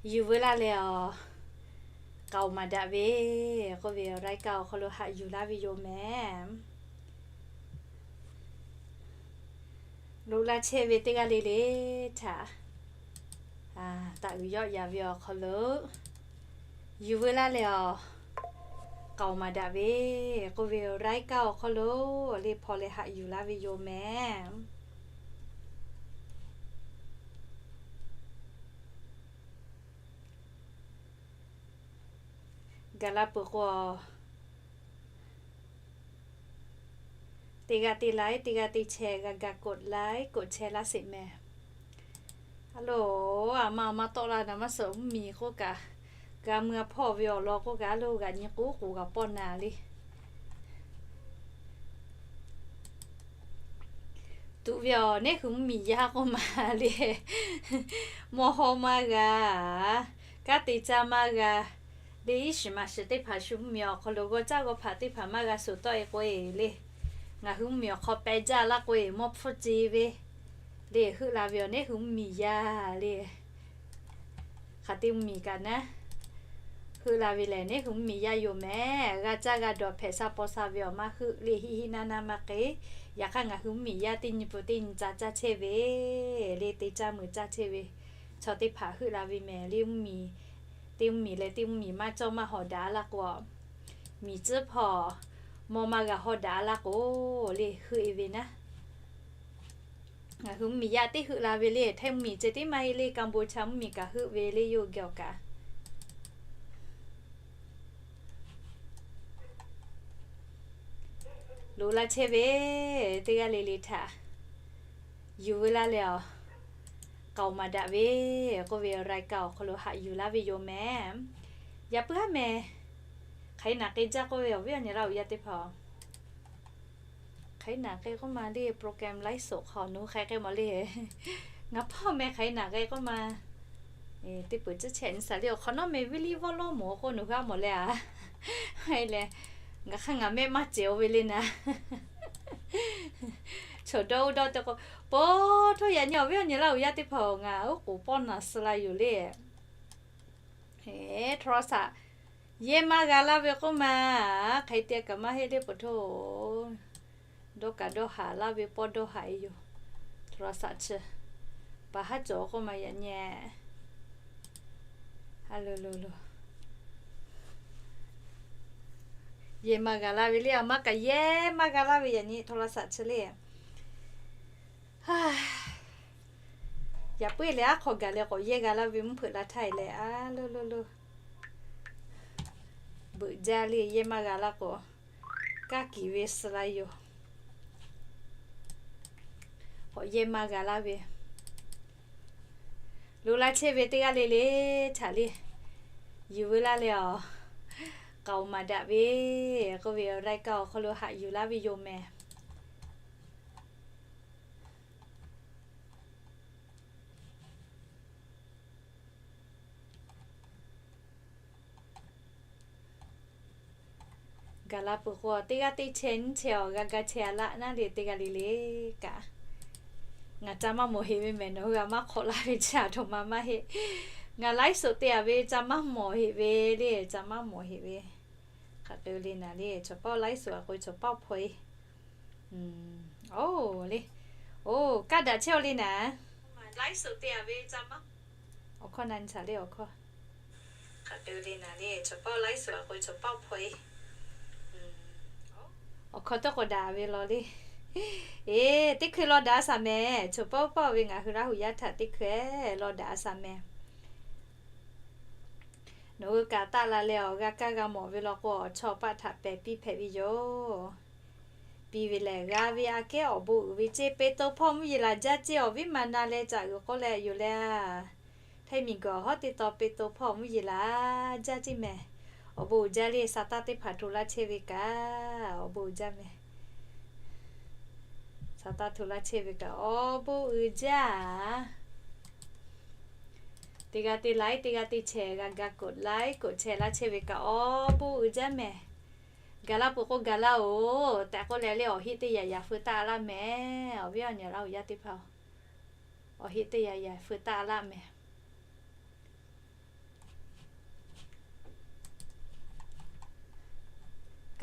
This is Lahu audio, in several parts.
Yuˬ veu laˇ leh awˬ, k'aoˍ maˍ daꞈ ve k'oˆ ve awˬ รายการ awˬ hk'aw lo haꞈ yuˬ laˇ ve yoˬ mehˍ. Loꞈ la chehˇ ve teˇ g'aˇ le le htaꞈ, taꞈ uiˍ yawˆ yan ve awˬ hk'aw lo yuˬ veu laˇ leh awˬ, k'aoˍ maˍ daꞈ ve k'oˆ ve awˬ รายการ awˬ hk'aw lo le hpaw leh haꞈ yuˬ laˇ ve yoˬ mehˍ. Gaˬ la peuˬ k'o, teˇ g'aˇ teˇ like, teˇ g'aˇ teˇ share g'a ga กด like กด share laˇ sheˍ mehˍ. A lo, a ma a ma tawˆ la naˍ maˇ suhˍ mvuhˇmiˬ k'oˆ kaꞈ, g'a mui a hpawˇ ve awˬ lawn k'oˆ kaꞈ, a lo g'aꞈ nyi k'oˆ k'oˍ g'a pawˆ naˍ le. Tuꞈ ve awˬ neˉ hui mvuhˇmiˬ yaˇ k'oˆ ma le, mawˇ hawˇ maˇ g'a, kanˉ te caˇ maˇ g'a le, iˉ shiˍ maꞈ shiˍ teˇ hpaˍ shu mvuhˇmiˬ awˬ hk'aw lo g'aw caˇ g'aw hpaꞈ teˇ hpaˍ maˇ g'a shuˍ tawˆ e k'oˆ e le. Ngaˬ hui mvuhˇmiˬ awˬ hk'aw peh jaˇ laˇ k'oˆ e, mawˇ hpfuhˇ ce ve le, heuˆ la ve awˬ neˉ hui mvuhˇmiˬ yaˇ le. Hk'aˬ te mvuhˇmiˬ kaꞈ naˉ, heuˆ la ve lehˬ neˉ hui mvuhˇmiˬ yaˇ yoˬ mehˍ. G'a caˇ g'a dawˬ hpehꞈ sha paw sha ve awˬ maˇ heuˆ le, hiˆ hiˆ naˇ naˇ maˇ k'e. Yaꞈ hk'aˇ ngaˬ hui mvuhˇmiˬ yaˇ teˇ nyi peuˬ teˇ nyi ca caˇ chehˇ ve le, te caˇ meuꞈ caˇ chehˇ ve chaw teˇ hpaˍ heuˆ la ve mehˍ le. Mvuhˇmiˬ, teˇ mvuhˇmiˬ leh teˇ mvuhˇmiˬ maˇ cawˇ maˇ hawˍ daꞈ a laˇ k'o, miˬ tcuhˉ hpawˇ mawˇ maˇ g'a hawˇ daꞈ a laˇ k'o le, heuˆ e ve naˉ. Ngaˬ hui mvuhˇmiˬ yaˇ teˇ heuˆ la ve le, Htaiˇ mvuhˇmiˬ ceh tiˉ maˇ heˆ le, Kamboˇchaˇ mvuhˇmiˬ kaꞈ heuˆ ve le, yawˇ hui geh awˬ kaꞈ. Loꞈ la chehˇ ve teˇ g'aˇ le le htaꞈ yuˬ veu laˇ leh awˬ, k'aoˍ maˍ daꞈ ve k'oˆ ve รายการ awˬ hk'aw lo haꞈ yuˬ laˇ ve yoˬ mehˍ. Yaꞈ puiˉ haˉ mehˍ, hk'aˬ hk'e naˬ k'e jaˇ k'oˆ ve awˬ viˉ awˬ nyi laˇ uiˍ yaˇ teˇ hpaˍ, hk'aˬ hk'e naˬ k'e k'oˆ ma le, program ไลฟ์สด hk'aw nawˬ hui hk'aˬ hk'e mawˬ le. Ngaˬ hpawˇ meh hk'aˬ hk'e naˬ k'e k'oˆ ma, teˇ peuˬ tcuhˉ chehˇ nyi shaˍ le awˬ hk'awꞈ nawˉ meh viˉ liˇ vawˇ lawˇ mawˬ k'o nawˬ hui a mawˬ leh a. Leh, ngaˬ hk'aˇ ngaˬ mehˆ maˇ cehˬ-o ve le naˍ. Chaw dawˇ oˇ dawˇ te k'o, po hto yaꞈ nyi awˬ viˉ awˬ nyi laˇ uiˍ yaˇ teˇ hpaˍ-oˬ, ngaˬ oˉ k'oˍ pawˆ naˬ suh la yoˬ le. Eˬ, โทรศัพท์ yehˇ maˇ g'a laˇ ve k'oˆ ma, hk'aˬ hk'e te kaꞈ maˇ heˆ le po hto. Dawˇ kaꞈ dawˇ haˍ laˇ ve pawˆ dawˇ haˍ e yoˬ. โทรศัพท์ chi pa haˉ cawˬ k'oˆ ma yaꞈ nyi. A lo lo lo. Yehˇ maˇ g'a laˇ ve le, a maˇ kaꞈ yehˇ maˇ g'a laˇ ve yaꞈ nyi โทรศัพท์ chi le. Yaꞈ puiˉ leh aˉ hk'aw gaˬ leh k'awꞈ yehˇ g'a laˇ ve mvuhˇ hpeuꞈ la htaˇ e leh a lo lo lo. Beuꞈ jaˇ le, yehˇ maˇ g'a laˇ k'o, kaˇ kiˍ ve suh la yoˬ. K'awꞈ yehˇ maˇ g'a laˇ ve, loꞈ la chehˇ ve teˇ g'aˇ le le htaꞈ le, yuˬ veu laˇ leh awˬ, k'aoˍ maˍ daꞈ ve k'oˆ ve awˬ รายการ awˬ hk'aw lo haꞈ yuˬ laˇ ve yoˬ mehˍ. Gaˬ la peuˬ k'o, teˇ g'aˇ teˇ chehˇ nyiˇ chehˇ awˬ g'a ga chehˇ a laˆ naˉ le teˇ g'aˇ le le kaꞈ, ngaˬ ca maˇ mawˬ heꞈ ve mehˍ, nawˬ hui a maˇ hk'awꞈ laˇ ve chi a htoꞈ ma maˇ heˆ. Ngaˬ ไลฟ์สด te a ve ca maˇ mawˬ heꞈ ve le, ca maˇ mawˬ heꞈ ve. Hk'aˬ k'ai le naˍ le, chaw paˇ ไลฟ์สด a k'o chaw paˇ hpaw e. Oˇ le, oˇ kaˇ daꞈ chehˇ-o le naˍ. Awˬ hkawˇ na nyi shaˍ le awˬ hkawˇ. Hk'aˬ k'ai le naˍ le, chaw paˇ ไลฟ์สด a k'o chaw paˇ hpaw e. Awˬ hkawˇ tawˇ k'awꞈ daꞈ ve law le. Eˬ, teˇ hkui law daꞈ shaˍ mehˍ, chaw paˇ paˇ ve ngaˬ hui Laˇ huˍ yaˇ htaꞈ teˇ hkui law daꞈ shaˍ mehˍ. Nawˬ hui kaꞈ taˆ la leh awˬ g'a kaˇ g'a mawˬ ve law k'o, awˬ chawˇ paˆ htaꞈ pehˬ piˇ hpehꞈ ve yoˬ. Piˇ ve lehˬ, g'a ve aꞈ kehˉ awˬ bon uiˍ ve ceˇ, Peˍtruˆ hpawˇ mvuhˇ yeˬ laˬ jaˇ ceˇ, awˬ viˉ ma na leh caꞈ g'uiˬ k'oˆ leh yoˬ le. Htaiˇ miˬ guiˬ awˬ hawˉ teˇ tawn Peˍtruˆ hpawˇ mvuhˇ yeˬ laˬ jaˇ ceˇ mehˍ. Awˬ bon uiˍ jaˇ le, Saˍtanˍ teˇ hpaˍ hto laˇ chehˇ ve kaꞈ awˬ bon uiˍ jaˇ mehˍ. Saˍtanˍ hto laˇ chehˇ ve kaꞈ awˬ bon uiˍ jaˇ. Teˇ g'aˇ teˇ ไลค์ teˇ g'aˇ teˇ แชร์ g'a ga กด ไลค์ กด แชร์ laˇ chehˇ ve kaꞈ awˬ bon uiˍ jaˇ mehˍ. Gaˬ la peuˬ k'o gaˬ laˇ-oˬ tehꞈ k'oˆ leh le, awˬ heˆ teˇ yaꞈ yaꞈ feu taˆ laˇ mehˍ. Awˬ viˉ awˬ nyi Laˇ huˍ yaˇ teˇ hpaˍ, awˬ heˆ teˇ yaꞈ yaꞈ feu taˆ laˇ mehˍ.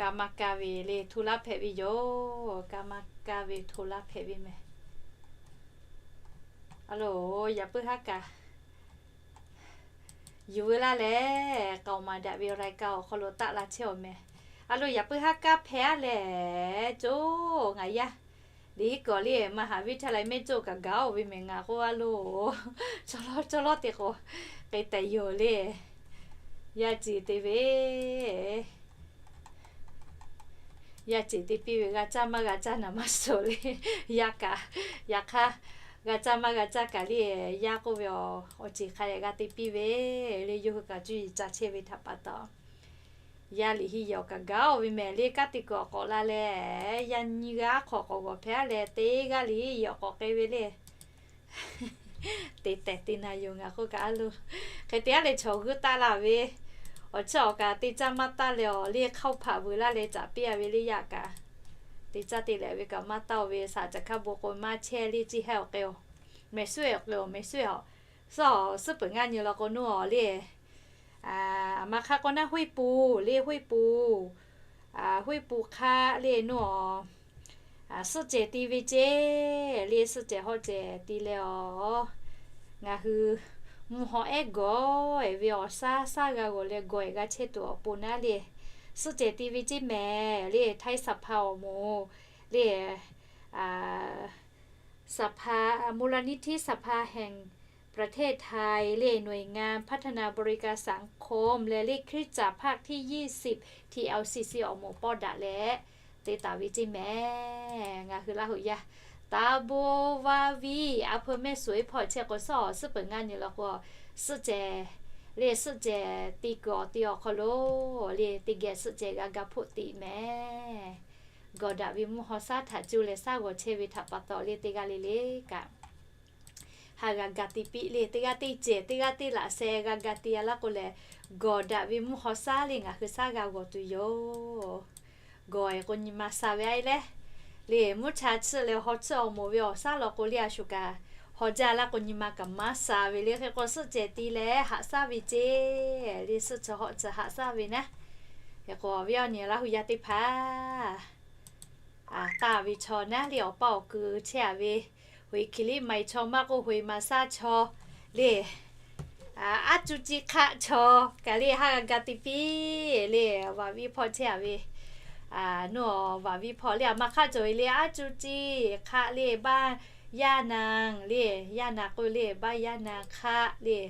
Kaˇ maˇ kaˇ ve le hto laˇ hpehꞈ ve yoˬ. Kaˇ maˇ kaˇ ve hto laˇ hpehꞈ ve mehˬ. A loˬ, yaꞈ puiˉ haˉ kaꞈ yuˬ veu laˇ leh, k'aoˍ maˍ daꞈ ve awˬ รายการ awˬ hk'aw lo taˆ la chehˇ awˬ mehˬ. A loˬ, yaꞈ puiˉ haˉ kaˇ hpehꞈ a lehˬ, coˬ ngaˬ yaˇ liꞈ hiˉ kuiˬ awˬ le maˍ haˍ viˉ htaˇ la mehˆ coˬ kaꞈ gaˬ oˬ ve mehˬ ngaˬ k'oˆ a loˬ. Cawˇ lawˇ cawˇ lawˇ te k'o, k'e tehꞈ yoˬ le. Yaˇ ceˬ te ve Yaˇ ceˬ te piˇ ve g'a caˇ maˇ g'a caˇ naˍ maˇ suhˍ le. Yaˇ kaꞈ, yaꞈ hk'aˇ, g'a caˇ maˇ g'a caˇ kaꞈ le, yaˇ k'oˆ ve awˬ ceˬ hk'a dehꞈ g'a te piˇ ve le. Yawˇ hui kaꞈ cuˇ yiˍ ca chehˇ ve htaꞈ pa taw, yaˇ liꞈ hiˉ yehˬ awˬ kaꞈ gaˬ oˬ ve mehˬ le. Kanˉ te kuiˬ awˬ k'awꞈ la leh, yaˇ nyiˇ g'aˇ hk'awꞈ k'awꞈ g'awˬ hpehꞈ a leh, teˇ g'aˇ liꞈ hiˉ yehˬ awˬ k'awꞈ k'ai ve le. Te tehˬ te na yoˬ ngaˬ k'oˆ kaꞈ a loˬ. Hk'e te a leh chaw g'uiˇ taˆ la ve, awˬ chiˇ awˬ kaꞈ te caˇ maˇ taˇ leh awˬ le hk'aoˆ hpaꞈ veuˬ laˇ leh caꞈ piˇ a ve le yaˇ kaꞈ. Te caˇ te lehꞈ ve kaꞈ maˇ taˇ oˬ ve, saˍ caˬ hkaˇ bon k'o maˇ chehˇ le, ciˇ hehˉ awˬ k'e oˬ, mehˍ suhˉ awˬ k'e oˬ, mehˍ suhˉ awˬ, suhˉ awˬ suhˉ peuˬ ngaˇ nyi law k'o nawˇ awˬ le, aˬ ma hk'aˇ k'o naˉ Huˉiˇ pu le, Huˉiˇ pu, Huˉiˇ pu hk'aˆ le nawˇ awˬ suhˆ cehˬ ti ve ceˇ le, suhˆ cehˬ hawˆ cehˬ ti leh awˬ, ngaˬ hui mvuhˇ haw ehˉ gawˬ ehˍ ve awˬ shaˉ shaˉ g'a g'awˬ leh gawˬ ehˍ g'a chehˇ tuˬ awˬ pon naˉ le, suhˆ cehˬ ti ve ceˇ mehˍ le. ไทยสภา awˬ moˍ le สภา มูลนิธิสภาแห่งประเทศไทย le หน่วยงานพัฒนาบริการสังคม leh le คริสตจักรภาคที่ยี่สิบ ทีแอลซีซี awˬ moˍ pawˇ daꞈ leh te taˍ ve ceˇ mehˍ. Ngaˬ hui Laˇ huˍ yaˇ taˇ bon vaˇ viˇ a hpu mehˆ suhˍ iˉ hpawˇ chehˇ k'o, suhˉ awˬ suhˉ peuˬ ngaˇ nyi law k'o, suhˆ cehˬ le, suhˆ cehˬ ti kuiˬ awˬ ti awˬ hk'aw lo le teˇ geh suhˆ cehˬ g'a ga hpoˆ tiꞈ mehˍ. Gawˬ daꞈ ve mvuhˇ haw shaˉ htaꞈ cuˇ leh shaˉ g'awˬ chehˇ ve htaꞈ pa taw le, teˇ g'aˇ le le kaꞈ ha g'a ga te piˇ le. Teˇ g'aˇ teˇ cehˬ, teˇ g'aˇ teˇ laꞈ sheh g'a ga te a laˇ k'o lehˬ, gawˬ daꞈ ve mvuhˇ haw shaˉ le ngaˬ hui shaˉ g'a g'awˬ tuˬ yoˬ. Gawˬ ehˍ k'o nyi ma sha ve a e leh, le mvuhˇ cha chiˇ leh haw chiˇ awˬ moˍ ve awˬ shaˉ law k'o le a shuˍ kaꞈ, haw jaˇ laˇ k'o nyi ma kaꞈ maˇ sha ve le. Hk'e k'o suhˆ cehˬ ti leh haꞈ shaˉ ve ceˇ le, suhˆ chi hawˆ chi haꞈ shaˉ ve naˉ. Hk'e k'o awˬ viˉ awˬ nyi Laˇ huˍ yaˇ teˇ hpaˍ, taˇ ve chaw naˉ le awˬ paˇ awˬ kui chehˇ a ve, hoꞈ e hkiˬ liˇ ma e chaw maˇ k'oˆ, hoꞈ e ma shaˉ chaw le, aˉ cuˇ ciˇ hk'aˆ chaw kaꞈ le ha g'a ga te piˇ le. Vaꞈ viˉ hpawˇ chehˇ a ve, nawˇ vaꞈ viˉ hpawˇ le aˬ ma hk'aˆ cawˬ ve le aˉ cuˇ ciˇ hk'aˆ le baˇ yaˇ naˍ le, yaˇ naˍ k'oˆ le baˇ yaˇ naˍ hk'aˆ le,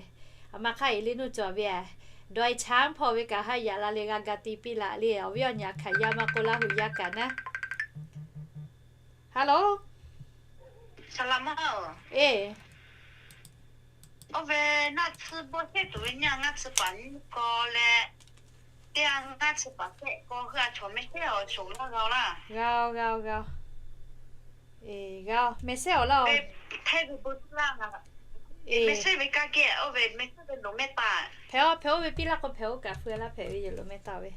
aˬ ma hk'aˆ e le nawˇ cawˬ ve a, dawˇ e chaˉ hpawˇ ve kaꞈ ha yaꞈ la leh g'a ga te piˇ laꞈ le. Awˬ viˉ awˬ nyi aˬ hkaꞈ yaˇ maˇ k'oˆ Laˇ huˍ yaˇ kaꞈ naˉ. Hello. Saˍ laꞈ ma. Eˬ. Oˇ ve ngaˇ tsuhˇ bawˇ shehˆ tuˬ ve nyi ngaˇ tsuhˇ paˍ nyiˇ kaw leh, teˇ g'aˇ ngaˇ tsuhˇ paˍ shehˆ kaw hui a chaw mehˍ shehˆ awˬ shoˍ laˇ g'a-o laˇ. G'a-o, g'a-o, g'a-o. Eˬ, g'a-o, mehˍ shehˆ awˬ laˇ-o. Hteˇ ve bon laˇ. Mehˍ shehˆ ve kaˇ geh oˇ ve mehˍ shehˆ ve loˍ mehˆ taˍ. Hpehꞈ-o, hpehꞈ oˇ ve piˇ laˇ k'o hpehꞈ-o kaꞈ fu laˇ hpehꞈ ve yoˬ loˍ mehˆ taˍ ve.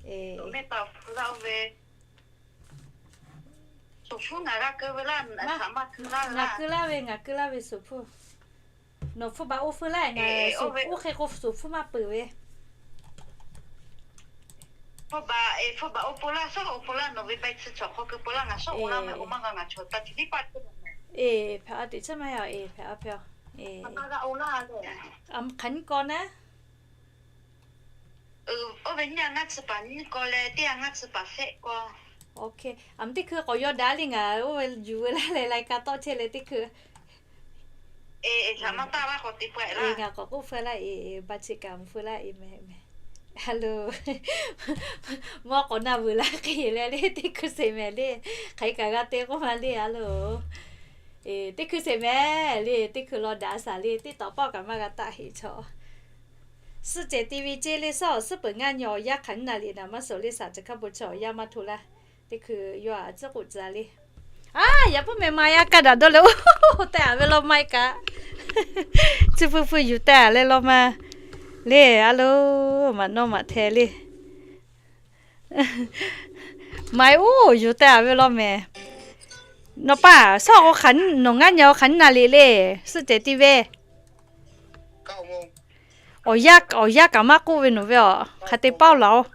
Eˬ, mehˆ taˍ fu laˇ oˇ ve. Suˍ hpuˇ ngaˬ g'a keu ve laˇ, maˇ, ngaˬ keu laˇ ve, ngaˬ keu laˇ ve suˍ hpuˇ. Nawˬ hpu baꞈ oˇ hpuˇ laˇ, ngaˬ oˇ hk'e k'o suˍ hpuˇ maˇ peuˬ ve. Hpu baꞈ, hpu baꞈ oˇ pon laˇ, suhˉ oˇ pon laˇ, nawˬ ve bai tsuhˇ chaw hk'aw keu pon laˇ, ngaˬ suhˉ oˇ laˇ mehˍ, oˇ maˇ g'a ngaˬ chaw ta tiˉ paˆ teˇ mehˍ. Eˬ, hpehꞈ a teꞈ chiˉ maˇ heˆ-a, eˬ, hpehꞈ a hpehꞈ-a. Eˬ, hk'aˬ nyiˇ kaw naˉ. Oˇ ve nyi ngaˇ tsuhˇ paˍ nyiˇ kaw leh teˇ g'aˇ ngaˇ tsuhˇ paˍ shehˆ kaw. Aˬ ma teˇ hkui k'awꞈ yaw daꞈ le ngaˬ oˇ ve yuˬ veu laˇ leh lai ka tawˆ chehˇ leh teˇ hkui. Eˬ, hk'aˬ maˇ taˇ laˇ k'awꞈ te peuˬ laˇ. Eˬ, ngaˬ k'awꞈ k'oˆ feu laˇ, eˬ, ba cheꞈ kaꞈ mvuh feu laˇ, eˬ mehˍ mehˍ. Hello. Mvuhˇ k'awꞈ na vuiˬ laˇ hk'e leh le teˇ hkui sheˍ mehˍ le. Hk'aˬ hk'e kaꞈ g'a te k'oˆ ma le, hello. Eˬ, teˇ hkui sheˍ mehˍ le, teˇ hkui law daꞈ shaˍ le, teˇ tawꞈ pawˆ kaꞈ maˇ g'a taˆ heˆ chaw. Suhˆ cehˬ ti ve ceˇ le, suhˉ awˬ suhˉ peuˬ ngaˇ nyi awˬ yaˇ hk'aˬ nyi naˍ liꞈ naˍ maˇ suhˍ le, saˍ caˬ hkaˇ bon chi awˬ yaˇ maˇ hto laˇ. Teˇ hkui yawˇ a tcuhˉ k'oˆ tcuh le. A, yaꞈ puiˉ mehˍ ma yaˇ kaˇ daꞈ dawˇ leh oˇ tehꞈ a ve law ma e kaꞈ, chi pui pui yuˬ tehꞈ a leh law ma le, a lo, maꞈ nawˇ maꞈ hteh le. Maˍ e oˇ yuˬ tehꞈ a ve law mehˍ. Nawˬ paˇ suhˉ k'o hk'aˬ, nawˬ ngaˇ nyi awˬ hk'aˬ nyi naˍ liꞈ le, suhˆ cehˬ ti ve. Awˬ yaˇ, awˬ yaˇ kaꞈ maˇ k'oˆ ve nawˬ ve a, hk'aˬ te paˇ laˬ-oˬ.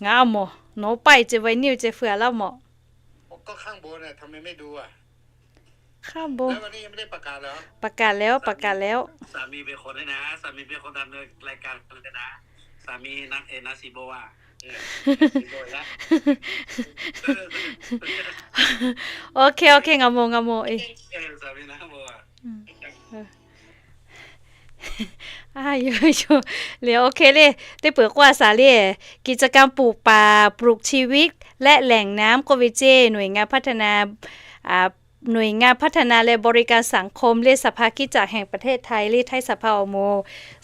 Ngaˬ a mawˬ, nawˬ hui paˇ e ceh ve niˇ ceh feu a laˇ mawˬ. ข้างบน ประกาศแล้ว ประกาศแล้ว โอเค โอเค ngaˬ mawˬ, ngaˬ mawˬ e. A, yoˬ, yoˬ. Le, โอเค le. Teˇ peuˬ k'oˆ a shaˍ le, กิจกรรมปลูกป่า ปลูกชีวิต และแหล่งน้ำ k'oˆ ve ceˇ, หน่วยงานพัฒนา หน่วยงานพัฒนาและบริการสังคม le สภาคริสตจักรแห่งประเทศไทย le ไทยสภา awˬ moˍ,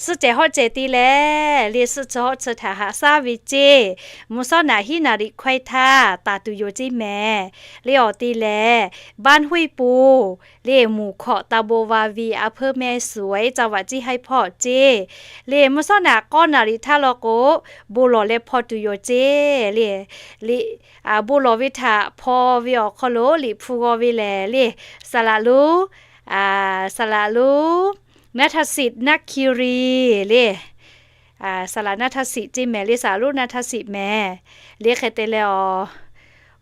suhˆ cehˬ hawˆ cehˬ te leh le, suhˆ chi hawˆ chi htaꞈ haꞈ shaˉ ve ceˇ, mvuhˇ shawˉ naꞈ hiˉ naˍ riˍ hkawehˇ htaˇ taˍ tuˬ yoˬ ceˇ mehˍ. Le awˬ te lehˬ, บ้านห้วยปู le, หมู่เกาะตำบลวาวี อำเภอแม่สวย จังหวัดเชียงราย hpawˇ ceˇ. Le mvuhˇ shawˉ naꞈ k'awˇ naˍ riˍ htaˇ law k'o, bon lawˬ leh hpaw tuˬ yoˬ ceˇ le. Le, bon lawˬ ve htaꞈ hpaw ve awˬ hk'aw lo liꞈ hpu g'aw ve lehˬ le, saˍ laꞈ lonˉ, saˍ laꞈ lonˉ นัทสิทธิ์ นักคีรี le, saˍ laꞈ นัทสิทธิ์ ceˇ mehˍ le, saˍ laꞈ lonˉ นัทสิทธิ์ mehˍ. Le hk'e te leh awˬ,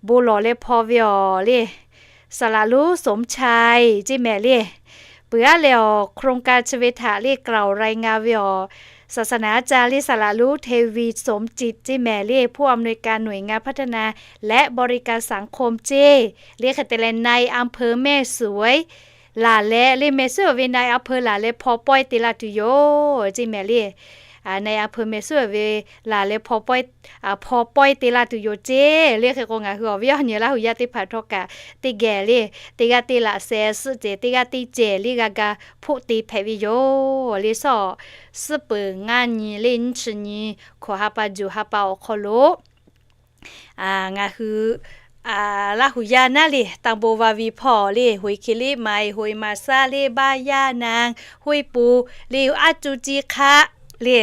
bon lawˬ leh hpaw ve awˬ le, saˍ laꞈ lonˉ สมชาย ceˇ mehˍ le. Peuˬ aˉ leh awˬ โครงการ chi ve htaꞈ le กล่าวรายงาน ve awˬ, ศาสนาอาจารย์ le, saˍ laꞈ lonˉ เทวีสมจิต ceˇ mehˍ le, ผู้อำนวยการหน่วยงานพัฒนาและบริการสังคม ceˇ. Le hk'e te leh นายอำเภอแม่สวย laˬ leh le, แม่สวย ve นายอำเภอ laˬ leh hpaw pawehˇ te la tuˬ yoˬ ceˇ mehˍ le. นายอำเภอแม่สวย ve laˬ leh hpaw pawehˇ te la tuˬ yoˬ ceˇ. Le hk'e k'o, ngaˬ hui awˬ viˉ awˬ nyi Laˇ huˍ yaˇ teˇ hpaˍ htawˇ kaꞈ teˇ geh le, teˇ g'aˇ teˇ laꞈ sheh suhˆ cehˬ, teˇ g'aˇ teˇ cehˬ le g'a ga hpoˆ te hpehꞈ ve yoˬ. Le shawˉ, suhˆ peuˬ ngaˇ nyi le nyiˇ chi nyi, hkawꞈ ha pa juˬ ha pa awˬ hk'aw lo ngaˬ hui Laˇ huˍ yaˇ naˉ le, ตำบลวาวี hpawˇ le, ห้วยเคเละไมล์ ห้วยมาซ่า le, บ้านย่านาง ห้วยปู le, aˉ cuˇ ciˇ hk'aˆ le,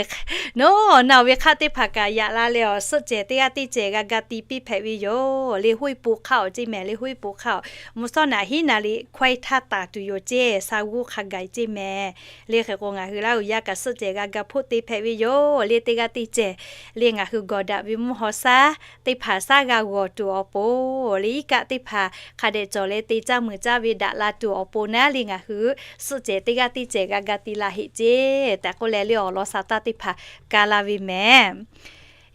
nawˬ na ve hk'aˆ teˇ hpaˍ kaꞈ yaꞈ la leh awˬ, suhˆ cehˬ teˇ g'aˇ teˇ cehˬ g'a ga ti piˇ hpehꞈ ve yoˬ. Le ห้วยปู hk'aˆ awˬ ceˇ mehˍ le, ห้วยปู hk'aˆ awˬ, mvuhˇ shawˉ naꞈ hiˉ naˍ riˍ hkawehˇ htaˇ taˍ tuˬ yoˬ ceˇ, sha g'uˇ hk'a gaˬ ceˇ mehˍ. Le hk'e k'o, ngaˬ hui Laˇ huˍ yaˇ kaꞈ suhˆ cehˬ g'a ga hpoˆ te hpehꞈ ve yoˬ. Le teˇ g'aˇ teˇ cehˬ le, ngaˬ hui gawˬ daꞈ ve mvuhˇ haw shaˉ teˇ hpaˍ shaˉ g'a g'awˬ tuˬ awˬ pon le, iˉ kaˆ teˇ hpaˍ hk'a dehꞈ cawˬ leh te caˇ muiˬ caˇ ve daꞈ la tuˬ awˬ pon naˉ le, ngaˬ hui suhˆ cehˬ teˇ g'aˇ teˇ cehˬ g'a ga ti la heꞈ ceˇ tehꞈ k'oˆ leh le, awˬ lawn sa taˇ teˇ hpaˍ ka la ve mehˍ.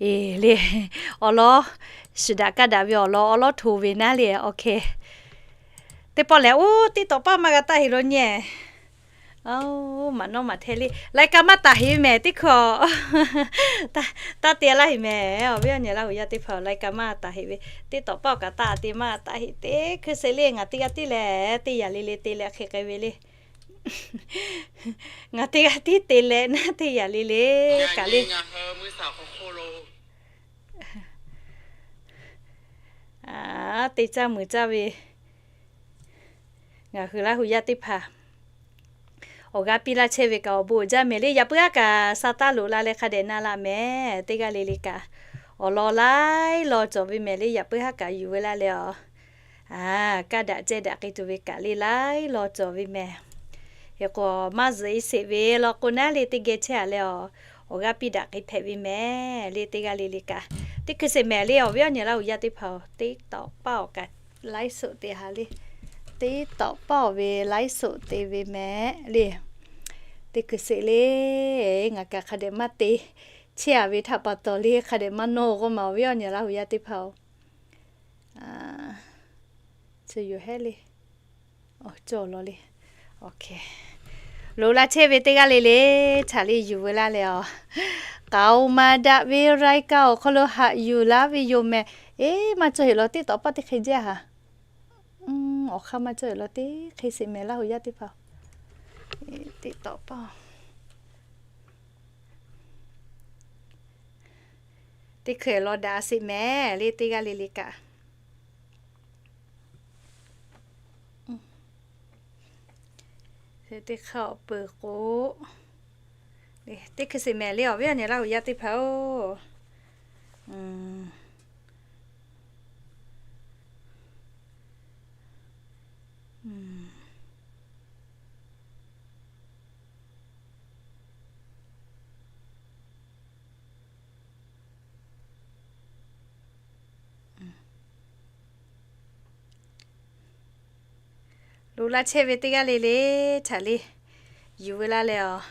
Eˬ le, awˬ lawn shuˍ daꞈ kaˇ daꞈ ve awˬ lawn awˉ lawˉ hto ve naˉ le, OK. Teˇ pawˆ lehˬ, oˇ, teˇ tawꞈ paˆ maˇ g'a taˆ heꞈ lo nyi. Maꞈ nawˉ maꞈ htehˇ le, รายการ maˇ taˍ heꞈ ve mehˍ teˇ hkui a. Taˇ te laˇ heꞈ mehˍ, awˬ viˉ awˬ nyi Laˇ huˍ yaˇ teˇ hpaˍ, รายการ maˇ taˍ heꞈ ve, teˇ tawꞈ paˆ awˬ kaꞈ taˇ te maˇ taˍ heꞈ. Teˇ hkui sheˍ le, ngaˬ teˇ g'aˇ tiˉ lehˬ teˇ yanˇ le le te leh hk'e k'ai ve le. Ngaˬ teˇ g'aˇ tiˉ te leh naˉ teˇ yanˇ le le kaꞈ le. Te caˇ muiˬ caˇ ve ngaˬ hui Laˇ huˍ yaˇ teˇ hpaˍ awˬ g'aˇ piˇ laˇ chehˇ ve kaꞈ awˬ bon jaˇ mehˍ le. Yaꞈ puiˉ haˉ kaꞈ sa taˇ loꞈ la leh hk'a dehꞈ na la mehˍ. Teˇ g'aˇ le le kaꞈ awˬ lawn laiˉ law cawˬ ve mehˍ le. Yaꞈ puiˉ haˉ kaꞈ yuˬ ve laˇ leh awˬ, kaˇ daꞈ ceh daꞈ k'ai tuˬ ve kaꞈ le laiˉ law cawˬ ve mehˍ. Hk'e k'o, maˇ zuhꞈ e sheˍ ve law k'o naˉ le, teˇ geh chehˇ a leh awˬ, awˬ g'aˇ piˇ daꞈ k'ai hpehꞈ ve mehˍ le. Teˇ g'aˇ le le kaꞈ teˇ hkui sheˍ mehˍ le, awˬ viˉ awˬ nyi Laˇ huˍ yaˇ teˇ hpaˍ, teˇ tawꞈ paˆ awˬ kaꞈ ไลฟ์สด te ha le. Teˇ tawꞈ paˆ awˬ ve ไลฟ์สด te ve mehˍ le. Teˇ hkui sheˍ le, ngaˬ kaꞈ hk'a dehꞈ maˇ te chehˇ a ve htaꞈ pa taw le, hk'a dehꞈ maˇ nawˇ k'oˆ ma, awˬ viˉ awˬ nyi Laˇ huˍ yaˇ teˇ hpaˍ-oˬ. Chi yoˬ hehˉ le. Cawˬ law le. Loꞈ la chehˇ ve teˇ g'aˇ le le, htaꞈ le yuˬ veu laˇ leh awˬ, k'aoˍ maˍ daꞈ ve รายการ awˬ hk'aw lo haꞈ yuˬ laˇ ve yoˬ mehˍ. Eˬ, maˇ cawˬ heꞈ law, teˇ tawꞈ paˆ teˇ hk'e jaˇ haꞈ. Awˬ hk'aˇ maˇ cawˬ heꞈ law, teˇ hk'e sheˍ mehˍ Laˇ huˍ yaˇ teˇ hpaˍ. Teˇ tawꞈ paˆ teˇ hkui law daꞈ sheˍ mehˍ le, teˇ g'aˇ le le kaꞈ. Teˇ hk'aˇ awˬ peuˬ k'o, teˇ hkui sheˍ mehˍ le, awˬ viˉ awˬ nyi Laˇ huˍ yaˇ teˇ hpaˍ-oˬ. Loꞈ laˇ chehˇ ve teˇ g'aˇ le le htaꞈ le yuˬ veu laˇ leh awˬ,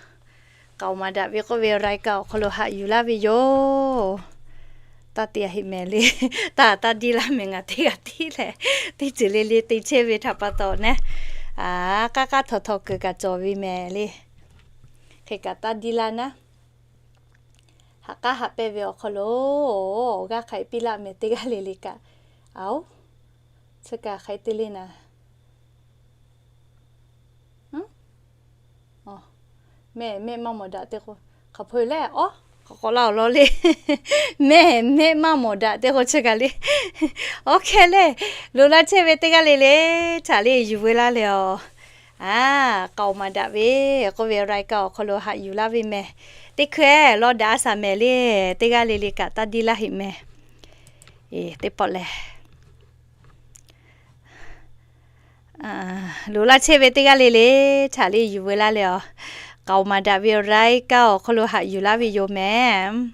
k'aoˍ maˍ daꞈ ve k'oˆ ve รายการ awˬ hk'aw lo haꞈ yuˬ laˇ ve yoˬ. Taˇ te a heꞈ mehˍ le. Taˇ taˇ diˇ laˇ mehˍ, ngaˬ teˇ g'aˇ tiˉ leh teˇ ceuˬ le le te chehˇ ve htaꞈ pa taw naˉ, a, k'aˉ k'aˉ htaw htaw kuiˬ kaꞈ cawˬ ve mehˍ le. Hk'e kaꞈ taˇ diˇ laˇ naˉ, haꞈ k'aˉ haꞈ pehnˇ ve awˬ hk'aw lo awˬ g'aˇ hk'aˬ hk'e piˇ laˇ mehˍ teˇ g'aˇ le le kaꞈ, a-oˬ, chi kaꞈ hk'aˬ hk'e te le naˍ. Mehˆ mehˆ maˇ mawˬ daꞈ teˇ k'o, hk'aˬ hpeu lehˬ, a, k'awꞈ k'awꞈ laˇ awˬ lawn le. Mehˆ mehˆ maˇ mawˬ daꞈ teˇ k'o chi kaꞈ le. Awˬ hk'e lehˬ, loꞈ laˇ chehˇ ve teˇ g'aˇ le le htaꞈ le yuˬ veu laˇ leh awˬ, a, k'aoˍ maˍ daꞈ ve k'oˆ ve รายการ awˬ hk'aw lo haꞈ yuˬ laˇ ve mehˍ. Teˇ hkui lawˇ daꞈ a shaˍ mehˍ le. Teˇ g'aˇ le le kaꞈ taˇ diˇ laˇ heꞈ mehˍ. Teˇ pawˆ lehˬ, loꞈ laˇ chehˇ ve teˇ g'aˇ le le htaꞈ le yuˬ veu laˇ leh awˬ, k'aoˍ maˍ daꞈ ve รายการ awˬ hk'aw lo haꞈ yuˬ laˇ ve yoˬ mehˍ.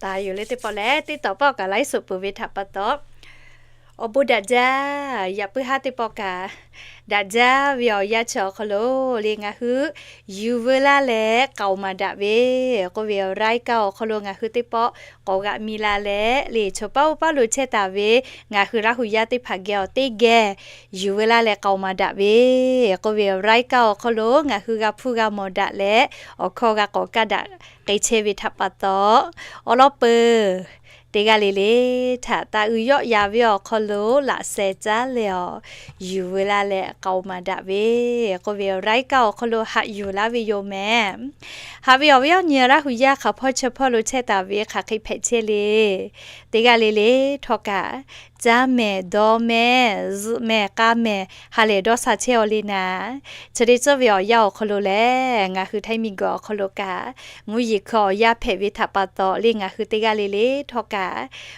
Taˍ yoˬ le. Teˇ pawˆ lehˬ, teˇ tawˍ pawˆ kaꞈ ไลฟ์สด peuˬ ve htaꞈ pa taw, awˬ bon daꞈ jaˇ. Yaꞈ puiˉ haˉ teˇ pawˆ kaꞈ daꞈ jaˇ ve awˬ yanˇ chi awˬ hk'aw lo le ngaˬ hui yuˬ veu laˇ leh k'aoˍ maˍ daꞈ ve k'oˆ ve รายการ awˬ hk'aw lo ngaˬ hui teˇ pawˆ k'awꞈ g'aꞈ mi la leh le, choˬ paˉ oˇ paˉ lo chehˇ taˍ ve ngaˬ hui Laˇ hu yaˇ teˇ hpaˍ geh awˬ teˇ geh yuˬ veu laˇ leh k'aoˍ maˍ daꞈ ve k'oˆ ve รายการ awˬ hk'aw lo ngaˬ hui g'a hpuˇ g'a mawˬ daꞈ leh, awˬ hkawˇ g'a k'awꞈ kaˇ daꞈ k'ai chehˇ ve htaꞈ pa taw, awˬ lawn peuˬ teˇ g'aˇ le le htaꞈ taˇ uiˍ yawˆ ya ve awˬ hk'aw lo laꞈ sheh caˉ leh awˬ, yuˬ veu laˇ leh k'aoˍ maˍ daꞈ ve k'oˆ ve รายการ awˬ hk'aw lo haꞈ yuˬ laˇ ve yoˬ mehˍ. Haꞈ ve awˬ viˉ awˬ nyi Laˇ hu yaˇ hk'aˬ hpawˇ chi hpawˇ lo chehˇ taˍ ve hk'aˬ hk'e hpehꞈ chehˇ le. Teˇ g'aˇ le le htawˇ kaꞈ, caˇ mehˍ, dawˇ mehˍ, zuhꞈ mehˍ, k'a mehˍ, ha lehˬ dawˇ sha chehˇ aw le naˍ. Chi teˇ ceuˬ ve awˬ yanˇ awˬ hk'aw lo lehˬ, ngaˬ hui Htaiˇ miˬguiˬ awˬ hk'aw lo kaꞈ, mvuhˇ yeˬ hkui awˬ yanˇ hpehꞈ ve htaꞈ pa taw le ngaˬ hui teˇ g'aˇ le le htawˇ kaꞈ,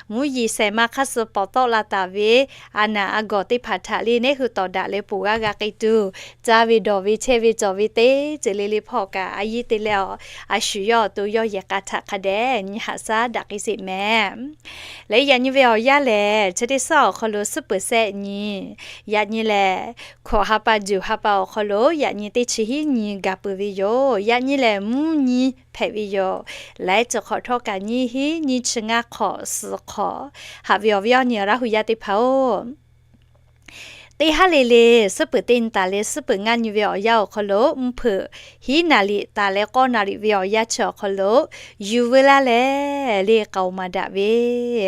mvuhˇ yeˬ shehˍ ma hk'aˇ suh pawˍ tawˆ la taˍ ve a naˍ a gawˬ teˇ hpaˍ htaꞈ le neˉ hui tawˍ daꞈ leh poˬ g'aˇ g'a k'ai tuˬ, caˇ ve dawˬ ve chehˇ ve cawˬ ve teˇ ceuˬ le le hpawˇ kaꞈ a yiˇ te leh awˬ, a shu yawˇ awˬ to yawˇ yehˬ k'a htaꞈ hk'a dehꞈ nyi haꞈ shaˉ daꞈ k'ai sheˍ mehˍ. Leh yaꞈ nyi ve awˬ yanˇ lehˬ, chi teˇ suhˉ awˬ hk'aw lo suhˉ peuˬ sehˆ nyi. Yaꞈ nyi lehˬ, hkawꞈ ha pa juˬ ha pa awˬ hk'aw lo yaꞈ nyi teˇ chi hiˉ nyi gaˬ peuˬ ve yoˬ. Yaꞈ nyi lehˬ, mvuhˇ nyi hpehꞈ ve yoˬ. Laiˉ ceuˬ hk'awꞈ htawˇ kaꞈ nyiˇ hiˉ nyiˇ chi ngaˇ hk'awꞈ suhˍ hk'awꞈ. Haꞈ ve awˬ viˉ awˬ nyi Laˇ hu yaˇ teˇ hpaˍ-oˬ, teˇ haˉ le le suhˉ peuˬ teˇ nyi taˍ leh suhˉ peuˬ ngaˇ nyi ve awˬ yanˇ awˬ hk'aw lo, mvuhˇ hpeuꞈ hiˉ naˍ riˍ taˍ leh k'awˇ naˍ riˍ ve awˬ yanˇ chi awˬ hk'aw lo, yuˬ veu laˇ leh le k'aoˍ maˍ daꞈ ve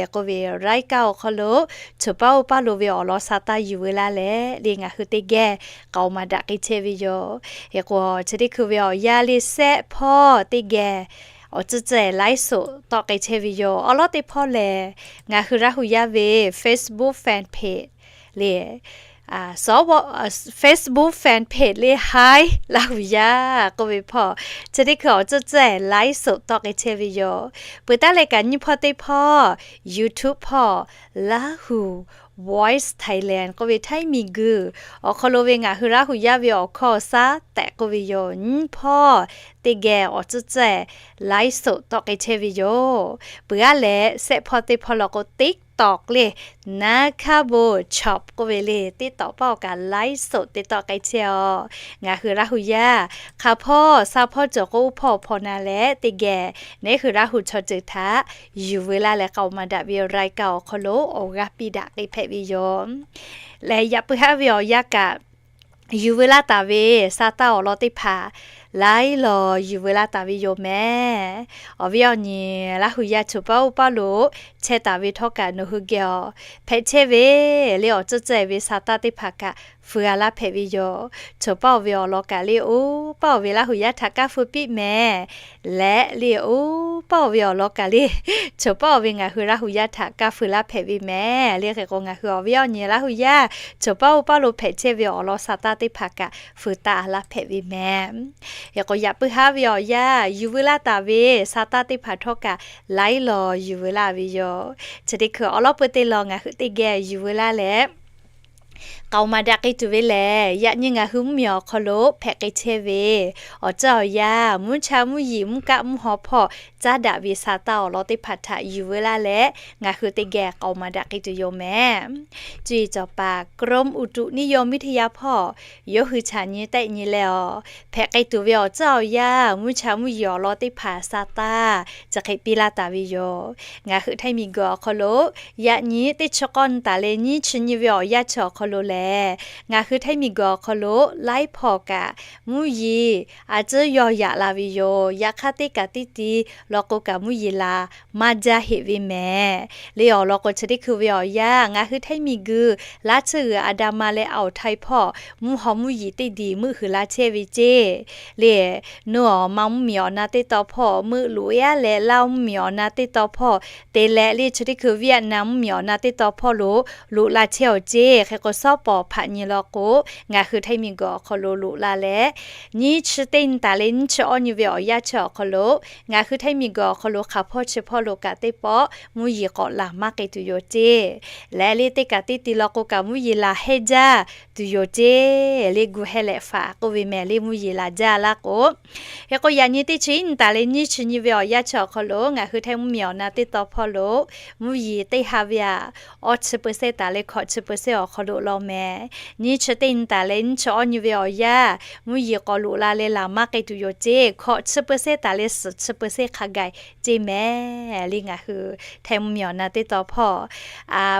k'oˆ ve รายการ awˬ hk'aw lo, choˬ paˉ oˇ paˉ lo ve awˬ lawn sha taˇ yuˬ veu laˇ leh le ngaˬ hui teˇ geh k'aoˍ maˍ daꞈ k'ai chehˇ ve yoˬ. Hk'e k'o, chi teˇ hkui ve awˬ yanˇ le sehˆ hpawˇ teˇ geh awˬ tcuhˇ ceh ไลฟ์สด tawˆ k'ai chehˇ ve yoˬ. Awˬ lawn teˇ hpawˇ lehˬ, ngaˬ hui Laˇ hu yaˇ ve Facebook fan page le, Facebook fan page le Hi Laˇ hu yaˇ k'oˆ ve hpawˇ, chi teˇ hkui awˬ tcuhˇ ceh ไลฟ์สด tawˆ k'ai chehˇ ve yoˬ. Peuˬ taˉ leh kaꞈ nyiˇ hpawˇ teˇ hpawˇ YouTube hpawˇ, Lahu Voice Thailand k'oˆ ve Htaiˇ miˬguiˬ awˬ hk'aw lo ve ngaˬ hui Laˇ hu yaˇ ve awˬ hkawˇ awˬ shaˉ tehꞈ k'oˆ ve yoˬ. Nyiˇ hpawˇ teˇ geh awˬ tcuhˇ ceh ไลฟ์สด tawˆ k'ai chehˇ ve yoˬ. Peuˬ aˉ leh sehˆ hpawˇ teˇ hpawˇ law k'o, TikTok le, Naˉ hkaˇ bon shop k'oˆ ve le, TikTok paˆ awˬ kaꞈ ไลฟ์สด te tawˆ k'ai chehˇ aw. Ngaˬ hui Laˇ hu yaˇ hk'aˬ hpawˇ sha hpawˇ cawˬ k'o, oˇ hpawˇ awˬ hpawˇ na leh teˇ geh neˉ hui Laˇ hu chaw ceuˬ htaꞈ yuˬ veu laˇ leh k'aoˍ maˍ daꞈ ve รายการ awˬ hk'aw lo awˬ g'aˇ piˇ daꞈ k'ai hpehꞈ ve yoˬ. Lehˬ, yaꞈ puiˉ haˉ ve awˬ yanˇ kaꞈ, yuˬ veu laˇ taˍ ve sha taˇ awˬ lawn teˇ hpaˍ laiˉ lawˬ yuˬ veu laˇ taˍ ve yoˬ mehˍ. Awˬ viˉ awˬ nyi Laˇ hu yaˇ choˬ paˉ oˇ paˉ lo chehˇ taˍ ve htawˇ kaꞈ nawˬ hui geh awˬ hpehꞈ chehˇ ve le awˬ tcuhˇ ceh ve sha taˇ teˇ hpaˍ kaꞈ fuiˍ g'a laˇ hpehꞈ ve yoˬ. Choˬ paˉ oˇ ve awˬ lawn kaꞈ le oˇ paˉ oˇ ve Laˇ hu yaˇ htaꞈ kaˇ feu piˇ mehˍ. Leh le oˇ paˉ oˇ ve awˬ lawn kaꞈ le, choˬ paˉ oˇ ve ngaˬ hui Laˇ hu yaˇ htaꞈ kaˇ feu laˇ hpehꞈ ve mehˍ le. Hk'e k'o, ngaˬ hui awˬ viˉ awˬ nyi Laˇ hu yaˇ choˬ paˉ oˇ paˉ lo hpehꞈ chehˇ ve awˬ lawn sha taˇ teˇ hpaˍ kaꞈ fuiˍ taˍ laˇ hpehꞈ ve mehˍ. Hk'e k'o, yaꞈ puiˉ haˉ ve awˬ yanˇ yuˬ veu laˇ taˍ ve sha taˇ teˇ hpaˍ htawˇ kaꞈ laiˉ lawˬ yuˬ veu laˇ ve yoˬ. Chi teˇ hkui awˬ lawn peuˬ teˇ lawˬ ngaˬ hui teˇ geh yuˬ veu laˇ leh K'aoˍ maˍ daꞈ k'ai tuˬ ve lehˬ, yaꞈ nyi ngaˬ hui mvuhˇmiˬ awˬ hk'aw lo hpehꞈ k'ai chehˇ ve awˬ tcuhˉ awˬ yanˇ, mvuhˇ cha mvuhˇ yeˬ mvuhˇ kaˆ mvuhˇ haw hpawˇ caˉ daꞈ ve sa taˇ awˬ lawn teˇ hpaˍ htaꞈ yuˬ veu laˇ leh, ngaˬ hui teˇ geh k'aoˍ maˍ daꞈ k'ai tuˬ yoˬ mehˍ. Cuˇ yiˍ cawˬ paˍ กรมอุตุนิยมวิทยา hpawˇ yawˇ hui chaꞈ nyi tehˆ nyi leh awˬ, hpehꞈ k'ai tuˬ ve awˬ tcuhˉ awˬ yanˇ, mvuhˇ cha mvuhˇ yeˬ awˬ lawn teˇ hpaˍ sa taˇ chi hk'e piˇ laˇ taˍ ve yoˬ. Ngaˬ hui htaiˇ miˬguiˬ awˬ hk'aw lo yaꞈ nyi teˇ chi k'awˇ nyi taˍ leh nyiˇ chi nyi ve awˬ yanˇ chi awˬ hk'aw lo lehˬ, ngaˬ hui htaiˇ miˬguiˬ awˬ hk'aw lo laiˉ hpawˇ kaꞈ mvuhˇ yeˬ a tcuhˉ yawˇ yaꞈ la ve yoˬ. Yaꞈ hk'aˇ teˇ kaꞈ teˇ ti law k'o kaꞈ mvuhˇ yeˬ laˬ maˇ jaˇ heꞈ ve mehˍ. Le awˬ lawn k'o, chi teˇ hkui ve awˬ yanˇ ngaˬ hui htaiˇ miˬguiˬ laˇ tsuhˇ g'uiˬ a da ma leh awˬ htaiˇ hpawˇ mvuhˇ haw mvuhˇ yeˬ teˇ diˬ meuˆ huiˍ la chehˇ ve ceˇ. Le, nawˬ awˬ ma mvuhˇmiˬ awˬ na teˇ taw hpawˇ meuˆ loꞈ e aˉ leh, Laˇ huˍ mvuhˇmiˬ awˬ na teˇ taw hpawˇ te leh, le chi teˇ hkui Vietnam mvuhˇmiˬ awˬ na teˇ taw hpawˇ lo loꞈ la chehˇ awˬ ceˇ. Hk'e k'o, shawˉ pawˍ hpaꞈ nyi law k'o, ngaˬ hui htaiˇ miˬguiˬ awˬ hk'aw lo loꞈ la leh, nyiˇ chi teˇ nyi taˍ leh nyiˇ chi awˇ nyi ve awˬ yanˇ chi awˬ hk'aw lo ngaˬ hui htaiˇ miˬguiˬ awˬ hk'aw lo hk'aˬ hpawˇ chi hpawˇ lo kaꞈ teˇ pawˆ mvuhˇ yeˬ k'awꞈ laˬ maˇ k'ai tuˬ yoˬ ceˇ. Leh le teˇ kaꞈ teˇ ti law k'o kaꞈ mvuhˇ yeˬ laˬ hehnˇ jaˇ tuˬ yoˬ ceˇ. Le gu heh leh faˍ k'oˆ ve mehˍ, le mvuhˇ yeˬ laˬ jaˇ laˇ k'o, hk'e k'o yaꞈ nyi teˇ chi iˉ nyi taˍ leh nyiˇ chi nyi ve awˬ yanˇ chi awˬ hk'aw lo ngaˬ hui htaiˇ mvuhˇmiˬ awˬ na teˇ taw hpawˇ lo mvuhˇ yeˬ teˇ ha ve aꞈ awˇ chi เปอร์เซ็นต์ taˍ leh hkawꞈ chi เปอร์เซ็นต์ awˬ hk'aw lo law mehˍ. Nyiˇ chi teˇ nyi taˍ leh nyiˇ chi awˇ nyi ve awˬ yanˇ mvuhˇ yeˬ k'awꞈ loꞈ la leh laˬ maˇ k'ai tuˬ yoˬ ceˇ. Hkawꞈ chi เปอร์เซ็นต์ taˍ leh suhˍ chi เปอร์เซ็นต์ hk'a gaˬ ceˇ mehˍ. Le ngaˬ hui htaiˇ mvuhˇmiˬ awˬ na teˇ taw hpawˇ,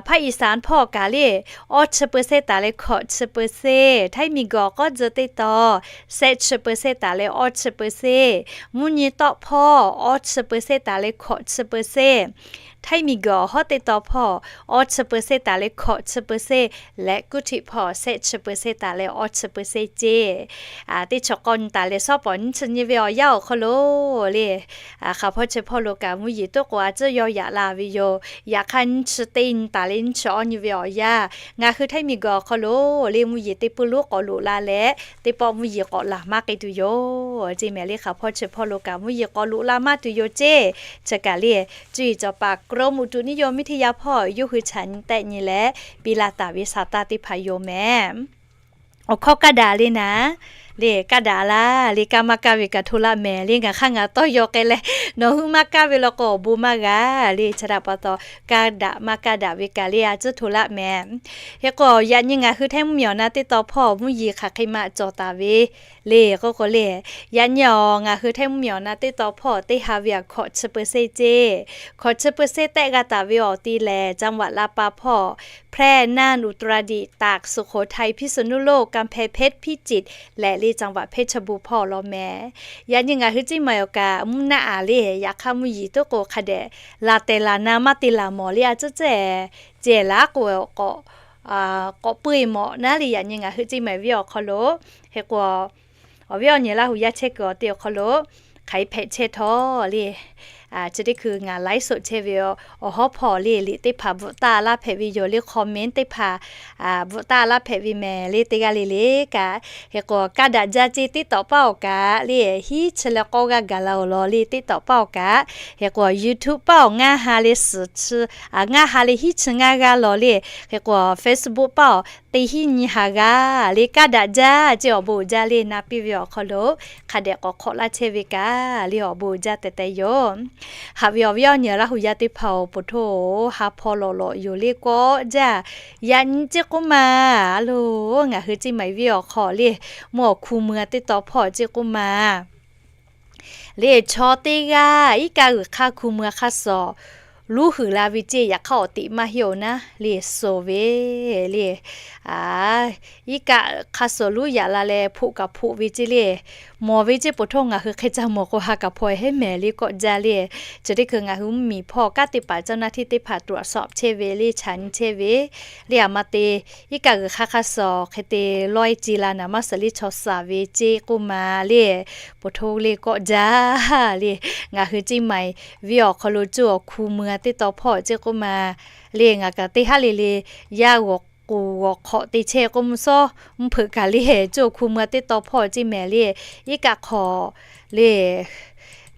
ภาคอีสาน hpawˇ kaꞈ le awˇ chi เปอร์เซ็นต์ taˍ leh hkawꞈ chi เปอร์เซ็นต์, htaiˇ miˬguiˬ awˬ k'awˇ tcuh teˇ taw shehˆ chi เปอร์เซ็นต์ taˍ leh awˇ chi เปอร์เซ็นต์, mvuhˇ nyi tawˆ hpawˇ awˇ chi เปอร์เซ็นต์ taˍ leh hkawꞈ chi เปอร์เซ็นต์, htaiˇ miˬguiˬ awˬ hawˉ teˇ taw hpawˇ awˇ chi เปอร์เซ็นต์ taˍ leh hkawꞈ chi เปอร์เซ็นต์, leh kuˇ htiꞈ hpawˇ shehˆ chi เปอร์เซ็นต์ taˍ leh awˇ chi เปอร์เซ็นต์ ceˇ. Teˇ chi k'awˇ nyi taˍ leh shawˉ pawˍ nyiˇ chi nyi ve awˬ yanˇ awˬ hk'aw lo le, hk'aˬ hpawˇ chi hpawˇ lo kaꞈ mvuhˇ yeˬ toˉ k'o a tcuhˉ yawˇ yaꞈ la ve yoˬ. Yaꞈ hk'aˇ nyiˇ chi teˇ nyi taˍ leh nyiˇ chi awˇ nyi ve awˬ yanˇ ngaˬ hui htaiˇ miˬguiˬ awˬ hk'aw lo le mvuhˇ yeˬ teˇ puiˇ lonˉ k'awꞈ loꞈ la leh teˇ pawˆ mvuhˇ yeˬ k'awꞈ laˬ maˇ k'ai tuˬ yoˬ ceˇ mehˍ. Le hk'aˬ hpawˇ chi hpawˇ lo kaꞈ mvuhˇ yeˬ k'awꞈ loꞈ la maˇ tuˬ yoˬ ceˇ. Chi kaꞈ le, cuˇ yiˍ cawˬ paˍ กรมอุตุนิยมวิทยา hpawˇ yawˇ hui chaꞈ nyi tehˆ nyi leh piˇ laˇ taˍ ve sa taˇ teˇ hpaˍ yoˬ mehˍ. Awˬ hkawˇ kaˇ daꞈ le naˍ, le kaˇ daꞈ laˇ le, kaˇ maˇ kaˇ ve kaꞈ hto laˇ mehˍ. Le ngaˬ hk'aˇ ngaˬ tawˇ yaw k'ai leh nawˬ hui maˇ kaˇ ve law k'o awˬ bon maˇ g'a. Le chi htaꞈ pa taw kaˇ daꞈ maˇ kaˇ daꞈ ve kaꞈ le a tcuhˉ hto laˇ mehˍ. Hk'e k'o yaꞈ nyi ngaˬ hui htaiˇ mvuhˇmiˬ awˬ na teˇ taw hpawˇ mvuhˇ yeˬ hk'aˬ hk'e maˇ cawˬ taˍ ve le k'oˆ k'o le, yaꞈ nyi awˬ ngaˬ hui htaiˇ mvuhˇmiˬ awˬ na teˇ taw hpawˇ teˇ ha ve aꞈ hkawꞈ chi เปอร์เซ็นต์ ceˇ. Hkawꞈ chi เปอร์เซ็นต์ tehˆ g'a taˍ ve awˬ ti lehˬ จังหวัดลำปาง hpawˇ แพร่ น่าน อุตรดิตถ์ ตาก สุโขทัย พิษณุโลก กำแพงเพชร พิจิตร leh le จังหวัดเพชรบูรณ์ hpawˇ law mehˍ. Yaꞈ nyi ngaˬ hui ceˇ maˬ awˬ kaꞈ mvuhˇ naˆ aˍ le, yaꞈ hk'aˇ mvuhˇ yeˬ toˉ k'o hk'a dehꞈ laˬ tehˬ laˬ na maˇ te laˬ mawˬ le a tcuhˉ tcuhˉ e, cehˬ laˉ k'o k'awꞈ k'awꞈ puiˇ e mawˬ naˉ le. Yaꞈ nyi ngaˬ hui ceˇ maˬ viˉ awˬ hk'aw lo hk'e k'o, awˬ viˉ awˬ nyi Laˇ huˍ yaˇ chehˇ kuiˬ awˬ te awˬ hk'aw lo hk'aˬ hk'e hpehꞈ chehˇ htawˇ le, chi teˇ hkui ngaˬ ไลฟ์สด chehˇ ve awˬ hawˉ hpawˇ le liꞈ teˇ hpaˍ bvuhꞈ taˇ laˇ hpehꞈ ve yoˬ le, comment teˇ hpaˍ bvuhꞈ taˇ laˇ hpehꞈ ve mehˍ le. Teˇ g'aˇ le le kaꞈ hk'e k'o kaˇ daꞈ jaˇ ceˇ, TikTok paˇ awˬ kaꞈ le hiˉ chi leh k'awˇ g'aˇ gaˬ la awˬ lawn le TikTok paˇ awˬ kaꞈ hk'e k'o YouTube paˇ awˬ ngaˇ ha le suhˍ chi, ngaˇ ha le hiˉ chi ngaˇ g'aˇ law le, hk'e k'o Facebook paˇ awˬ teˇ hiˉ nyi ha g'aˇ le kaˇ daꞈ jaˇ ceˇ. Awˬ bon uiˍ jaˇ le na piˇ ve awˬ hk'aw lo hk'a dehꞈ k'awꞈ hk'awꞈ laˇ chehˇ ve kaꞈ le awˬ bon uiˍ jaˇ tehꞈ tehꞈ yoˬ. Haꞈ ve awˬ viˉ awˬ nyi Laˇ huˍ yaˇ teˇ hpaˍ-oˬ, po htoˇ-oˬ, ha hpawˇ lawˬ lawꞈ yoˬ le k'awꞈ jaˇ. Yaꞈ nyi ceˇ k'oˆ ma, a loˬ, ngaˬ hui ceˇ maˬ viˉ awˬ hk'aw le mvuhˇ awˬ hku mui-a teˇ taw hpawˇ ceˇ k'oˆ ma le, chaw teˇ g'aˇ iˉ kaˆ g'uiˬ hk'aˇ hku mui-a hk'aˇ suhˍ luˉ huiˍ la ve ceˇ. Yaꞈ hk'aˇ awˬ teꞈ maˇ heˆ-oˬ naˉ le, suhˍ ve le, iˉ kaˆ hk'aˇ suhˍ luˉ yaꞈ la leh hpoꞈ kaꞈ hpoꞈ ve ceˇ le. Mawˬ ve ceˇ, po htoˇ ngaˬ hui hk'e ca mawˬ k'o ha kaꞈ hpaw heˉ mehˍ le k'awꞈ jaˇ le. Chi teˇ hkui ngaˬ hui mvuhˇmiˬ hpawˇ kaˇ teˇ hpaˍ เจ้าหน้าที่ teˇ hpaˍ ตรวจสอบ chehˇ ve le, chaꞈ nyi chehˇ ve le, a ma te iˉ kaˆ g'uiˬ hk'aˇ hk'aˇ suhˍ hk'e te lawˇ-e ce la naˍ maˇ suhˍ le, chaw suhˍ ve ceˇ k'oˆ ma le, po htoˇ le k'awꞈ jaˇ le. Ngaˬ hui ceˇ maˬ viˉ awˬ hk'aw lo cuˇ awˬ hku mui-a teˇ taw hpawˇ ceˇ k'oˆ ma le, ngaˬ kaꞈ teˇ haˉ le le yaˇ g'awˬ k'oˍ g'awˬ hk'awꞈ te chehˇ k'oˆ mvuhˇ shawˉ mvuhˇ hpeuꞈ kaꞈ le, cuˇ awˬ hku mui-a teˇ taw hpawˇ ceˇ mehˍ le, iˉ kaˆ hk'awꞈ le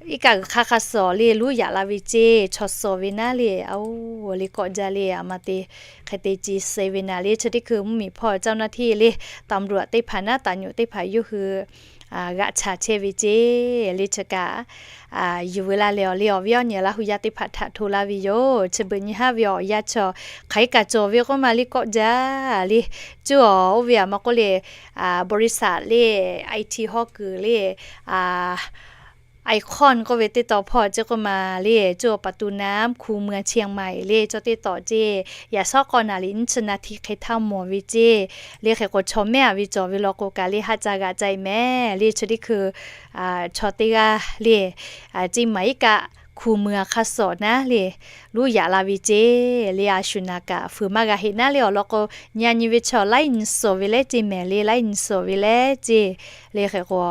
iˉ kaˆ g'uiˬ hk'aˇ hk'a suhˍ le luˉ yaꞈ la ve ceˇ, chaw suhˍ ve naˉ le, a oˇ le kawˆ jaˇ le, a ma te hk'e te ce suh ve naˍ le, chi teˇ hkui mvuhˇmiˬ hpawˇ เจ้าหน้าที่ le, ตำรวจ teˇ hpaˍ naˉ taˍ nyoꞈ teˇ hpaˍ yawˇ hui g'aꞈ chaˍ chehˇ ve ceˇ le chi kaꞈ, yuˬ veu la leh awˬ le awˬ viˉ awˬ nyi Laˇ hu yaˇ teˇ hpaˍ htaꞈ hto laˇ ve yoˬ. Chi beuꞈ nyi haˉ ve awˬ yanˇ chaw hk'aˬ hk'e kaꞈ cawˬ ve k'oˆ ma le kawˆ jaˇ le, cuˇ awˬ oˇ ve a ma k'oˆ le, บริษัท le, IT hawˉ kuiˬ le, Icon k'oˆ ve teˇ taw hpawˇ ceˇ k'oˆ ma le, cuˇ awˬ ประตูน้ำ คูเมืองเชียงใหม่ le, chaw teˇ taw ceˇ, yaꞈ shawˉ k'awˇ naˍ riˍ nyiˇ chi naˍ htiꞈ hk'e htaˇ mawˬ ve ceˇ le, hk'e k'o chaw mehˆ a ve cawˬ ve law k'o kaꞈ le haˆ ca g'aꞈ ca e mehˍ le, chi teˇ hkui chaw teˇ g'aˇ le, ceˇ maˍ iˉ kaˆ คูเมือง hk'aˇ suhˍ naˉ le, luˉ yaꞈ la ve ceˇ le, a shu naˍ kaꞈ fuiˍ maˇ g'a heˆ naˉ le, awˬ lawn k'o nyi a nyi ve chaw laiˉ nyi suhˍ ve leh ceˇ mehˍ le, laiˉ nyi suhˍ ve leh ceˇ le, hk'e k'o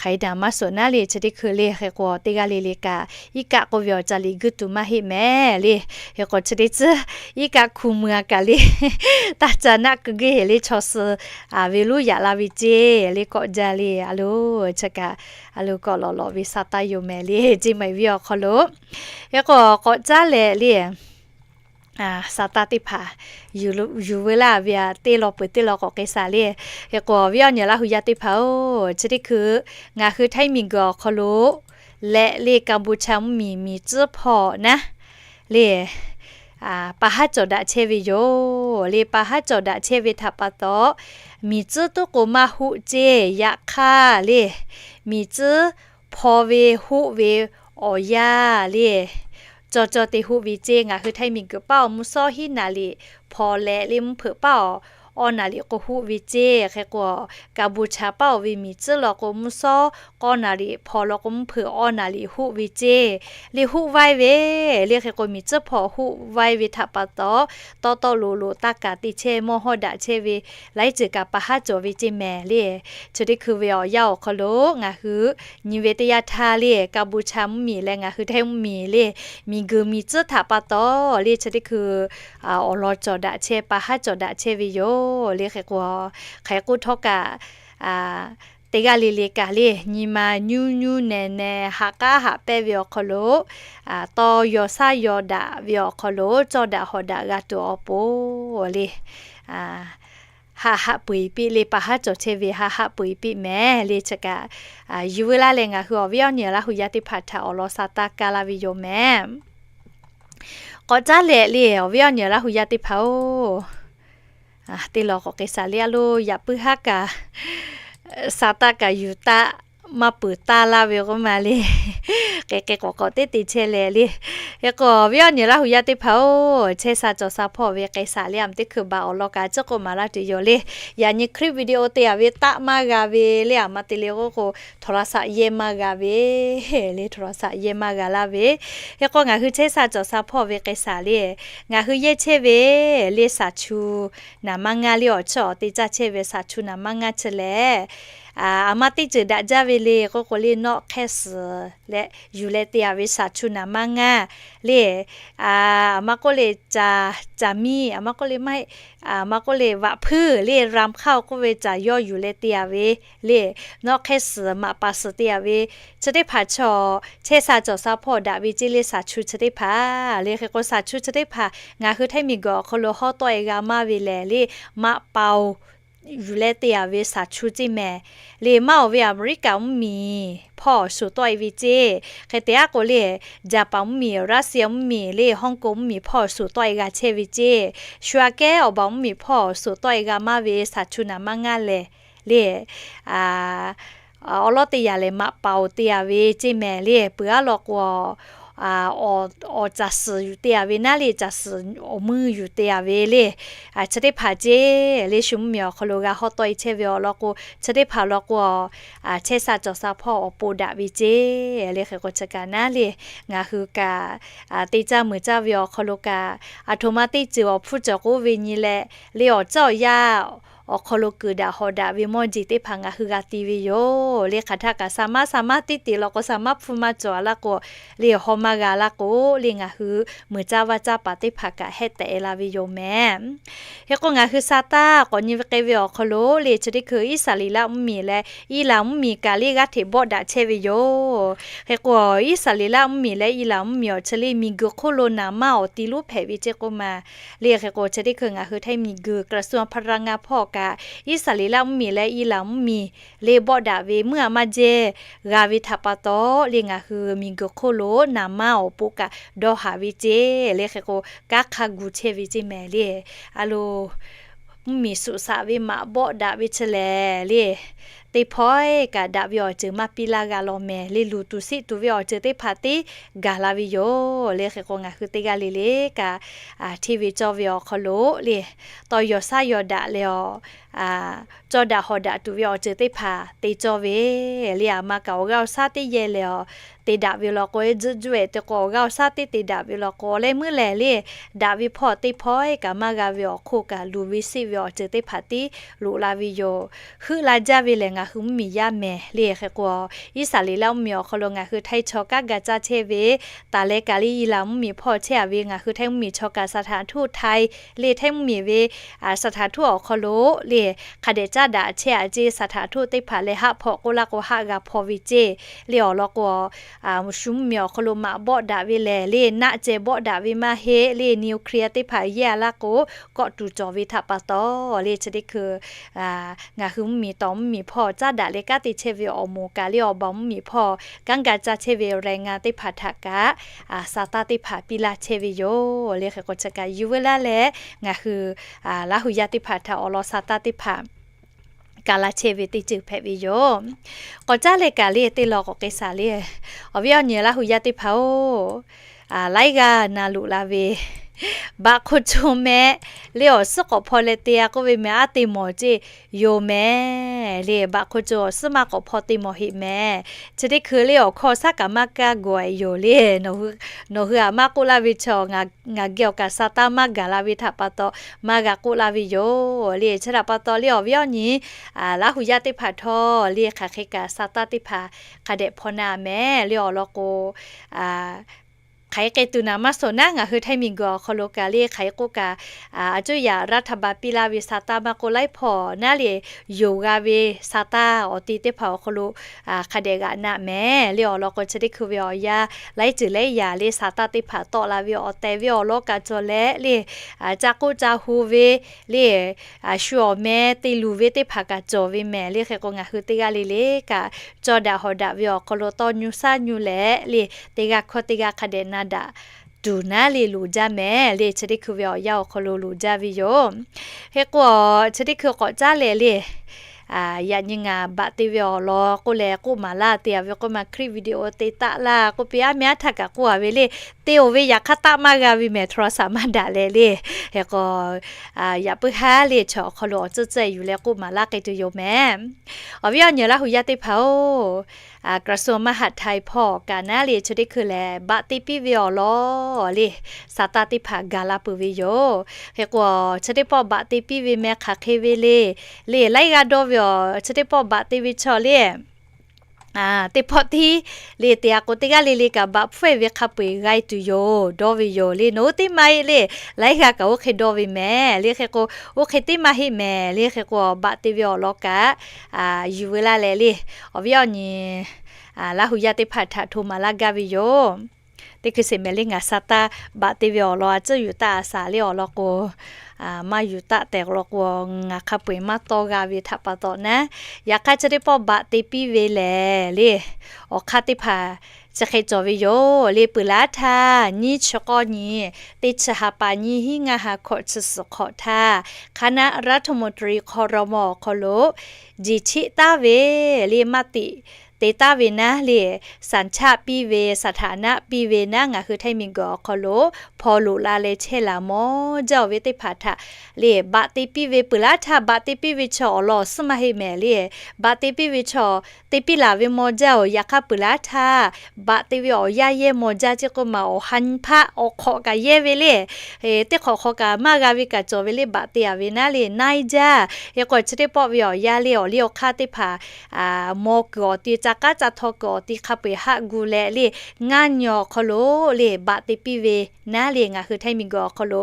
hk'aˬ hk'e daꞈ maˇ suhˍ naˉ le, chi teˇ hkui le, hk'e k'o teˇ g'aˇ le le kaꞈ iˉ kaˆ k'oˆ ve awˬ ca liꞈ guˇ tuˬ maˇ heˆ mehˍ le, hk'e k'o chi teˇ tcuhˉ iˉ kaˆ คูเมือง kaꞈ le taˇ ca naˆ keu geh heˆ le, chaw suh ve luˉ yaꞈ la ve ceˇ le kawˆ jaˇ le, a lo, chi kaꞈ a lo kawˆ lawꞈ lawꞈ ve sa taˇ yoˬ mehˍ le, ceˇ maˍ ve awˬ hk'aw lo, hk'e k'o k'awꞈ caˉ leh le sa taˇ teˇ hpaˍ yuˬ veu laˇ ve a, teˇ law peuˬ teˇ law k'awꞈ hk'e saˍ le. Hk'e k'o awˬ viˉ awˬ nyi Laˇ hu yaˇ teˇ hpaˍ oˬ, chi teˇ hkui ngaˬ hui htaiˇ miˬ guiˬ awˬ hk'aw lo leh le Kaˍbuˍchaˍ mvuhˇmiˬ miˬ tcuhˉ hpawˇ naˉ le, pa haˉ cawˬ daꞈ chehˇ ve yoˬ le. Pa haˉ cawˬ daꞈ chehˇ ve htaꞈ pa taw, miˬ tcuhˉ tuˉ k'o maˇ hoˆ ceˇ. Yaꞈ hk'aˇ le, miˬ tcuhˉ hpaw ve hoˆ ve awˬ yanˇ le, cawˬ cawˬ te hoˆ ve ceˇ. Ngaˬ hui htaiˇ miˬ guiˬ paˉ awˬ mvuhˇ shawˉ hiˉ naˍ liꞈ hpaw leh le mvuhˇ hpeuꞈ paˉ awˬ awˇ naˍ liꞈ k'o hoˆ ve ceˇ. Hk'e k'o Kaˍbuˍchaˍ paˉ awˬ ve miˬ tcuhˉ law k'o mvuhˇ shawˉ k'awˇ naˍ liꞈ hpaw law k'o mvuhˇ hpeuꞈ awˇ naˍ liꞈ hoˆ ve ceˇ. Le hoˆ vaiˇ ve le, hk'e k'o miˬ tcuhˉ hpaw hoˆ vaiˇ ve htaꞈ pa taw, tawˆ tawˆ loꞈ loꞈ taˇ kaꞈ te chehˇ, mawˇ hawˇ daꞈ chehˇ ve laiˉ ceuˬ kaꞈ pa haˉ cawˬ ve ceˇ mehˍ le. Chi teˇ hkui ve awˬ yanˇ awˬ hk'aw lo ngaˬ hui nyi ve teˇ yanˇ htaˇ le, Kaˍbuˍchaˍ mvuhˇmiˬ leh ngaˬ hui htaiˇ mvuhˇmiˬ le, miˬ guiˬ miˬ tcuhˉ htaꞈ pa taw le chi teˇ hkui awˬ lawn cawˬ daꞈ chehˇ, pa haˉ cawˬ daꞈ chehˇ ve yoˬ le. Hk'e k'o hk'aˬ hk'e k'oˆ htawˇ kaꞈ, teˇ g'aˇ le le kaꞈ le nyi ma nyuˇ nyuˇ nehˬ nehˬ haꞈ k'aˉ haꞈ pehˇ ve awˬ hk'aw lo, tawˇ yaw shaˉ yaw daꞈ ve awˬ hk'aw lo cawˇ daꞈ hawˍ daꞈ g'a tuˬ awˬ pon le, haꞈ haꞈ peu eˬ piˇ le, pa haˉ cawˬ chehˇ ve haꞈ haꞈ peu eˬ piˇ mehˍ le. Chi kaꞈ yuˬ veu laˇ leh ngaˬ hui awˬ viˉ awˬ nyi Laˇ hu yaˇ teˇ hpaˍ htaꞈ awˬ lawn sa taˇ kaˇ laˇ ve yoˬ mehˍ. K'awꞈ caˉ leh le awˬ viˉ awˬ nyi Laˇ hu yaˇ teˇ hpaˍ oˬ, teˇ law k'awꞈ hk'e saˍ le a lo, yaꞈ puiˉ haˉ kaꞈ sa taˇ kaꞈ yuˬ taˇ maˇ peuˬ taˇ laˇ ve k'oˆ ma le, hk'e hk'e k'awꞈ k'awꞈ teˇ te chehˇ leh le. Hk'e k'o awˬ viˉ awˬ nyi Laˇ hu yaˇ teˇ hpaˍ oˬ, chehˇ sha cawˬ sha hpawˇ ve k'ai saˍ le, a ma teˇ hkui baˬ awˬ lawn kaꞈ ciˉ k'oˆ maˍ laˇ tuˬ yoˬ le. Yaꞈ nyi clip video te a ve taˆ maˇ g'a ve le, a ma te le k'oˆ k'o โทรศัพท์ yehˇ maˇ g'a ve le, โทรศัพท์ yehˇ maˇ g'a laˇ ve. Hk'e k'o ngaˬ hui chehˇ sha cawˬ sha hpawˇ ve k'ai saˍ le, ngaˬ hui yehˇ chehˇ ve le สาคู naˍ maˇ ngaˇ le, awˬ chiˇ awˬ te caˇ chehˇ ve สาคู naˍ maˇ ngaˇ chi lehˬ, a ma teˇ ceuˬ daꞈ jaˇ ve le k'oˆ k'o le, nawˆ hk'ehˇ suhˍ leh yuˬ leh te a ve สาคู naˍ maˇ ngaˇ le, a ma k'oˆ le, caˍ miˇ, a ma k'oˆ le maˇ heˆ, a ma k'oˆ le vaꞈ hpuiˇ le, รำข้าว k'oˆ ve caˍ yawˇ yuˬ leh te a ve le, nawˆ hk'ehˇ suhˍ maꞈ paˍ suhˍ te a ve chi teˇ hpaˍ chaw chehˇ sha cawˬ sha hpawˇ daꞈ ve ceˇ le, สาคู chi teˇ hpaˍ le. Hk'e k'o สาคู chi teˇ hpaˍ ngaˬ hui htaiˇ miˬ guiˬ awˬ hk'aw lo hawˉ tawˆ e g'a maˇ ve lehˬ le, maꞈ paˍ oˬ yuˬ leh te a ve สาคู ceˇ mehˍ le. Maˇ oˬ ve Aˍmeˍriˆkaˍ mvuhˇmiˬ hpawˇ shuˍ tawˆ e ve ceˇ. Hk'e te aˉ k'o le, Jaˍpaˍ mvuhˇmiˬ, Russia mvuhˇmiˬ le, Hong Kong mvuhˇmiˬ hpawˇ shuˍ tawˆ e g'a chehˇ ve ceˇ. Shu aꞈ kehˉ awˬ baˬ mvuhˇmiˬ hpawˇ shuˍ tawˆ e g'a maˇ ve สาคู naˍ maˇ ngaˇ lehˬ le, awˬ lawn teˇ yanˇ lehˬ maꞈ paˍ oˬ te a ve ceˇ mehˍ le. Peuˬ aˉ law k'o, awˬ caˬ suhˍ yuˬ te a ve naˉ le, caˬ suhˍ awˬ meuˇ yuˬ te a ve le, chi teˇ hpaˍ ceˇ le. Shu mvuhˇmiˬ awˬ hk'aw lo g'a hawˉ tawˆ e chehˇ ve awˬ lawn k'o, chi teˇ hpaˍ law k'o, chehˇ sha cawˬ sha hpawˇ awˬ pon daꞈ ve ceˇ le. Hk'e k'o chi kaꞈ naˉ le, ngaˬ hui kaꞈ te caˇ meuˬ caˇ ve awˬ hk'aw lo kaꞈ, aˬ htoꞈ ma teˇ ceuˬ awˬ hpfuhˇ cawˬ k'oˆ ve nyi leh le, awˬ caˉ awˬ yaˇ awˬ hk'aw lo kuiˬ daꞈ hawˍ daꞈ ve mawˇ jeˬ teˇ hpaˍ ngaˬ hui g'a ti ve yoˬ. Le hk'aˬ htaˇ kaꞈ saˍ maˇ saˍ maˇ tiˉ te law k'o, saˍ maˇ hpfuhˇ maˇ cawˬ a laˇ k'o, le haw maˇ g'a laˇ k'o, le ngaˬ hui meuˍ caˇ vaˇ caˇ paˍ teˇ hpaˍ kaꞈ hehˆ tehꞈ la ve yoˬ mehˍ. Hk'e k'o, ngaˬ hui sa taˇ k'awꞈ nyi ve k'ai ve awˬ hk'aw lo le chi teˇ hkui Iˉsaˍreˍlaˆ mvuhˇmiˬ leh Eˍlaˍ mvuhˇmiˬ kaꞈ le g'aˇ hteꞈ bawˆ daꞈ chehˇ ve yoˬ. Hk'e k'o, Iˉsaˍreˍlaˆ mvuhˇmiˬ leh Eˍlaˍ mvuhˇmiˬ awˬ chi le miˬguiˬ hk'oˆ lo naˍ maˇ awˬ ti lonˉ hpehꞈ ve ceˇ k'oˆ ma. Le hk'e k'o, chi teˇ hkui ngaˬ hui htaiˇ miˬguiˬ กระทรวงพลังงาน hpawˇ kaꞈ Iˉsaˍreˍlaˆ mvuhˇmiˬ leh Eˍlaˍ mvuhˇmiˬ le bawˆ daꞈ ve meuˇ a maˇ jehˇ g'a ve htaꞈ pa taw, le ngaˬ hui miˬguiˬ hk'oˆ lo naˍ maˇ awˬ pon kaꞈ dawˇ haˍ ve ceˇ. Le hk'e k'o, kanˉ hk'a gu chehˇ ve ceˇ mehˍ le. A lo, mvuhˇmiˬ suꞈ saꞈ ve maꞈ bawˆ daꞈ ve chi lehˬ le, teˇ hpawˇ kaꞈ daꞈ ve awˬ ceuˬ maˇ piˇ laˇ g'a law mehˍ le. Luˬ tuˬ siˆ tuˬ ve awˬ ceuˬ teˇ hpaˍ tiˉ gaˬ la ve yoˬ. Le hk'e k'o, ngaˬ hui teˇ g'aˇ le le kaꞈ hteˇ ve cawˇ ve awˬ hk'aw lo le, tawˇ yaw shaˉ yaw daꞈ leh awˬ, cawˇ daꞈ hawˍ daꞈ tuˬ ve awˬ ceuˬ teˇ hpaˍ te cawˇ ve le. A ma kaꞈ awˬ g'aˇ awˬ shaˉ teˇ yehˇ leh awˬ te daꞈ ve law k'o, e tzuhˆ juˆ ehˍ te k'o, awˬ g'aˇ awˬ shaˉ teˇ te daꞈ ve law k'o, leh meuˇ lehˬ le, daꞈ ve hpawˇ teˇ hpawˇ kaꞈ maˇ g'a ve awˬ hk'oˆ kaꞈ, luˬ ve siˆ ve awˬ ceuˬ teˇ hpaˍ tiˉ loꞈ la ve yoˬ. Heuˆ la jaˇ ve lehˬ ngaˬ hui mvuhˇmiˬ yaˇ mehˍ le. Hk'e k'o, Iˉsaˍreˍlaˆ mvuhˇmiˬ awˬ hk'aw lo ngaˬ hui htaiˇ chaw kanˉ ga caˇ chehˇ ve, taˍ leh kaꞈ le Eˍlaˍ mvuhˇmiˬ hpawˇ chehˇ a ve ngaˬ hui htaiˇ mvuhˇmiˬ chaw kaꞈ สถานทูตไทย le htaiˇ mvuhˇmiˬ ve สถานทูต awˬ hk'aw lo le hk'a dehꞈ caˉ daꞈ chehˇ a ceˇ. สถานทูต teˇ hpaˍ leh haˆ hpawꞈ k'oˆ laˇ k'o, haˆ g'a hpawˇ ve ceˇ le awˬ lawn k'o, shu mvuhˇmiˬ awˬ hk'aw lo maꞈ bawˆ daꞈ ve lehˬ le, naˆ ceh bawˆ daꞈ ve maˇ heˆ le, นิวเคลียร์ teˇ hpaˍ yehˇ a laˇ k'o, kawˆ tuˬ cawˬ ve htaꞈ pa taw le chi teˇ hkui ngaˬ hui mvuhˇmiˬ tawˍ mvuhˇmiˬ hpawˇ caˉ daꞈ leh kanˉ te chehˇ ve awˬ moˍ kaꞈ le awˬ baˬ mvuhˇmiˬ hpawˇ kanˉ ga caˇ chehˇ ve แรงงาน teˇ hpaˍ htaꞈ kaꞈ sa taˇ teˇ hpaˍ piˇ laˇ chehˇ ve yoˬ. Le hk'e k'o, chi kaꞈ yuˬ veu laˇ leh ngaˬ hui Laˇ huˍ yaˇ teˇ hpaˍ htaꞈ awˬ lawn sa taˇ teˇ hpaˍ ka laˇ chehˇ ve teˇ ceuˬ hpehꞈ ve yoˬ. K'awꞈ caˉ leh kaꞈ le teˇ law k'awꞈ k'ai shaˍ le. Awˬ viˉ awˬ nyi Laˇ huˍ yaˇ teˇ hpaˍ-oˬ, laiˉ g'aˇ na loꞈ la ve, baꞈ hk'oˆ co mehˆ le awˬ suhˉ k'awꞈ hpaw leh te a k'oˆ ve mehˍ, aˉ te mawˬ ceˇ yoˬ mehˍ le. Baꞈ hk'oˆ co awˬ suhˉ maˇ k'awꞈ hpaw te mawˬ heˆ mehˍ. Chi teˇ hkui le awˬ hkawˇ shaˉ kaꞈ maˇ kaˇ gawˬ e yoˬ le. Nawˬ hui aꞈ maˇ k'oˆ laˇ ve chaw, ngaˬ geh awˬ kaꞈ sa taˇ maˇ gaˬ la ve htaꞈ pa taw maˇ g'a k'oˆ laˇ ve yoˬ le. Chi htaꞈ pa taw le awˬ viˉ awˬ nyi Laˇ huˍ yaˇ teˇ hpaˍ htawˇ le hk'aˬ hk'e kaꞈ sa taˇ teˇ hpaˍ hk'a dehꞈ hpaw na mehˍ le awˬ lawn k'o, hk'aˬ hk'e k'ai tuˬ naˍ maˇ shawˍ naˉ ngaˬ hui htaiˇ miˬguiˬ awˬ hk'aw lo kaꞈ le hk'aˬ hk'e k'oˆ kaꞈ, aˬ cuˇ yaꞈ รัฐบาล piˇ laˇ ve sa taˇ maˇ k'oˆ laiˉ hpawˇ naˉ le, yonˍ g'a ve sa taˇ awˬ te teˇ hpaˍ awˬ hk'aw lo hk'a dehꞈ g'aꞈ na mehˍ le awˬ lawn k'o, chi teˇ hkui ve awˬ yanˇ laiˉ ceuˬ laiˉ yaꞈ le sa taˇ teˇ hpaˍ tawˆ la ve awˬ tehˬ ve awˬ lawn kaꞈ cawˬ leh le, ca k'oˆ ca hu ve le, shu awˬ meh te luˬ ve teˇ hpaˍ kaꞈ cawˬ ve mehˍ le. Hk'e k'o, ngaˬ hui teˇ g'aˇ le le kaꞈ caw daꞈ hawˍ daꞈ ve awˬ hk'aw lo tawˇ nyu shaˉ nyu leh le, teˇ g'aˇ hkawˇ teˇ g'aˇ hk'a dehꞈ na daꞈ tuˬ naˉ le loˍ jaˇ mehˍ le. Chi teˇ hkui ve awˬ yanˇ awˬ hk'aw lo loˍ jaˇ ve yoˬ. Hk'e k'o, chi teˇ hkui k'awꞈ caˉ leh le, yaꞈ nyi ngaˬ baꞈ te ve awˬ lawn k'oˆ leh k'oˆ maˍ laˇ te a ve k'oˆ ma คลิปวิดีโอ te taˆ laˇ k'oˆ piˇ aˉ meh aˉ htaˇ kaꞈ k'oˆ a ve le, te oˬ ve yaꞈ hk'aˇ taˆ maˇ g'a ve mehˍ โทรศัพท์ maˇ daꞈ leh le. Hk'e k'o, yaꞈ puiˉ haˉ le chaw awˬ hk'aw lo awˬ tcuhˉ tcuhˉ yuˬ leh k'oˆ maˍ laˇ k'ai tuˬ yoˬ mehˍ. Awˬ viˉ awˬ nyi Laˇ huˍ yaˇ teˇ hpaˍ-oˬ, กระทรวงมหาดไทย hpawˇ kaꞈ naˉ le chi teˇ hkui lehˬ baꞈ te piˇ ve awˬ lawn le sa taˇ teˇ hpaˍ gaˬ la peuˬ ve yoˬ. Hk'e k'o, chi teˇ pawˆ baꞈ te piˇ ve meh hk'aˬ hk'e ve le, le laiˉ g'aˇ dawˇ ve awˬ chi teˇ pawˆ baꞈ te ve chaw le teˇ pawˆ tiˉ le te a k'o, teˇ g'aˇ le le kaꞈ baꞈ hpfuhˇ e ve hk'a peu-eˬ g'a e tuˬ yoˬ, dawˇ ve yoˬ le. Nawˬ hui teˇ ma heˆ le, laiˉ g'aˇ kaꞈ oˇ hk'e dawˇ ve mehˍ le. Hk'e k'o, oˇ hk'e teˇ ma heˆ mehˍ le. Hk'e k'o, baꞈ te ve awˬ lawn kaꞈ yuˬ veu laˇ leh le, awˬ viˉ awˬ nyi Laˇ huˍ yaˇ teˇ hpaˍ htaꞈ hto maˍ laˇ gaˇ ve yoˬ. Teˇ hkui sheˍ mehˍ le ngaˬ sa taˇ baꞈ te ve awˬ lawn a tcuhˉ yuˬ taˆ a shaˍ le awˬ lawn k'o, maˇ yuˬ taˆ tehꞈ lawn k'o, ngaˬ hk'a peu-eˬ maˇ tawˇ g'a ve htaꞈ pa taw naˉ, yaꞈ hk'aˇ chi teˇ pawˆ baꞈ te piˇ ve lehˬ le, awˬ hk'aˇ teˇ hpaˍ chi hk'e cawˬ ve yoˬ le. Peuˬ laˇ htaˇ nyiˇ chi k'awˇ nyi, teˇ chi ha pa nyiˇ hinˉ ngaˇ ha hkawꞈ chi suhˍ hk'awꞈ htaˇ, คณะรัฐมนตรี ครม. awˬ hk'aw lo jeˬ cheˆ taˉ ve le มติ te taˍ ve naˉ le, สัญชาติ piˇ ve, สถานะ piˇ ve naˉ, ngaˬ hui ไทย miˬguiˬ awˬ hk'aw lo hpaw loꞈ la leh chehˇ laˬ mawˬ jaˇ-oˬ ve teˇ hpaˍ htaꞈ le baꞈ te piˇ ve peuˬ laˇ htaˇ, baꞈ te piˇ ve chaw awˬ lawn awˬ suhˉ maˇ heˆ mehˍ le. Baꞈ te piˇ ve chaw te piˇ laˬ ve mawˬ jaˇ-oˬ. Yaꞈ hk'aˇ peuˬ laˇ htaˇ, baꞈ te ve awˬ yanˇ yehˇ mawˬ jaˇ ceˇ k'oˆ maˬ, awˬ ha nyi hpaˆ awˬ hk'awꞈ kaꞈ yehˇ ve le. Teˇ hk'awꞈ hk'aw kaꞈ maˇ g'a ve kaꞈ cawˬ ve le, baꞈ te a ve naˉ le, naiˉ jaˇ. Hk'e k'o chi teˇ pawˆ ve awˬ yanˇ le, awˬ liˇ awˬ hk'aˇ teˇ hpaˍ mawˬ kuiˬ awˬ ti, ca k'aˉ ca htaw kuiˬ awˬ ti hk'a peu-eˬ haˆ gu leh le, ngaˇ nyi awˬ hk'aw lo le baꞈ te piˇ ve naˉ le, ngaˬ hui ไทย miˬguiˬ awˬ hk'aw lo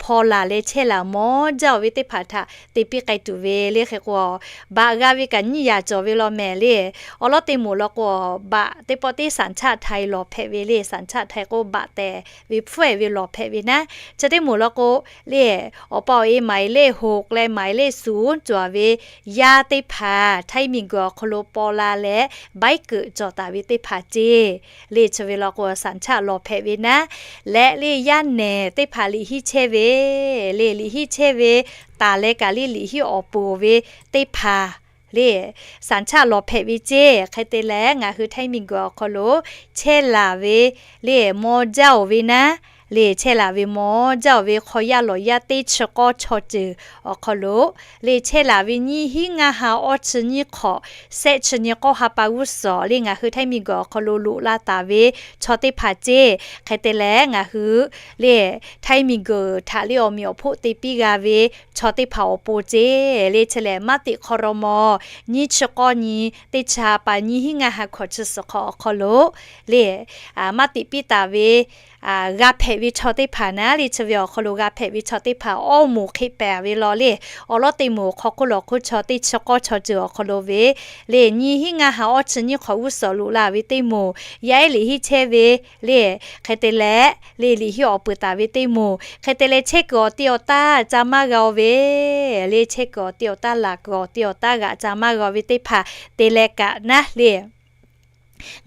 hpaw laˬ leh chehˇ laˬ mawˬ jaˇ-oˬ ve teˇ hpaˍ htaꞈ te piˇ k'ai tuˬ ve le. Hk'e k'o, baꞈ g'a ve kaꞈ nyiˇ yaꞈ cawˬ ve law mehˍ le. Awˬ lawn teˇ moˍ law k'o, baꞈ teˇ pawˆ teˇ สัญชาติไทย lawˬ hpehꞈ ve le. สัญชาติไทย k'o baꞈ tehˬ ve hpfuhˇ-ehˍ ve lawˬ hpehꞈ ve naˉ. Chi teˇ moˍ law k'o le, awˬ pa awˬ e หมายเลขหก leh หมายเลขศูนย์ cawˬ ve yaˇ teˇ hpaˍ ไทย miˬguiˬ awˬ hk'aw lo paw la leh ใบเกิด cawˬ taˍ ve teˇ hpaˍ ceˇ le. Chi ve law k'o สัญชาติ lawˬ hpehꞈ ve naˉ. Leh le yaˇ nehˬ teˇ hpaˍ liꞈ hiˉ chehˇ ve le, liꞈ hiˉ chehˇ ve taˍ leh kaꞈ le liꞈ hiˉ awˬ pon ve teˇ hpaˍ le สัญชาติ lawˬ hpehꞈ ve ceˇ. Hk'e te leh ngaˬ hui ไทย miˬguiˬ awˬ hk'aw lo chehˇ laˬ ve le mawˬ jaˇ-oˬ ve naˉ le, chehˇ laˬ ve mawˬ jaˇ-oˬ ve hk'aw yaˇ lawˬ yaˇ teˇ chi k'awˇ chaw ceuˬ awˬ hk'aw lo le chehˇ laˬ ve nyiˇ hinˉ ngaˇ ha awˇ chi nyiˇ hk'awꞈ shehˆ chi nyi k'awˇ ha pa g'uˇ suhˍ le ngaˬ hui ไทย miˬguiˬ awˬ hk'aw lo loꞈ la taˍ ve chaw teˇ hpaˍ ceˇ. Hk'e te leh ngaˬ hui le ไทย miˬguiˬ htaꞈ le awˬ meꞈ awˬ hpoˆ te piˇ g'a ve chaw teˇ hpaˍ awˬ pon ceˇ le. Chi lehˬ maˇ teꞈ hk'aw raw mawˬ nyiˇ chi k'awˇ nyi teˇ chi ha pa nyiˇ hinˉ ngaˇ ha hkawꞈ chi suhˍ hk'awꞈ awˬ hk'aw lo le maˇ teꞈ piˇ taˍ ve g'a hpehꞈ ve chaw teˇ hpaˍ naˉ le, chi ve awˬ hk'aw lo g'a hpehꞈ ve chaw teˇ hpaˍ awˇ moˍ hk'e pehˍ ve law le. Awˬ lawn teˇ moˍ hk'aw hk'oˆ lawˬ hk'oˆ chaw teˇ chi k'awˇ chaw ceuˬ awˬ hk'aw lo ve le nyiˇ hinˉ ngaˇ ha awˇ chi nyiˇ hk'awꞈ g'uˇ suhˍ loꞈ la ve teˇ moˍ, yaˇ ehˉ liꞈ hiˉ chehˇ ve le, hk'e te leh le liꞈ hiˉ awˬ peuˬ taˍ ve teˇ moˍ, hk'e te leh chehˇ kuiˬ awˬ ti awˬ taˇ ca maˇ g'a-oˬ ve le, chehˇ kuiˬ awˬ ti awˬ taˇ, laˬ kuiˬ awˬ ti awˬ taˇ g'aꞈ ca maˇ g'a ve teˇ hpaˍ te leh kaꞈ naˉ le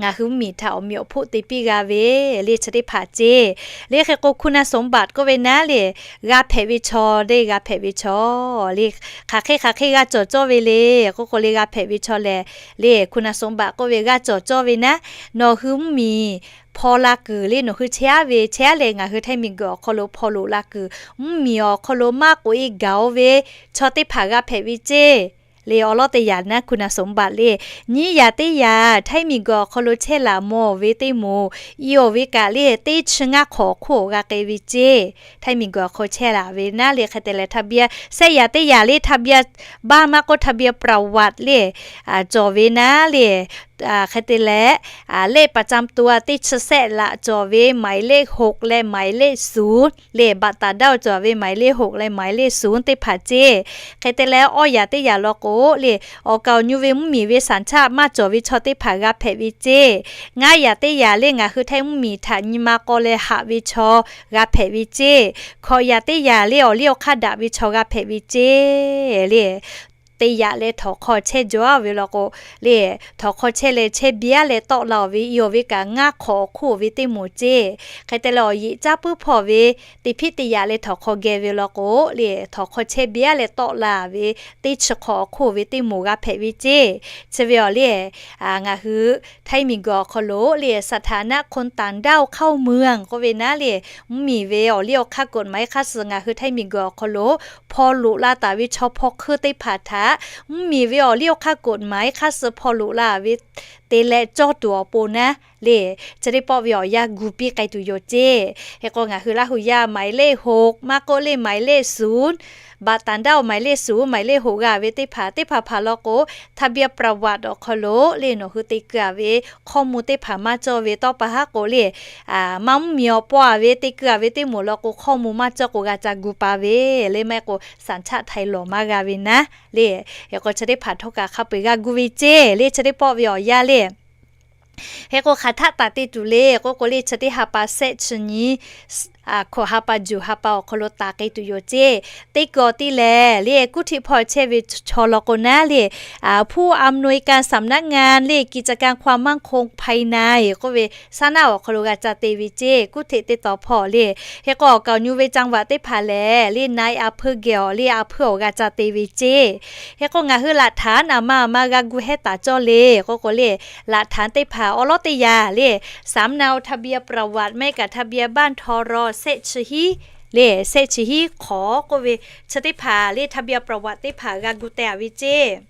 ngaˬ hui mvuhˇmiˬ htaꞈ awˬ meꞈ awˬ hpoˆ te piˇ g'a ve le chi teˇ hpaˍ ceˇ. Le hk'e k'o คุณสมบัติ k'oˆ ve naˉ le, g'a hpehꞈ ve chaw le, g'a hpehꞈ ve chaw le, hk'aˬ hk'e hk'aˬ hk'e g'a cawˬ cawˇ ve le k'oˆ k'o le, g'a hpehꞈ ve chaw lehˬ le คุณสมบัติ k'oˆ ve g'a cawˬ cawˇ ve naˉ, nawˬ hui mvuhˇmiˬ hpaw la kuiˬ le, nawˬ hui chehˇ aˉ ve chehˇ aˉ leh ngaˬ hui ไทย miˬguiˬ awˬ hk'aw lo hpaw loꞈ la kuiˬ, mvuhˇmiˬ awˬ hk'aw lo maˇ k'oꞈ e gaˬ-oˬ ve chaw teˇ hpaˍ g'a hpehꞈ ve ceˇ. Le awˬ lawn teˇ yaꞈ naˉ คุณสมบัติ le, nyiˇ yaꞈ teˇ yaꞈ ไทย miˬguiˬ awˬ hk'aw lo chehˇ laˬ mawˬ ve teˇ moˍ, i awˬ ve kaꞈ le teˇ chi ngaˇ hk'awꞈ awˬ hk'oˆ g'a k'ai ve ceˇ. ไทย miˬguiˬ awˬ hk'aw chehˇ laˬ ve naˉ le, hk'e te leh ทะเบียน shehˆ yaꞈ teˇ yaꞈ le ทะเบียนบ้าน maˇ k'oˆ ทะเบียนประวัติ le cawˬ ve naˉ le, hk'e te leh เลขประจำตัว teˇ chi shehˆ laꞈ cawˬ ve หมายเลขหก leh หมายเลขศูนย์ le, บัตรต่างด้าว cawˬ ve หมายเลขหก leh หมายเลขศูนย์ teˇ hpaˍ ceˇ. Hk'e te leh awˇ yaꞈ teˇ yaꞈ law k'o le, awˬ kaˍ awˬ nyu ve mvuhˇmiˬ ve สัญชาติ maˇ cawˬ ve chaw teˇ hpaˍ g'a hpehꞈ ve ceˇ. Ngaˇ yaꞈ teˇ yaꞈ le ngaˬ hui ไทย mvuhˇmiˬ htaꞈ nyi ma k'aw leh haꞈ ve chaw g'a hpehꞈ ve ceˇ. Hkawꞈ yaꞈ teˇ yaꞈ le awˬ liˇ awˬ hk'aˇ daꞈ ve chaw g'a hpehꞈ ve ceˇ le. Teˇ yaꞈ leh htawnˍ hk'aw chehˇ jaw ve law k'o le, htawnˍ hk'aw chehˇ leh chehˇ biˇ aˉ leh tawˆ la-oˬ ve, i awˬ ve kaꞈ ngaˇ hk'awꞈ awˬ hk'oˆ ve teˇ moˍ ceˇ. Hk'e te leh awˬ yeꞈ caˇ puiˉ hpawˇ ve teˇ hpiˉ teˇ yaꞈ leh htawnˍ hk'aw geh ve law k'o le, htawnˍ hk'aw chehˇ biˇ aˉ leh tawˆ la ve teˇ chi hk'awꞈ awˬ hk'oˆ ve teˇ moˍ g'a hpehꞈ ve ceˇ. Chi ve awˬ le ngaˬ hui ไทย miˬguiˬ awˬ hk'aw lo le สถานะคนต่างด้าวเข้าเมือง k'oˆ ve naˉ le, mvuhˇmiˬ ve awˬ liˇ awˬ hk'aˇ กฎหมาย hk'aˇ suh ngaˬ hui ไทย miˬguiˬ awˬ hk'aw lo hpaw loꞈ la taˍ ve chaw hpaw hk'euˆ teˇ hpaˍ htaꞈ mvuhˇmiˬ ve awˬ liˇ awˬ hk'aˇ กฎหมาย hk'aˇ suh hpaw loꞈ la ve te leh cawˇ tuˬ awˬ pon naˉ le, chi teˇ pawˆ ve awˬ yanˇ gu piˇ k'ai tuˬ yoˬ ceˇ. Hk'e k'o ngaˬ hui Laˇ hu yaˇ หมายเลขหก maˇ k'oˆ le หมายเลขศูนย์ บัตรต่างด้าว หมายเลขศูนย์ หมายเลขหก g'a ve teˇ hpaˍ teˇ hpaˍ hpaˍ law k'o, ทะเบียนประวัติ awˬ hk'aw lo le nawˬ hui te keu-a ve hkawˇ mvuh teˇ hpaˍ maˇ cawˇ ve tawˇ pa haˉ k'o le, maˇ mvuhˇmiˬ awˬ pon a ve te keu-a ve teˇ moˍ law k'o hkawˇ mvuh maˇ cawˇ k'o g'a ca gu pa ve le, maˇ heˆ k'o สัญชาติไทย lawˬ maˇ g'a ve naˉ le. Hk'e k'o chi teˇ hpaˍ htawˇ kaꞈ hk'a peu-eˬ g'a gu ve ceˇ le, chi teˇ pawˆ ve awˬ yanˇ le Hk'e k'o hk'aˬ htaˆ taˍ te tuˬ le k'oˆ k'o le, chi teˇ ha pa shehˆ chi nyi hkawꞈ ha pa juˬ ha pa awˬ hk'aw lo taˍ k'ai tuˬ yoˬ ceˇ. Teˇ kaw tiˉ lehˬ le, kuˉ htiꞈ hpawˇ chehˇ ve chaw law k'o naˉ le, ผู้อำนวยการสำนักงาน le กิจการความมั่นคงภายใน k'oˆ ve saˉ naˆ awˬ hk'aw lo g'a ca te ve ceˇ. Kuˉ htiꞈ teˇ taw hpawˇ le. Hk'e k'o awˬ kaˍ awˬ nyu ve จังหวัด teˇ hpaˍ lehˬ le, นายอำเภอ geh awˬ le อำเภอ awˬ g'a ca te ve ceˇ. Hk'e k'o ngaˬ hui หลักฐาน aˬ ma aˬ ma g'a gu hehˉ taˍ cawˇ le k'oˆ k'o le, หลักฐาน teˇ hpaˍ awˬ lawˉ teˇ yanˇ le, สำเนาทะเบียนประวัติ maˇ heˆ kaꞈ ทะเบียนบ้าน ทร shehˆ chi hiˉ le, shehˆ chi hiˉ hk'awꞈ k'oˆ ve chi teˇ hpaˍ le, ทะเบียนประวัติ teˇ hpaˍ g'a gu teh-a ve ceˇ.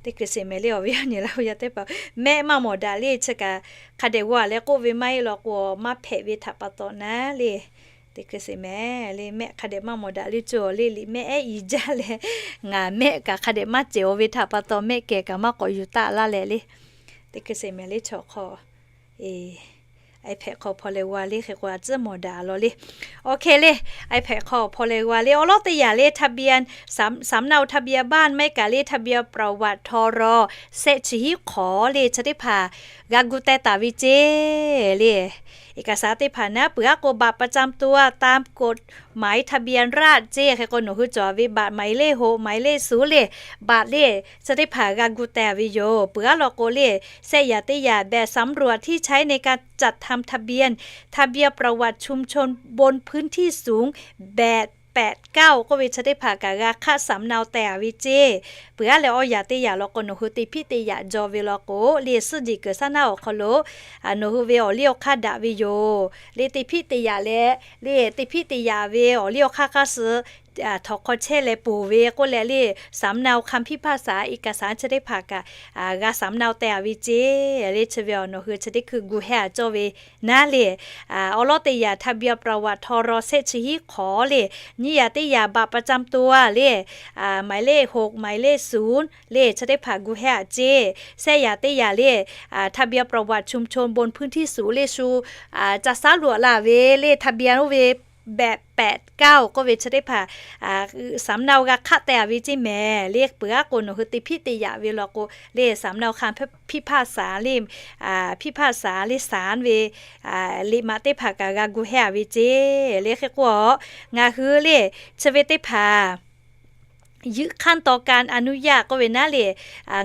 Teˇ hkui sheˍ mehˍ le, awˬ viˉ awˬ nyi laˇ yaˇ teˇ hpaˍ, mehˆ maˇ mawˬ daꞈ le. Chi kaꞈ hk'a dehꞈ g'a leh k'oˆ ve maˇ heˆ law k'o, maˇ hpehꞈ ve htaꞈ pa taw naˉ le. Teˇ hkui sheˍ mehˍ le, mehˆ hk'a dehꞈ maˇ mawˬ daꞈ le, cawˬ le liꞈ mehˆ ehˉ i jaˇ leh, ngaˬ mehˆ kaꞈ hk'a dehꞈ maˇ cehˬ-o ve htaꞈ pa taw mehˆ kehˬ kaꞈ maˇ k'awꞈ yuˬ taˆ laˇ leh le. Teˇ hkui sheˍ mehˍ le, chaw hk'aw iPad hk'aw hpaw leh g'a le. Hk'e k'o a tcuhˉ mawˬ daꞈ law le. Awˬ hk'e le, iPad hk'aw hpaw leh g'a le. Awˬ lawˉ teˇ yanˇ le, ทะเบียน สำ- สำเนาทะเบียนบ้าน maˇ heˆ kaꞈ le ทะเบียนประวัติ ทร shehˆ chi hiˉ hk'awꞈ le chi teˇ hpaˍ g'a gu teh taˍ ve ceˇ le. เอกสาร teˇ hpaˍ naˉ, peuˬ aˉ k'o บัตรประจำตัว ตามกฎหมายทะเบียนราษฎร์ ceˇ. Hk'e k'o nawˬ hui cawˬ ve บัตรหมายเลขหก หมายเลขศูนย์ le, บัตร le, chi teˇ hpaˍ g'a gu teh ve yoˬ. Peuˬ aˉ law k'o le, shehˆ yaꞈ teˇ yaꞈ แบบสำรวจที่ใช้ในการจัดทำทะเบียน ทะเบียนประวัติชุมชนบนพื้นที่สูง แบบแปดเก้า k'oˆ ve chi teˇ hpaˍ kaꞈ g'a hk'aˆ สำเนา teh-a ve ceˇ. Peuˬ aˉ leh awˬ yaꞈ teˇ yaꞈ law k'o nawˬ hui teˇ hpiˆ teˇ yaꞈ jaw ve law k'o le, suhˉ jeˬ kuiˬ saˉ naˆ awˬ hk'aw lo nawˬ hui ve awˬ liˇ awˬ hk'aˇ daꞈ ve yoˬ le. Teˇ hpiˆ teˇ yaꞈ leh le, teˇ hpiˆ teˇ yaꞈ ve awˬ liˇ awˬ hk'aˇ hk'aˇ suh htawnˍ hk'aw chehˇ leh ponˬ ve k'oˆ leh le, สำเนาคำพิพากษา เอกสาร chi teˇ hpaˍ kaꞈ g'a สำเนา teh-a ve ceˇ le. Chi ve awˬ nawˬ hui chi teˇ hkui gu hehˉ-a cawˇ ve naˉ le. Awˬ lawˉ teˇ yanˇ ทะเบียนประวัติ ทร shehˆ chi hiˉ hk'awꞈ le, nyiˇ yaꞈ teˇ yaꞈ บัตรประจำตัว le, หมายเลขหก หมายเลขศูนย์ le chi teˇ hpaˍ gu hehˉ-a ceˇ. Shehˆ yaꞈ teˇ yaꞈ le, ทะเบียนประวัติชุมชนบนพื้นที่สูง le, shu ca saˉ luꞈ laˇ ve le, ทะเบียน oˇ ve แบบแปดเก้า k'oˆ ve chi teˇ hpaˍ สำเนา g'a hk'aˆ teh-a ve ceˇ mehˍ le. Peuˬ aˉ k'o nawˬ hui teˇ hpiˆ teˇ yaꞈ ve law k'o le, สำเนาคำพิพากษา le, พิพากษา le, ศาล ve liꞈ maꞈ teˇ hpaˍ kaꞈ g'a gu hehˉ-a ve ceˇ le. Hk'e k'o ngaˬ hui le, chi ve teˇ hpaˍ ยึดขั้นตอนการอนุญาต k'oˆ ve naˉ le,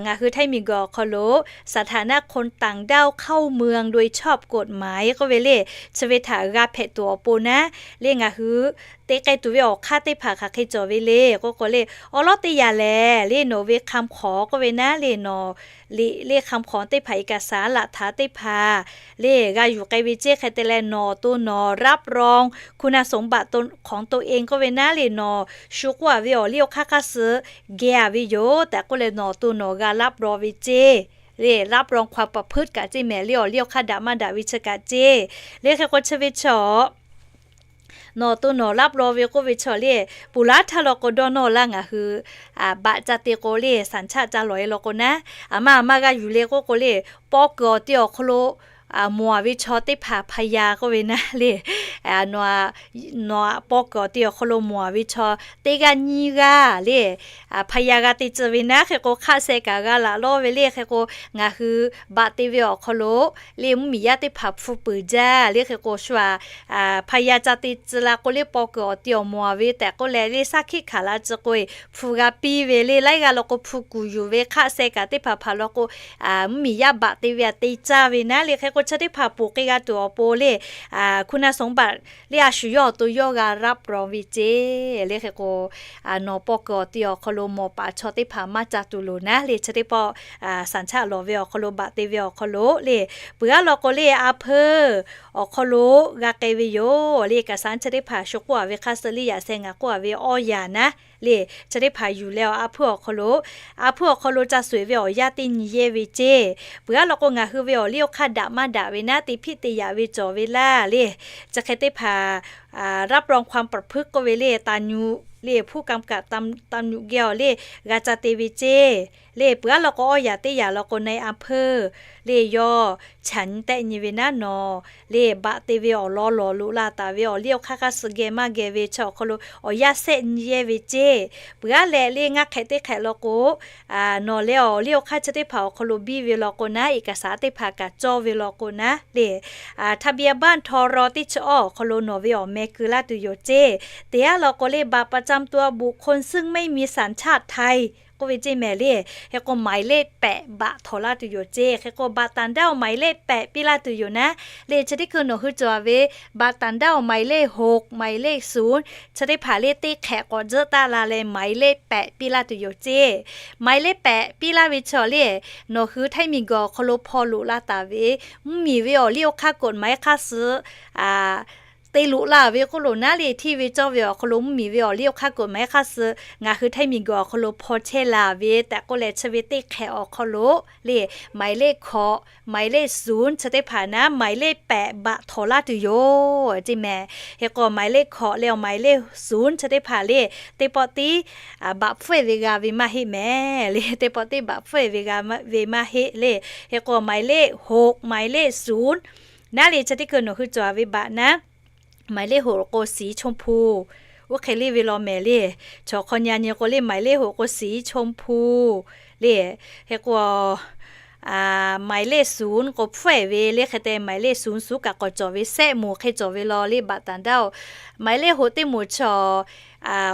ngaˬ hui Htaiˇ miˬguiˬ awˬ hk'aw lo สถานะคนต่างด้าวเข้าเมืองโดยชอบกฎหมาย k'oˆ ve le, chi ve htaꞈ g'a hpehꞈ tuˬ awˬ pon naˉ le, ngaˬ hui te k'ai tuˬ ve awˬ hk'aˇ teˇ hpaˍ hk'aˬ hk'e cawˬ ve le k'oˆ k'o le, awˬ lawˉ teˇ yanˇ lehˬ le, nawˬ ve คำขอ k'oˆ ve naˉ le, nawˬ liꞈ le คำขอ teˇ hpaˍ เอกสาร หลักฐาน teˇ hpaˍ le g'a yuˬ k'ai ve ceˇ. Hk'e te leh nawˬ to nawˬ รับรองคุณสมบัติของตัวเอง k'oˆ ve naˉ le, nawˬ shu k'oˆ-a ve awˬ liˇ awˬ hk'aˇ hk'aˇ suh geh-a ve yoˬ tehꞈ k'oˆ leh nawˬ to nawˬ g'a รับรอง ve ceˇ le. รับรองความประพฤติ kaꞈ ceˇ mehˍ le, awˬ liˇ awˬ hk'aˇ daꞈ maˇ daꞈ ve chi kaꞈ ceˇ le. Hk'e k'o chi ve chaw nawˬ to nawˬ รับรอง ve k'oˆ ve chaw le, ponˬ laˇ htaˇ law k'o dawˇ nawˇ laˇ ngaˬ hui baꞈ ca te k'o le, สัญชาติ ca lawˬ-e law k'o naˉ, aˬ ma aˬ ma g'a yuˬ le k'oˆ k'o le, paw kuiˬ awˬ ti awˬ hk'aw lo mawˬ-a ve chaw teˇ hpaˍ พยาน k'oˆ ve naˉ le, nawˬ paw kuiˬ awˬ ti awˬ hk'aw lo mawˬ-a ve chaw teˇ g'aˇ nyiˇ g'aˇ le, พยาน g'a te tcuh ve naˉ. Hk'e k'o hk'aˆ seh kaꞈ g'a laꞈ lawˇ ve le. Hk'e k'o ngaˬ hui baꞈ te ve awˬ hk'aw lo le, mvuhˇmiˬ yaˇ teˇ hpaˍ hpu peuˬ jaˇ le. Hk'e k'o shu-a พยาน ca te tcuh la k'o le, paw kuiˬ awˬ ti awˬ mawˬ-a ve tehꞈ k'oˆ leh le, saˉ hkiˆ hkanˍ la tcuh k'o-e hpu g'a piˇ ve le. Laiˉ g'aˇ law k'o hpu kuˬ yuˬ ve, hk'aˆ seh kaꞈ teˇ hpaˍ hpaˍ law k'o mvuhˇmiˬ yaˇ baꞈ te ve a te caˇ ve naˉ le. Hk'e k'o chi teˇ hpaˍ ponˬ k'ai g'a tuˬ awˬ pon le, คุณสมบัติ le, a shu yawˇ awˬ to yawˇ g'a รับรอง ve ceˇ le. Hk'e k'o nawˬ paw kuiˬ awˬ ti awˬ hk'aw lo mawˬ paˍ chaw teˇ hpaˍ maˇ ca tuˬ loˍ naˉ le. Chi teˇ pawˆ สัญชาติ lawˬ ve awˬ hk'aw lo baꞈ te ve awˬ hk'aw lo le, peuˬ aˉ law k'o le, อำเภอ awˬ hk'aw lo g'a k'ai ve yoˬ le. เอกสาร chi teˇ hpaˍ shu k'oˆ-a ve hk'aˇ suh le, yaꞈ sheh ngaˬ k'oˆ-a ve awˇ yanˍ naˉ le, chi teˇ hpaˍ yuˬ leh awˬ อำเภอ awˬ hk'aw lo, อำเภอ awˬ hk'aw lo ca shuˍ-eˬ ve awˬ yanˇ teˇ nyi yehˇ ve ceˇ. Peuˬ aˉ law k'o ngaˬ hui ve awˬ liˇ awˬ hk'aˇ daꞈ maˇ daꞈ ve naˉ, teˇ hpiˆ teˇ yaꞈ ve cawˬ ve laˇ le. Chi hk'e teˇ hpaˍ รับรองความประพฤติ k'oˆ ve le, taˍ nyu le ผู้กำกับตำ- ตำรวจ geh awˬ le g'a ca te ve ceˇ. Le peuˬ aˉ law k'o awˇ yaꞈ teˇ yaꞈ law k'o นายอำเภอ le yawˇ ฉัน tehˆ nyi ve naˉ nawˬ le baꞈ te ve awˬ lawn lawˬ loꞈ la taˍ ve awˬ liˇ awˬ hk'aˇ hk'aˇ suh geh maˇ geh ve chi awˬ hk'aw lo awˬ yanˇ sehˆ nyi yehˇ ve ceˇ. Peuˬ aˉ leh le ngaˇ hk'ehꞈ teˇ hk'ehꞈ law k'o, nawˬ leh awˬ liˇ awˬ hk'aˇ chi teˇ hpaˍ awˬ hk'aw lo biˇ ve law k'o naˉ, เอกสาร teˇ hpaˍ kaꞈ cawˇ ve law k'o naˉ le ทะเบียนบ้าน ทร teˇ chi awˇ awˬ hk'aw lo nawˬ ve awˬ meh keu laˇ tuˬ yoˬ ceˇ. Teˇ aˉ law k'o le baꞈ pa camˇ tuˇ a บุคคลซึ่งไม่มีสัญชาติไทย k'oˆ ve ceˇ mehˍ le. Hk'e k'o หมายเลขแปด baꞈ htawnˍ laˇ tuˬ yoˬ ceˇ. Hk'e k'o baꞈ ต่างด้าว หมายเลขแปด piˇ laˇ tuˬ yoˬ naˉ le chi teˇ hkui nawˬ hui cawˬ ve baꞈ ต่างด้าว หมายเลขหก หมายเลขศูนย์ chi teˇ hpaˍ le teˇ hk'ehꞈ k'awꞈ tzuhˆ taˆ la leh หมายเลขแปด piˇ laˇ tuˬ yoˬ ceˇ. หมายเลขแปด piˇ laˇ ve chaw le, nawˬ hui htaiˇ miˬ guiˬ awˬ hk'aw lo hpaw loꞈ la taˍ ve mvuhˇ miˬ ve awˬ liˇ awˬ hk'aˇ กฎหมาย hk'aˇ suh te loꞈ la ve k'oˆ lo naˉ le, hteˇ ve cawˇ ve awˬ hk'aw lo mvuhˇ miˬ ve awˬ liˇ awˬ hk'aˇ กฎหมาย hk'aˇ suh ngaˬ hui htaiˇ miˬ guiˬ awˬ hk'aw lo hpaw chehˇ la ve tehꞈ k'oˆ leh chi ve teˇ hk'ehꞈ awˬ hk'aw lo le หมายเลขหก หมายเลขศูนย์ chi teˇ hpaˍ naˉ หมายเลขแปด baꞈ htawnˍ laˇ tuˬ yoˬ ceˇ mehˍ. Hk'e k'o หมายเลขหก leh awˬ หมายเลขศูนย์ chi teˇ hpaˍ le teˇ pawˆ tiˉ baꞈ hpfuhˆ ve g'a ve maˇ heˆ mehˍ le. Teˇ pawˆ tiˉ baꞈ hpfuhˆ ve g'a ve maˇ heˆ le. Hk'e k'o หมายเลขหก หมายเลขศูนย์ naˉ le chi teˇ hkui nawˬ hui cawˬ ve baꞈ naˉ หมายเลขหก k'o สีชมพู oˇ hk'e le ve law mehˍ le. Chaw hk'aw nyi nyi k'o le หมายเลขหก k'o สีชมพู le. Hk'e k'o หมายเลขศูนย์ k'o hpfuhˆ ve le hk'e te หมายเลขศูนย์ suˉ kaꞈ k'awꞈ cawˬ ve sehˆ moˍ hk'e cawˬ ve law le baꞈ ต่างด้าว หมายเลขหก teˇ moˍ chaw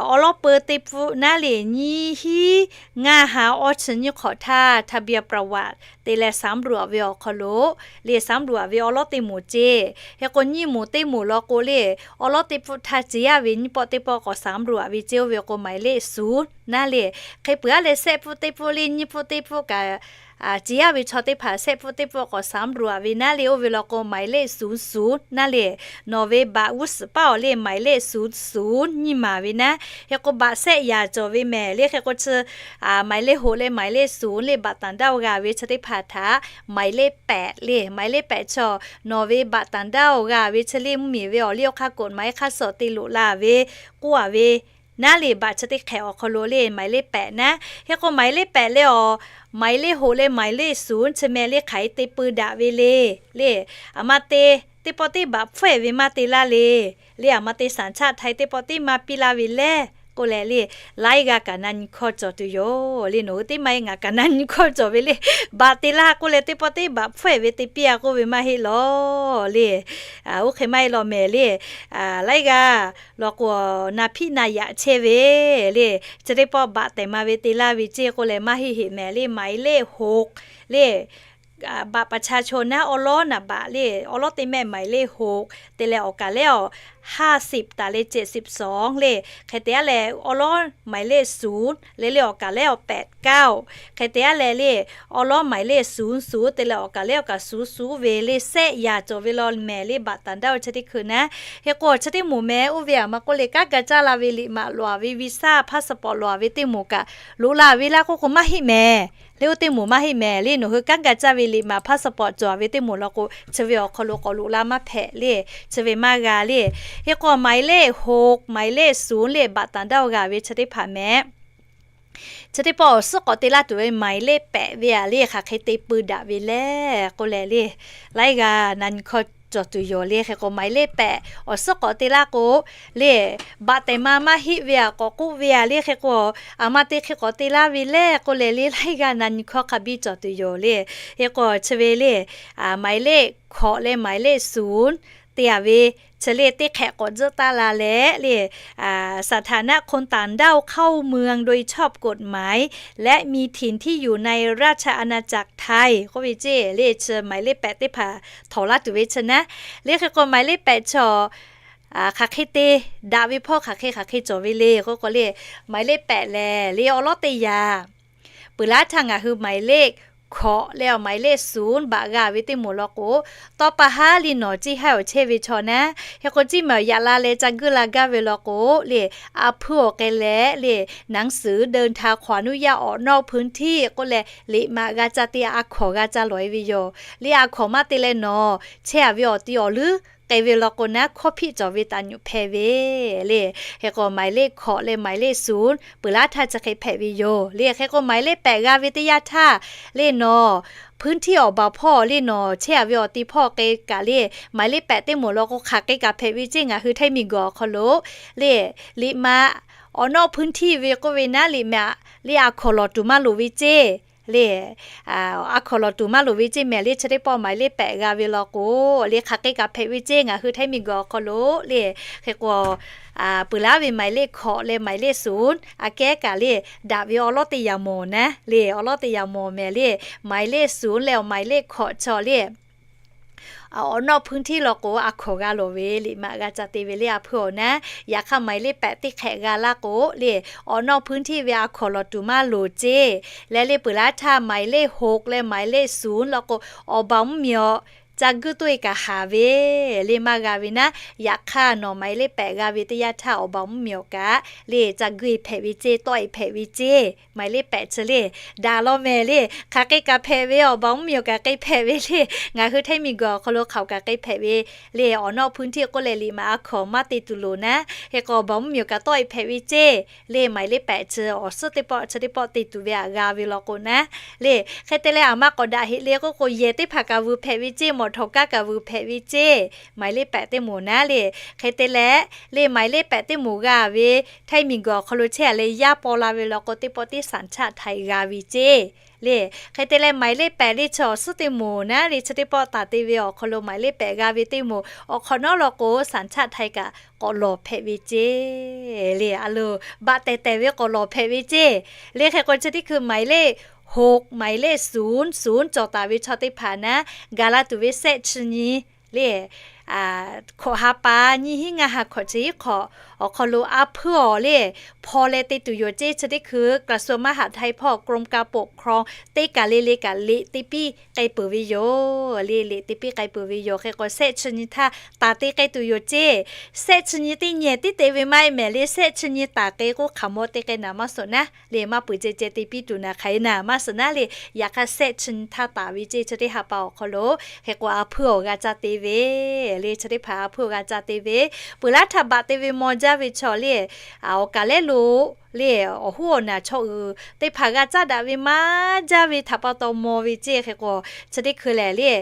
awˉ lawˉ peu teˇ pfuhˆ naˉ le nyiˇ hiˉ ngaˇ ha awˇ chi nyiˇ hk'awꞈ htaˇ ทะเบียนประวัติ te leh สำรวจ ve awˬ hk'aw lo le สำรวจ ve awˉ lawˉ teˇ moˍ ceˇ. Hk'e k'o nyiˇ moˍ teˇ moˍ law k'o le awˉ lawˉ teˇ pfuhˆ htaˇ ce yaˇ ve nyiˇ pawˆ teˇ pawˆ k'awꞈ สำรวจ ve ceˇ oˇ ve k'o หมายเลขศูนย์ naˉ le. Hk'e peuˬ aˉ leh sehˆ pfuhˆ teˇ pfuhˆ le nyiˇ pfuhˆ teˇ pfuhˆ kaꞈ ce yaˇ ve chaw teˇ hpaˍ sehˆ pfuhˆ teˇ pfuhˆ k'awꞈ สำรวจ ve naˉ le oˇ ve law k'o หมายเลขศูนย์ศูนย์ naˉ le. Nawˬ ve baꞈ g'uˇ suhˍ paˉ awˬ le หมายเลขศูนย์ศูนย์ nyiˇ maˍ ve naˉ. Hk'e k'o baꞈ sehˆ yaꞈ cawˬ ve mehˍ le hk'e k'o chi หมายเลขหก leh หมายเลขศูนย์ le baꞈ ต่างด้าว g'a ve chi teˇ hpaˍ htaꞈ หมายเลขแปด le หมายเลขแปด chaw nawˬ ve baꞈ ต่างด้าว g'a ve chi le mvuhˇ miˬ ve awˬ liˇ awˬ hk'aˇ กฎหมาย hk'aˇ suh te loꞈ la ve k'oˆ a ve naˉ le baꞈ chi teˇ hk'ehꞈ awˬ hk'aw lo le หมายเลขแปด naˉ. Hk'e k'o หมายเลขแปด leh awˬ หมายเลขหก leh หมายเลขศูนย์ chi mehˍ le hk'aˬ hk'e te peu daꞈ ve le le. Aˬ ma te teˇ pawˆ teˇ baꞈ hpfuhˆ ve maˇ te laˇ le le. Aˬ ma te สัญชาติไทย teˇ pawˆ teˇ maˇ piˇ laˇ ve le k'oˆ leh le laiˉ g'aˇ kaꞈ na nyi hkawˇ cawˬ tuˬ yoˬ le. Nawˬ hui teˇ maˇ heˆ ngaˬ kaꞈ na nyi hkawˇ cawˬ ve le. Baꞈ te laˇ k'oˆ leh teˇ pawˆ teˇ baꞈ hpfuhˆ ve te piˇ a k'oˆ ve maˇ heˆ law le. Oˇ hk'e maˇ heˆ law mehˍ le. Laiˉ g'aˇ law k'o na hpiˆ na yaꞈ chehˇ ve le. Chi teˇ pawˆ baꞈ tehˬ ma ve te laˇ ve ceˇ k'oˆ leh maˇ heˆ heꞈ mehˍ le หมายเลขหก le. Baꞈ ประชาชน naˉ awˉ lawˉ naˍ baꞈ le awˉ lawˉ teˇ mehˆ หมายเลขหก te leh awˬ kaˍ lehˉ awˬ ห้าสิบ taˍ leh เจ็ดสิบสอง le. Hk'e te aˉ leh awˉ lawˉ หมายเลขศูนย์ le le awˬ kaˍ lehˉ awˬ แปดเก้า hk'e te aˉ leh le awˉ lawˉ หมายเลขศูนย์ศูนย์ te leh awˬ kaˍ lehˉ awˬ kaˍ ศูนย์ศูนย์ ve le sehˆ yaꞈ cawˬ ve law mehˍ le baꞈ ต่างด้าว chi teˇ hkui naˉ. Hk'e k'o chi teˇ moˍ mehˍ oˇ ve aˬ ma k'oˆ leh kanˉ ga caˇ la ve liꞈ maꞈ loꞈ a ve visa passport loꞈ a ve teˇ moˍ kaꞈ loꞈ la ve laˇ k'oˆ k'o maˇ heˆ mehˍ. Le oˇ teˇ moˍ maˇ heˆ mehˍ le. Nawˬ hui kanˉ ga caˇ ve liꞈ maꞈ passport cawˬ a ve teˇ moˍ law k'o chi ve awˬ hk'aw lo k'awꞈ loꞈ la maˇ hpehꞈ le. Chi ve maˇ g'a le. Hk'e k'o หมายเลขหก หมายเลขศูนย์ le baꞈ ต่างด้าว g'a ve chi teˇ hpaˍ mehˍ. Chi teˇ pawˆ awˬ suhˉ k'awꞈ te laˇ tuˬ ve หมายเลขแปด ve a le hk'aˬ hk'e te peu daꞈ ve le k'oˆ leh le laiˉ g'aˇ na nyi hkawˇ cawˬ tuˬ yoˬ le. Hk'e k'o หมายเลขแปด awˬ suhˉ k'awꞈ te laˇ k'o le baꞈ tehˬ ma maˇ heˆ ve a k'awꞈ k'oˆ ve a le. Hk'e k'o aˬ ma te hk'e k'awꞈ te laˇ ve le k'oˆ leh le laiˉ g'aˇ na nyi hkawˇ hk'a biˇ cawˬ tuˬ yoˬ le. Hk'e k'o chi ve le หมายเลขหก leh หมายเลขศูนย์ te a ve chi le teˇ hk'ehꞈ k'awꞈ tzuhˆ taˇ la leh le สถานะคนต่างด้าวเข้าเมืองโดยชอบกฎหมาย และมีถิ่นที่อยู่ในราชอาณาจักรไทย k'oˆ ve ceˇ le chi หมายเลขแปด teˇ hpaˍ htawnˍ laˇ tuˬ ve chi naˉ. Le hk'e k'o หมายเลขแปด chaw hk'aˬ hk'e te daꞈ ve hpawˇ hk'aˬ hk'e hk'aˬ hk'e cawˬ ve le k'oˆ k'o le หมายเลขแปด lehˬ le awˉ lawˉ teˇ yaꞈ peuˬ laˇ htaˇ ngaˬ hui หมายเลขหก leh awˬ หมายเลขศูนย์ baꞈ g'a ve teˇ moˍ law k'o, tawˇ pa haˉ le nawˬ ceˇ haiˉ awˬ chehˇ ve chaw naˉ. Hk'e k'o ciˇ mehˍ awˬ yaꞈ la leh ca geuˆ la gaˇ ve law k'o le, a hpuiˇ awˬ k'ai leh le หนังสือเดินทางขออนุญาตออกนอกพื้นที่ k'oˆ leh liꞈ maꞈ g'a ca te a hkawˍ g'a ca lawˬ e ve yoˬ. Le a hkawˍ maˇ te leh nawˬ chehˇ a ve awˬ ti awˬ leuˉ k'ai ve law k'o naˉ, hkawˇ hpiˆ cawˬ ve taˍ nyuꞈ hpehꞈ ve le. Hk'e k'o หมายเลข hkawꞈ leh หมายเลข ศูนย์ peuˬ laˉ htaˇ chi hk'e hpehꞈ ve yoˬ le. Hk'e k'o หมายเลข แปด g'a ve teˇ yanˇ htaˇ le nawˬ พื้นที่ awˬ baˬ hpawˇ le nawˬ chehˇ a ve awˬ ti hpawˇ k'ai kaꞈ le หมายเลข แปด teˇ moˍ law k'o hk'aˬ k'ai kaꞈ hpehꞈ ve ceˇ. Ngaˬ hui Htaiˇ miˬguiˬ awˬ hk'aw lo le liꞈ ma awˬ nawˉ พื้นที่ ve k'oˆ ve naˉ liꞈ ma le a hkawnˍ lawˬ tuˬ maˇ loˍ ve ceˇ le. A hkawnˍ lawˬ tuˬ maˇ loˍ ve ceˇ mehˍ le chi teˇ pawˆ หมายเลข แปด g'a ve law k'o le hk'aˬ k'ai kaꞈ hpehꞈ ve ceˇ. Ngaˬ hui Htaiˇ miˬguiˬ awˬ hk'aw lo le hk'e k'o peuˬ laˉ ve หมายเลข hkawꞈ leh หมายเลข ศูนย์ aꞈ kehˉ kaꞈ le daꞈ ve awˬ lawˉ teˇ yanˇ mawˬ naˉ le awˬ lawˉ teˇ yanˇ mawˬ mehˍ le หมายเลข ศูนย์ leh awˬ หมายเลข hkawꞈ chaw le awˬ nawˉ พื้นที่ law k'o a hkawnˍ g'a lawˬ ve liꞈ ma g'a ca te ve le a hpuiˇ awˬ naˉ. Yaꞈ hk'aˇ หมายเลข แปด teˇ hk'ehꞈ g'a laˇ k'o le awˬ nawˉ พื้นที่ ve a hkawnˍ lawˬ tuˬ maˇ loˍ ceˇ. Leh le peuˬ laˉ htaˇ หมายเลข หก leh หมายเลข ศูนย์ law k'o awˬ baˬ mvuhˇ miˬ awˬ ca guiˇ toˆ e kaꞈ haˍ ve le maˇ g'a ve naˉ. Yaꞈ hk'aˇ nawˬ หมายเลข แปด g'a ve teˇ yanˇ htaˇ awˬ baˬ mvuhˇ miˬ awˬ kaꞈ le ca guiˇ e hpehꞈ ve ceˇ, tawˆ e hpehꞈ ve ceˇ. หมายเลข แปด chi le daꞈ law mehˍ le hk'aˬ k'ai kaꞈ hpehꞈ ve awˬ baˬ mvuhˇ miˬ awˬ kaꞈ k'ai hpehꞈ ve le. Ngaˬ hui Htaiˇ miˬguiˬ awˬ hk'aw lo hk'aˬ kaꞈ k'ai hpehꞈ ve le awˬ nawˉ พื้นที่ k'oˆ leh liꞈ ma a hkawnˍ maˇ te tuˬ loˍ naˉ. Hk'e k'o awˬ baˬ mvuhˇ miˬ awˬ kaꞈ tawˆ e hpehꞈ ve ceˇ le หมายเลข แปด chi awˬ suhˉ teˇ pawˆ chi teˇ pawˆ te tuˬ ve aꞈ g'a ve law k'o naˉ le. Hk'e te leh aˬ ma k'awꞈ daꞈ heꞈ le k'oˆ k'o yehˬ teˇ hpaˍ kaꞈ vuiˬ hpehꞈ ve ceˇ, mawˬ htawnˍ kaˉ kaꞈ vuiˬ hpehꞈ ve ceˇ. หมายเลข แปด teˇ moˍ naˉ le. Hk'e te leh le หมายเลข แปด teˇ moˍ g'a ve Htaiˇ miˬguiˬ awˬ hk'aw lo chehˇ a leh yaˇ paw la ve law k'o teˇ pawˆ tiˉ สัญชาติไทย g'a ve ceˇ le. Hk'e te leh หมายเลข แปด le chi awˬ suhˉ teˇ moˍ naˉ le chi teˇ pawˆ taˍ te ve awˬ hk'aw lo หมายเลข แปด g'a ve teˇ moˍ awˬ hk'awꞈ nawˉ law k'o สัญชาติไทย kaꞈ k'awꞈ lawˬ hpehꞈ ve ceˇ le. A loˍ baꞈ tehˬ tehˬ ve k'awꞈ lawˬ hpehꞈ ve ceˇ le. Hk'e k'o chi teˇ hkui หมายเลข หก หมายเลข ศูนย์ ศูนย์ cawˬ taˍ ve chaw teˇ hpaˍ naˉ ga laˇ tuˬ ve sehˆ chi nyi le hkawꞈ ha pa nyiˇ hinˉ ngaˇ ha hkawꞈ chi hiˉ hk'awꞈ awˬ hk'aw lo a hpuiˇ awˬ le hpaw leh te tuˬ yoˬ ceˇ. Chi teˇ hkui กระทรวงมหาดไทย hpawˇ กรมการปกครอง teˇ kaˬ le le kaꞈ liꞈ te piˇ k'ai peuˬ ve yoˬ le. Liꞈ te piˇ k'ai peuˬ ve yoˬ. Hk'e k'o sehˆ chi nyi htaˇ taˍ te k'ai tuˬ yoˬ ceˇ. Sehˆ chi nyi teˇ nyi tiˉ te ve maˇ heˆ mehˍ le sehˆ chi nyi taˍ k'ai k'oˆ hk'aˬ mawˇ te k'ai naˍ maˇ suhˍ naˉ le maˇ peuˬ ceh ceh te piˇ tuˬ naˍ hk'aˬ e naˍ maˇ suhˍ naˉ le. Yaꞈ hk'aˇ sehˆ chi nyi htaˇ taˍ ve ceˇ chi teˇ ha pa awˬ hk'aw lo hk'e k'o a hpuiˇ awˬ g'a caˇ te ve le chi teˇ hpaˍ a hpuiˇ awˬ g'a caˇ te ve peuˬ laˉ htaˇ baꞈ te ve maw jaˇ ve chaw le awˬ kaˍ lehˉ lo le awˬ hoˉ awˬ naˬ chaw uiˍ teˇ hpaˍ g'a caˇ daꞈ ve maˇ jaˇ ve htaꞈ pa taw maw ve ceˇ. Hk'e k'o chi teˇ hkui lehˬ le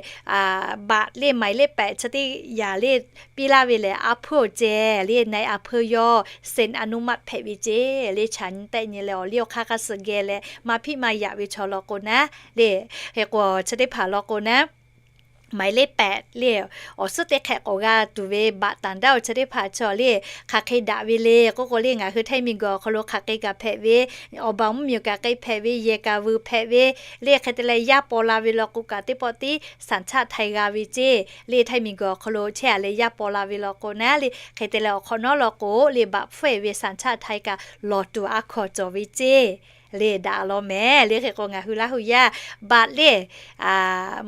baꞈ le หมายเลข แปด chi teˇ yaꞈ le piˇ laˇ ve lehˬ a hpuiˇ awˬ ceh le na e a hpuiˇ yawˇ เซ็นอนุมัติ hpehꞈ ve ceˇ le. Chaꞈ nyi tehˆ nyi leh awˬ liˇ awˬ hk'aˇ hk'aˇ suh geh leh maˇ hpiˆ maˇ yaꞈ ve chaw law k'o naˉ le. Hk'e k'o chi teˇ hpaˍ law k'o naˉ หมายเลข แปด le awˬ suhˉ teˇ hk'ehꞈ k'awꞈ g'a tuˬ ve baꞈ taˍ daˇ awˬ chi teˇ hpaˍ chaw le hk'aˬ hk'e daꞈ ve le k'oˆ k'o le ngaˬ hui Htaiˇ miˬguiˬ awˬ hk'aw lo hk'aˬ hk'e kaꞈ hpehꞈ ve awˬ baˬ mvuhˇ miˬ awˬ kaꞈ k'ai hpehꞈ ve yehˬ kaꞈ vuiˬ hpehꞈ ve le hk'e te leh yaˇ paw la ve law k'o kaꞈ teˇ pawˆ tiˉ สัญชาติไทย g'a ve ceˇ. Le Htaiˇ miˬguiˬ awˬ hk'aw lo chehˇ a leh yaˇ paw la ve law k'o naˉ le hk'e te leh awˬ hk'awꞈ nawˉ law k'o le baꞈ hpfuhˇ e ve สัญชาติไทย kaꞈ lawˬ tuˬ a hkawnˍ cawˬ ve ceˇ. Le daꞈ law mehˍ le. Hk'e k'o ngaˬ hui Laˇ hu yaˇ baꞈ le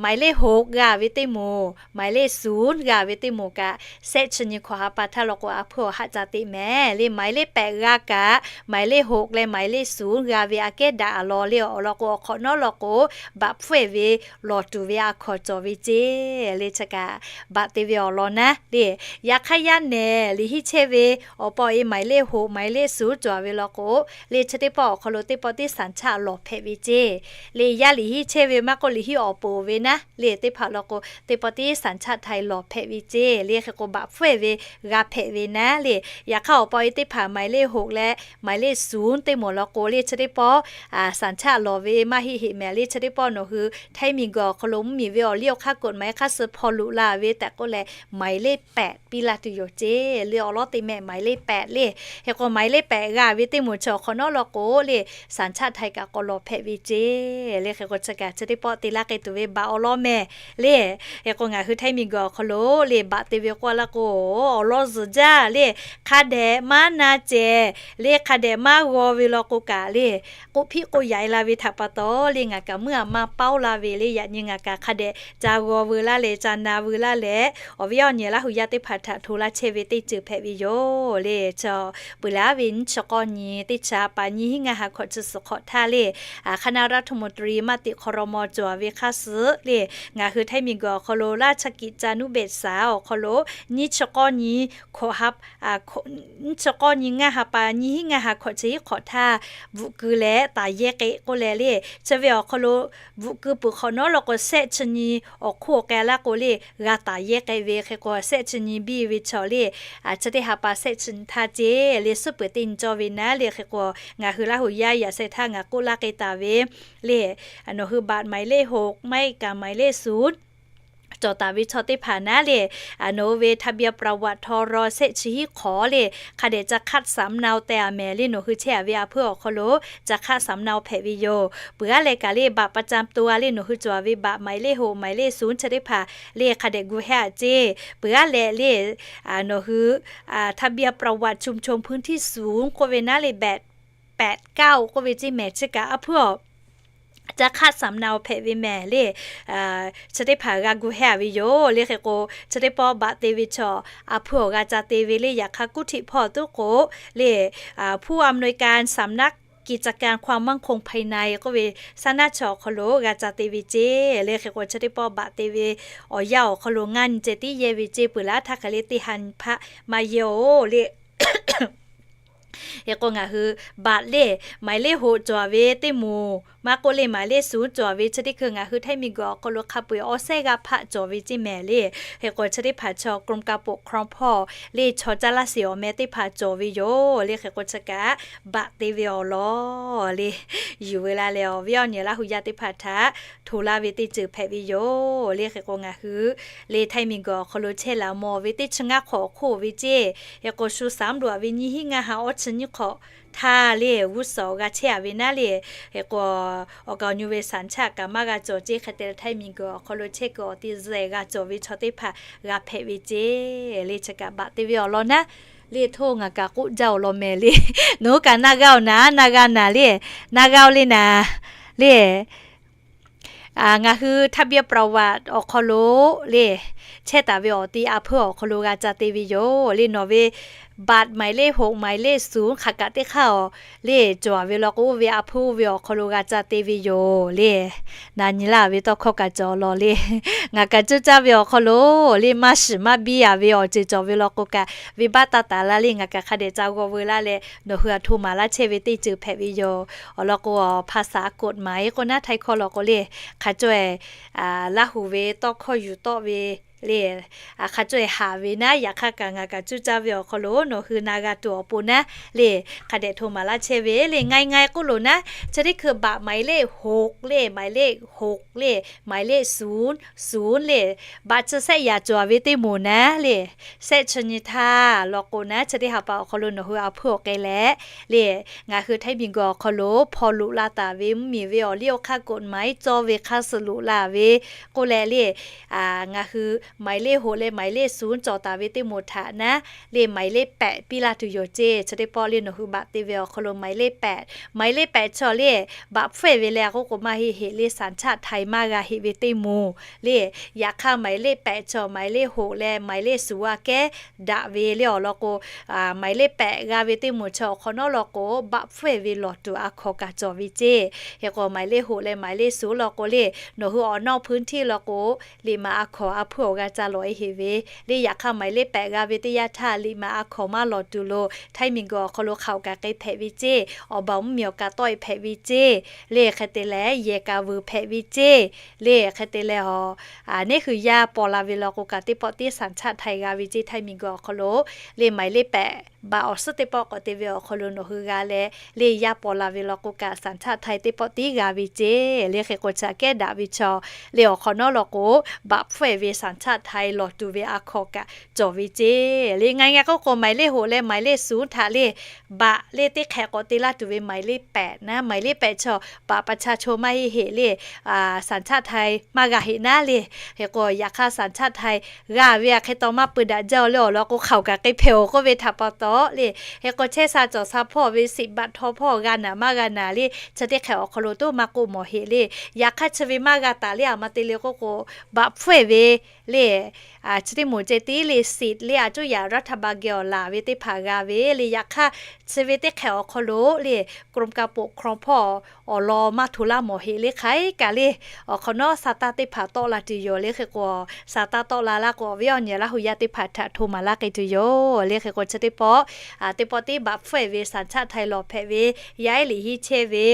หมายเลข หก g'a ve teˇ moˍ, หมายเลข ศูนย์ g'a ve teˇ moˍ kaꞈ sehˆ chi nyi hkawꞈ ha pa htaˇ law k'o a hpuiˇ awˬ haˆ ca te mehˍ le. หมายเลข แปด g'a kaꞈ หมายเลข หก leh หมายเลข ศูนย์ g'a ve aꞈ kehˉ daꞈ a law le awˬ lawn k'o awˬ hk'awꞈ nawˉ law k'o baꞈ hpfuhˇ e ve lawˬ tuˬ ve a hkawnˍ cawˬ ve ceˇ. Le chi kaꞈ baꞈ te ve awˬ lawn naˉ le. Yaꞈ hk'aˇ yaˇ nehˬ liꞈ hiˆ chehˇ ve awˬ pa awˬ e หมายเลข หก หมายเลข ศูนย์ cawˬ ve law k'o le chi teˇ pawˆ awˬ hk'aw lo teˇ pawˆ tiˉ สัญชาติ lawˬ hpehꞈ ve ceˇ. Le yaˇ liꞈ hiˆ chehˇ ve maˇ k'oˆ liꞈ hiˆ awˬ peuˬ ve naˉ le teˇ hpaˍ law k'o teˇ pawˆ tiˉ สัญชาติไทย lawˬ hpehꞈ ve ceˇ. Le hk'e k'o baꞈ hpfuhˇ e ve g'a hpehꞈ ve naˉ le. Yaꞈ hk'aˇ awˬ pa awˬ e teˇ hpaˍ หมายเลข หก leh หมายเลข ศูนย์ teˇ moˍ law k'o le chi teˇ pawˆ สัญชาติ lawˬ ve maˇ heˆ heˆ mehˍ le chi teˇ pawˆ nawˬ hui Htaiˇ miˬguiˬ awˬ hk'aw lo mvuhˇ miˬ ve awˬ liˇ awˬ hk'aˇ กฎหมาย hk'aˇ suh hpaw luꞈ la ve tehꞈ k'oˆ leh หมายเลข แปด piˇ laˇ tuˬ yoˬ ceˇ. Le awˬ lawn teˇ mehˆ หมายเลข แปด le hk'e k'o หมายเลข แปด g'a ve teˇ moˍ chi awˬ hk'awꞈ nawˉ law k'o le สัญชาติไทย kaꞈ k'awꞈ lawˬ hpehꞈ ve ceˇ. Le hk'e k'o chi kaꞈ chi teˇ pawˆ te laˇ k'ai tuˬ ve baꞈ awˬ lawn mehˍ le. Hk'e k'o ngaˬ hui Htaiˇ miˬguiˬ awˬ hk'aw lo le baꞈ te ve k'oˆ laˇ k'o awˬ lawn zuhˬ jaˇ le hk'a dehꞈ maˇ na cehˬ le hk'a dehꞈ maˇ g'aw ve law k'o kaꞈ le k'oˆ hpiˆ k'oˆ yaꞈ e la ve htaꞈ pa taw le ngaˬ kaꞈ muiˉ aꞈ maˇ paoˉ la ve le. Yaꞈ nyi ngaˬ kaꞈ hk'a dehꞈ ca g'aw veu laˇ leh ca na veu laˇ leh awˬ viˉ awˬ nyi Laˇ hu yaˇ teˇ hpaˍ htaꞈ hto laˇ chehˇ ve teˇ ceuˬ hpehꞈ ve yoˬ. Le chi peuˬ laˇ ve nyiˇ chi k'awˇ nyi teˇ chi a pa nyiˇ hinˉ ngaˇ ha hkawꞈ chi suhˍ hk'awꞈ htaˇ le, คณะรัฐมนตรี maˇ teꞈ ครม. cawˬ ve hk'aˇ suh le, ngaˬ hui ไทย miˬguiˬ awˬ hk'aw lo ราชกิจจานุเบกษา awˬ hk'aw lo nyiˇ chi k'awˇ nyi hkawꞈ ha nyiˇ chi k'awˇ nyi ngaˇ ha pa nyiˇ hinˉ ngaˇ ha hkawꞈ chi hiˉ hk'awꞈ htaˇ bvuhꞈ keu leh taˍ yehˇ k'ai k'oˆ leh le, chi ve awˬ hk'aw lo bvuhꞈ keu peuˬ hk'awꞈ nawˉ law k'o, shehˆ chi nyi awˬ hk'oˆ awˬ k'ai laˇ k'o le, g'a taˍ yehˇ k'ai ve hk'e k'o, shehˆ chi nyi biˇ ve chaw le, chi teˇ ha pa shehˆ chi nyi htaˇ ceˇ le, suhˉ peuˬ teˇ nyi cawˇ ve naˉ le hk'e k'o, ngaˬ hui Laˇ huˍ yaˇ yaꞈ sheh htaˇ ngaˬ k'oˆ laˇ k'ai taˍ ve le, nawˬ hui บัตรหมายเลขหก ไม่ก็หมายเลขศูนย์ cawˬ taˍ ve chaw teˇ hpaˍ naˉ le, nawˬ hui ve ทะเบียนประวัติ ทร. shehˆ chi hiˉ hk'awꞈ le, hk'a dehꞈ จะคัดสำเนา teh a mehˍ le, nawˬ hui chehˇ a ve a hpuiˇ awˬ hk'aw lo จะคัดสำเนา hpehꞈ ve yoˬ. Peuˬ aˉ leh kaꞈ le บัตรประจำตัว le, nawˬ hui cawˬ a ve บัตรหมายเลขหก หมายเลขศูนย์ chi teˇ hpaˍ le hk'a dehꞈ gu hehˉ a ceˇ. Peuˬ aˉ leh le, nawˬ hui ทะเบียนประวัติชุมชนพื้นที่สูง k'oˆ ve naˉ le, แปด แปดเก้า k'oˆ ve ceˇ mehˍ, chi kaꞈ a hpuiˇ awˬ จะคัดสำเนา hpehꞈ ve mehˍ le, chi teˇ hpaˍ g'a gu hehˉ a ve yoˬ le. Hk'e k'o, chi teˇ pawˆ บัตร te ve chaw a hpuiˇ awˬ g'a ca te ve le, yaꞈ hk'aˇ กรุงเทพ hpawˇ tuˉ k'o le, ผู้อำนวยการสำนักกิจการความมั่นคงภายใน k'oˆ ve saˉ naˉ chaw awˬ hk'aw lo g'a ca te ve ceˇ le. Hk'e k'o, chi teˇ pawˆ บัตร te ve awˬ yanˇ awˬ hk'aw lo ngaˇ nyi ceh tiˉ yehˇ ve ceˇ. Peuˬ laˉ htaˇ hk'aˬ le teˇ ha nyi hpaˆ maˇ yehˇ oˬ le. Hk'e k'o, ngaˬ hui บัตร le, หมายเลขหก cawˬ a ve teˇ moˍ maˇ k'oˆ le, หมายเลขศูนย์ cawˬ a ve chi teˇ hkui ngaˬ hui ไทย miˬguiˬ awˬ hk'aw lo hk'a peu-eˬ awˬ sehˉ g'aˇ hpaˆ cawˬ ve ceˇ mehˍ le. Hk'e k'o, chi teˇ hpaˍ chaw กรมการปกครอง hpawˇ le, chaw caˇ laˇ sheˍ awˬ meh teˇ hpaˍ cawˬ ve yoˬ le. Hk'e k'o, chi kaꞈ บัตร te ve awˬ lawn le, yuˬ ve la leh awˬ viˉ awˬ nyi Laˇ huˍ yaˇ teˇ hpaˍ htaꞈ hto laˇ ve teˇ ceuˬ hpehꞈ ve yoˬ le. Hk'e k'o, ngaˬ hui le ไทย miˬguiˬ awˬ hk'aw lo chehˇ laˬ mawˬ ve teˇ chi ngaˇ hk'awꞈ awˬ hk'oˆ ve ceˇ. Hk'e k'o, shu สำรวจ ve nyiˇ hinˉ ngaˇ ha awˇ chi nyiˇ hk'awꞈ htaˇ le, g'uˇ suhˍ awˬ g'a chehˇ a ve naˉ le. Hk'e k'o, awˬ kaˍ awˬ nyi ve สัญชาติ kaꞈ maˇ g'a cawˬ ceˇ. Hk'e te leh ไทย miˬguiˬ awˬ hk'aw lo chehˇ kuiˬ awˬ ti zuhꞈ g'a cawˬ ve chaw teˇ hpaˍ g'a hpehꞈ ve ceˇ le. Chi kaꞈ บัตร te ve awˬ lawn naˉ le, htoˇ ngaˬ kaꞈ k'oˆ jaˇ awˬ lawn mehˍ le. Nawˬ hui kaꞈ na g'a oˬ naˍ, na g'a naˍ le, na g'a oˬ le naˍ le. Ngaˬ hui ทะเบียนประวัติ awˬ hk'aw lo le, chehˇ taˍ ve awˬ ti a hpuiˇ awˬ hk'aw lo g'a ca te ve yoˬ le. Nawˬ ve บัตร หมายเลขหก หมายเลขศูนย์ hk'aˬ kaꞈ teˇ hk'aˇ awˬ le cawˬ a ve law k'o, oˇ ve a hpuiˇ oˇ ve awˬ hk'aw lo g'a ca te ve yoˬ le. Na nyi laˇ ve tawˇ hkawˇ kaꞈ cawˬ law le. Ngaˬ kaꞈ cuˇ caˇ ve awˬ hk'aw lo le, maˇ shiˍ maˇ biˇ a ve awˬ ceuˬ cawˬ ve law k'o kaꞈ, venˇbaˆ taˇ taˍ laˇ le. Ngaˬ kaꞈ hk'a dehꞈ ca g'aw veu laˇ leh, nawˬ hui a htoꞈ maˍ laˇ chehˇ ve teˇ ceuˬ hpehꞈ ve yoˬ. Awˬ lawn k'o, ภาษากฎหมาย k'oˆ naˉ, Htaiˇ hkawˇ law k'o le, hk'a cawˇ e Laˇ huˍ ve tawˇ hkawˇ yuˬ tawˆ ve le, hk'a cawˇ e haꞈ ve naˉ. Yaꞈ hk'aˇ kaꞈ ngaˬ kaꞈ cuˇ caˇ ve awˬ hk'aw lo nawˬ hui na g'a tuˬ awˬ pon naˉ le, hk'a dehꞈ htoꞈ maˍ laˇ chehˇ ve le. Ngaˬ ngaˬ k'oˆ loˬ naˉ, chi teˇ hkui บัตร หมายเลขหก le, หมายเลขหก le, หมายเลขศูนย์ ศูนย์ le, บัตร chi shehˆ yaꞈ cawˬ a ve teˇ moˍ naˉ le, shehˆ chi nyi htaˇ law k'o naˉ, chi teˇ ha pa awˬ hk'aw lo nawˬ hui a hpuiˇ awˬ k'ai leh le, ngaˬ hui ไทย miˬguiˬ awˬ hk'aw lo hpaw loꞈ la taˍ ve mvuhˇmiˬ ve awˬ liˇ awˬ hk'aˇ กฎหมาย cawˇ ve hk'aˇ suh loꞈ la ve k'oˆ leh le, ngaˬ hui หมายเลขหก leh หมายเลขศูนย์ cawˬ taˍ ve teˇ moˍ htaꞈ naˉ le, หมายเลขแปด piˇ laˇ tuˬ yoˬ ceˇ. Chi teˇ pawˆ le nawˬ hui บัตร te ve awˬ hk'aw lo หมายเลขแปด, หมายเลขแปด chaw le, บัตร hpfuhˇ ve leh k'oˆ k'o maˇ heˆ heˆ le, สัญชาติไทย maˇ g'a heˆ ve teˇ moˍ le. Yaꞈ hk'aˇ หมายเลขแปด chaw หมายเลขหก leh หมายเลขศูนย์ aꞈ kehˉ daꞈ ve le. Awˬ lawn k'o, หมายเลขแปด g'a ve teˇ moˍ chaw awˬ hk'awꞈ nawˉ law k'o, บัตร hpfuhˇ ve lawˬ tuˬ a hkawˍ kaꞈ cawˬ ve ceˇ. Hk'e k'o, หมายเลขหก leh หมายเลขศูนย์ law k'o le, nawˬ hui awˬ nawˇ พื้นที่ law k'o, liꞈ maˍ a hkawˍ a hpuiˇ awˬ g'a ca lawˬ e heˆ ve le. Yaꞈ hk'aˇ หมายเลขแปด g'a ve teˇ yanˇ htaˇ liꞈ maˍ a hkawˍ maˇ lawˬ tuˬ lo, Htaiˇ miˬguiˬ awˬ hk'aw lo hk'aoˍ kaꞈ k'ai hpehꞈ ve ceˇ. Awˬ baˬ mvuhˇmiˬ awˬ kaꞈ tawˆ e hpehꞈ ve ceˇ le. Hk'e te leh yehˬ kaꞈ vuiˬ hpehꞈ ve ceˇ le. Hk'e te leh a, neˉ hui yaˇ paw la ve law k'o kaꞈ, teˇ pawˆ tiˉ สัญชาติไทย g'a ve ceˇ. Htaiˇ miˬguiˬ awˬ hk'aw lo le, หมายเลขแปด บัตร awˬ suhˉ teˇ pawˆ k'awꞈ te ve awˬ hk'aw lo nawˬ hui g'a leh le, yaˇ paw la ve law k'o kaꞈ, สัญชาติไทย teˇ pawˆ tiˉ g'a ve ceˇ le. Hk'e k'o, chi aꞈ kehˉ daꞈ ve chaw le, awˬ hk'awꞈ nawˉ law k'o, บัตร hpfuhˇ ve สัญชาติไทย lawˬ tuˬ ve a hkawˍ kaꞈ cawˬ ve ceˇ le. Ngaˬ ngaˬ k'oˆ k'o, หมายเลขหก leh หมายเลขศูนย์ htaꞈ le, บัตร le teˇ hk'ehꞈ k'awꞈ te laˇ tuˬ ve หมายเลขแปด naˉ. หมายเลขแปด chaw บัตรประชาชน maˇ heˆ heˆ le, สัญชาติไทย maˇ g'a heˆ naˉ le. Hk'e k'o, yaꞈ hk'aˇ สัญชาติไทย g'a ve aꞈ hk'e taw maˇ peu daꞈ jaˇ le. Awˬ lawn k'o, hk'aoˍ kaꞈ k'ai hpehꞈ oˬ k'oˆ ve htaꞈ pa taw le. Hk'e k'o, chehˇ sha cawˬ sha hpawˇ ve สิทธิ์บัตร htaw hpawˇ g'a naˍ maˇ g'a naˍ le, chi teˇ hk'ehꞈ awˬ hk'aw lo toˉ maˇ k'oˆ mawˬ heˆ le. Yaꞈ hk'aˇ chi ve maˇ g'a taˍ le, aˬ ma te le k'oˆ k'o, บัตร hpfuhˇ ve le, chi teˇ moˍ ceh tiˉ le สิทธิ์ le a cuˇ yaꞈ รัฐบาล geh awˬ laˬ ve teˇ hpaˍ g'a ve le. Yaꞈ hk'aˇ chi ve teˇ hk'ehꞈ awˬ hk'aw lo le กรมการปกครอง hpawˇ awˬ lawn maˇ hto laˇ mawˬ heˆ le. Hk'aˬ hk'e kaꞈ le awˬ hk'awꞈ nawˉ sa taˇ teˇ hpaˍ tawˆ la tuˬ yoˬ le. Hk'e k'o sa taˇ tawˆ la laˇ k'o, awˬ viˉ awˬ nyi Laˇ hu yaˇ teˇ hpaˍ htaꞈ hto maˍ laˇ k'ai tuˬ yoˬ le. Hk'e k'o chi teˇ pawˆ, teˇ pawˆ tiˉ บัตร hpfuhˆ ve สัญชาติไทย lawˬ hpehꞈ ve yaˇ ehˉ liꞈ hiˆ chehˇ ve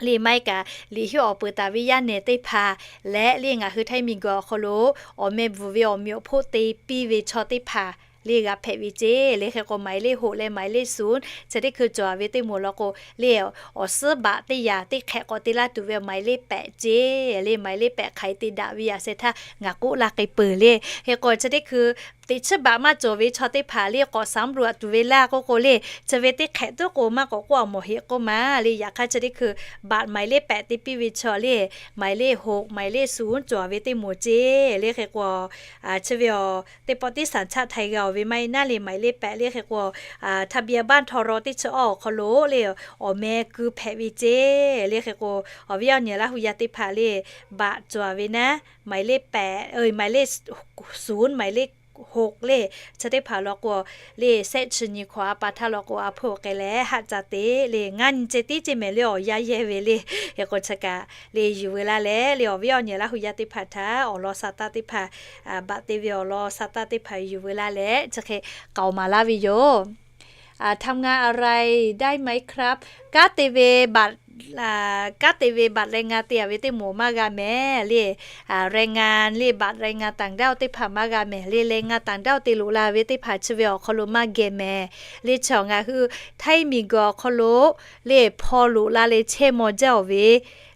le maˇ heˆ kaꞈ liꞈ hiˆ awˬ peuˬ taˍ ve yaˇ nehˬ teˇ hpaˍ leh le ngaˬ hui htaiˇ miˬguiˬ awˬ hk'aw lo awˬ meh bvuhˬ ve awˬ meꞈ awˬ hponˇ te piˇ ve chaw teˇ hpaˍ le g'a hpehꞈ ve ceˇ le. Hk'e k'o หมายเลขหก leh หมายเลขศูนย์ chi teˇ hkui cawˬ ve teˇ moˍ law k'o le, awˬ suhˉ บัตร teˇ yanˇ teˇ hk'ehꞈ k'awꞈ te laˇ tuˬ ve หมายเลขแปด ceˇ le. หมายเลขแปด hk'aˬ hk'e te daꞈ ve yaꞈ sheh htaˇ ngaˬ k'oˆ laˇ k'ai peuˬ le. Hk'e k'o chi teˇ hkui teꞈ chiˉ บัตร maˇ cawˬ ve chaw teˇ hpaˍ le k'awꞈ สำรวจ tuˬ ve laˇ k'oˆ k'o le, chi ve teˇ hk'ehꞈ tuˉ k'o maˇ k'awꞈ k'oˆ a mawˬ heˆ k'oˆ ma le. Yaꞈ hk'aˇ chi teˇ hkui บัตร หมายเลขแปด te piˇ ve chaw le หมายเลขหก หมายเลขศูนย์ cawˬ ve teˇ moˍ ceˇ le. Hk'e k'o chi ve teˇ pawˆ tiˉ สัญชาติไทย g'a oˬ ve maˇ heˆ naˉ le หมายเลขแปด le. Hk'e k'o ทะเบียนบ้าน ทร teˇ chi awˇ awˬ hk'aw lo le awˬ meh keu hpehꞈ ve ceˇ le. Hk'e k'o awˬ viˉ awˬ nyi Laˇ hu yaˇ teˇ hpaˍ le บัตร cawˬ ve naˉ หมายเลขแปด เอ้ย หมายเลขศูนย์ หมายเลขหก le, chi teˇ hpaˍ law k'o le, shehˆ chi nyi hkawꞈ a pa htaˇ law k'o a hpeuˇ k'ai leh haˆ ca te le, ngaˇ nyi ceh tiˉ ceˇ mehˍ le awˬ yaˇ yehˇ ve le. Hk'e k'o chi kaꞈ le yuˬ veu laˇ leh le awˬ viˉ awˬ nyi Laˇ hu yaˇ teˇ hpaˍ htaꞈ awˬ lawn sa taˇ teˇ hpaˍ, บัตร te ve awˬ lawn sa taˇ teˇ hpaˍ yuˬ veu laˇ leh chi hk'e k'aoˍ maˍ laˇ ve yoˬ. ทำงานอะไรได้ไหมครับ Kanˉ te ve บัตร kanˉ te ve บัตรแรงงาน te a ve teˇ moˍ maˇ g'a mehˍ le. แรงงาน le บัตรแรงงานต่างด้าว teˇ hpaˍ maˇ g'a mehˍ le. แรงงานต่างด้าว te loꞈ la ve teˇ hpaˍ chi ve awˬ hk'aw lo maˇ geh mehˍ le. Chi awˬ ngaˬ hui htaiˇ miˬguiˬ awˬ hk'aw lo le hpaw loꞈ la leh chehˇ maw jaˇ oˬ ve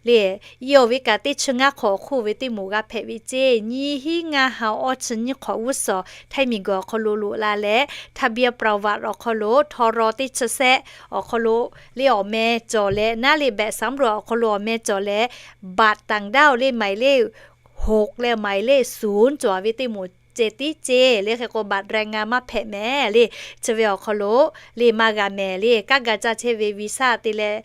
le, i awˬ ve kaꞈ teˇ chi ngaˇ hk'awꞈ hk'oˆ ve teˇ moˍ g'a hpehꞈ ve ceˇ. Nyi hiˉ ngaˇ ha awˇ chi nyiˇ hk'awꞈ g'uˇ suhˍ htaiˇ miˬguiˬ awˬ hk'aw lo loꞈ la leh ทะเบียนประวัติ awˬ hk'aw lo ทร teˇ chi shehˆ awˬ hk'aw lo le awˬ meh cawˬ leh naˉ le แบบสำรวจ awˬ hk'aw lo awˬ meh cawˬ leh บัตรต่างด้าว le หมายเลขหก leh หมายเลขศูนย์ cawˬ ve teˇ moˍ ceh tiˉ ceˇ le. Hk'e k'o บัตรแรงงาน maˇ hpehꞈ mehˍ le. Chi ve awˬ hk'aw lo le maˇ g'a mehˍ le. Kanˉ ga caˇ chehˇ ve วีซ่า te leh,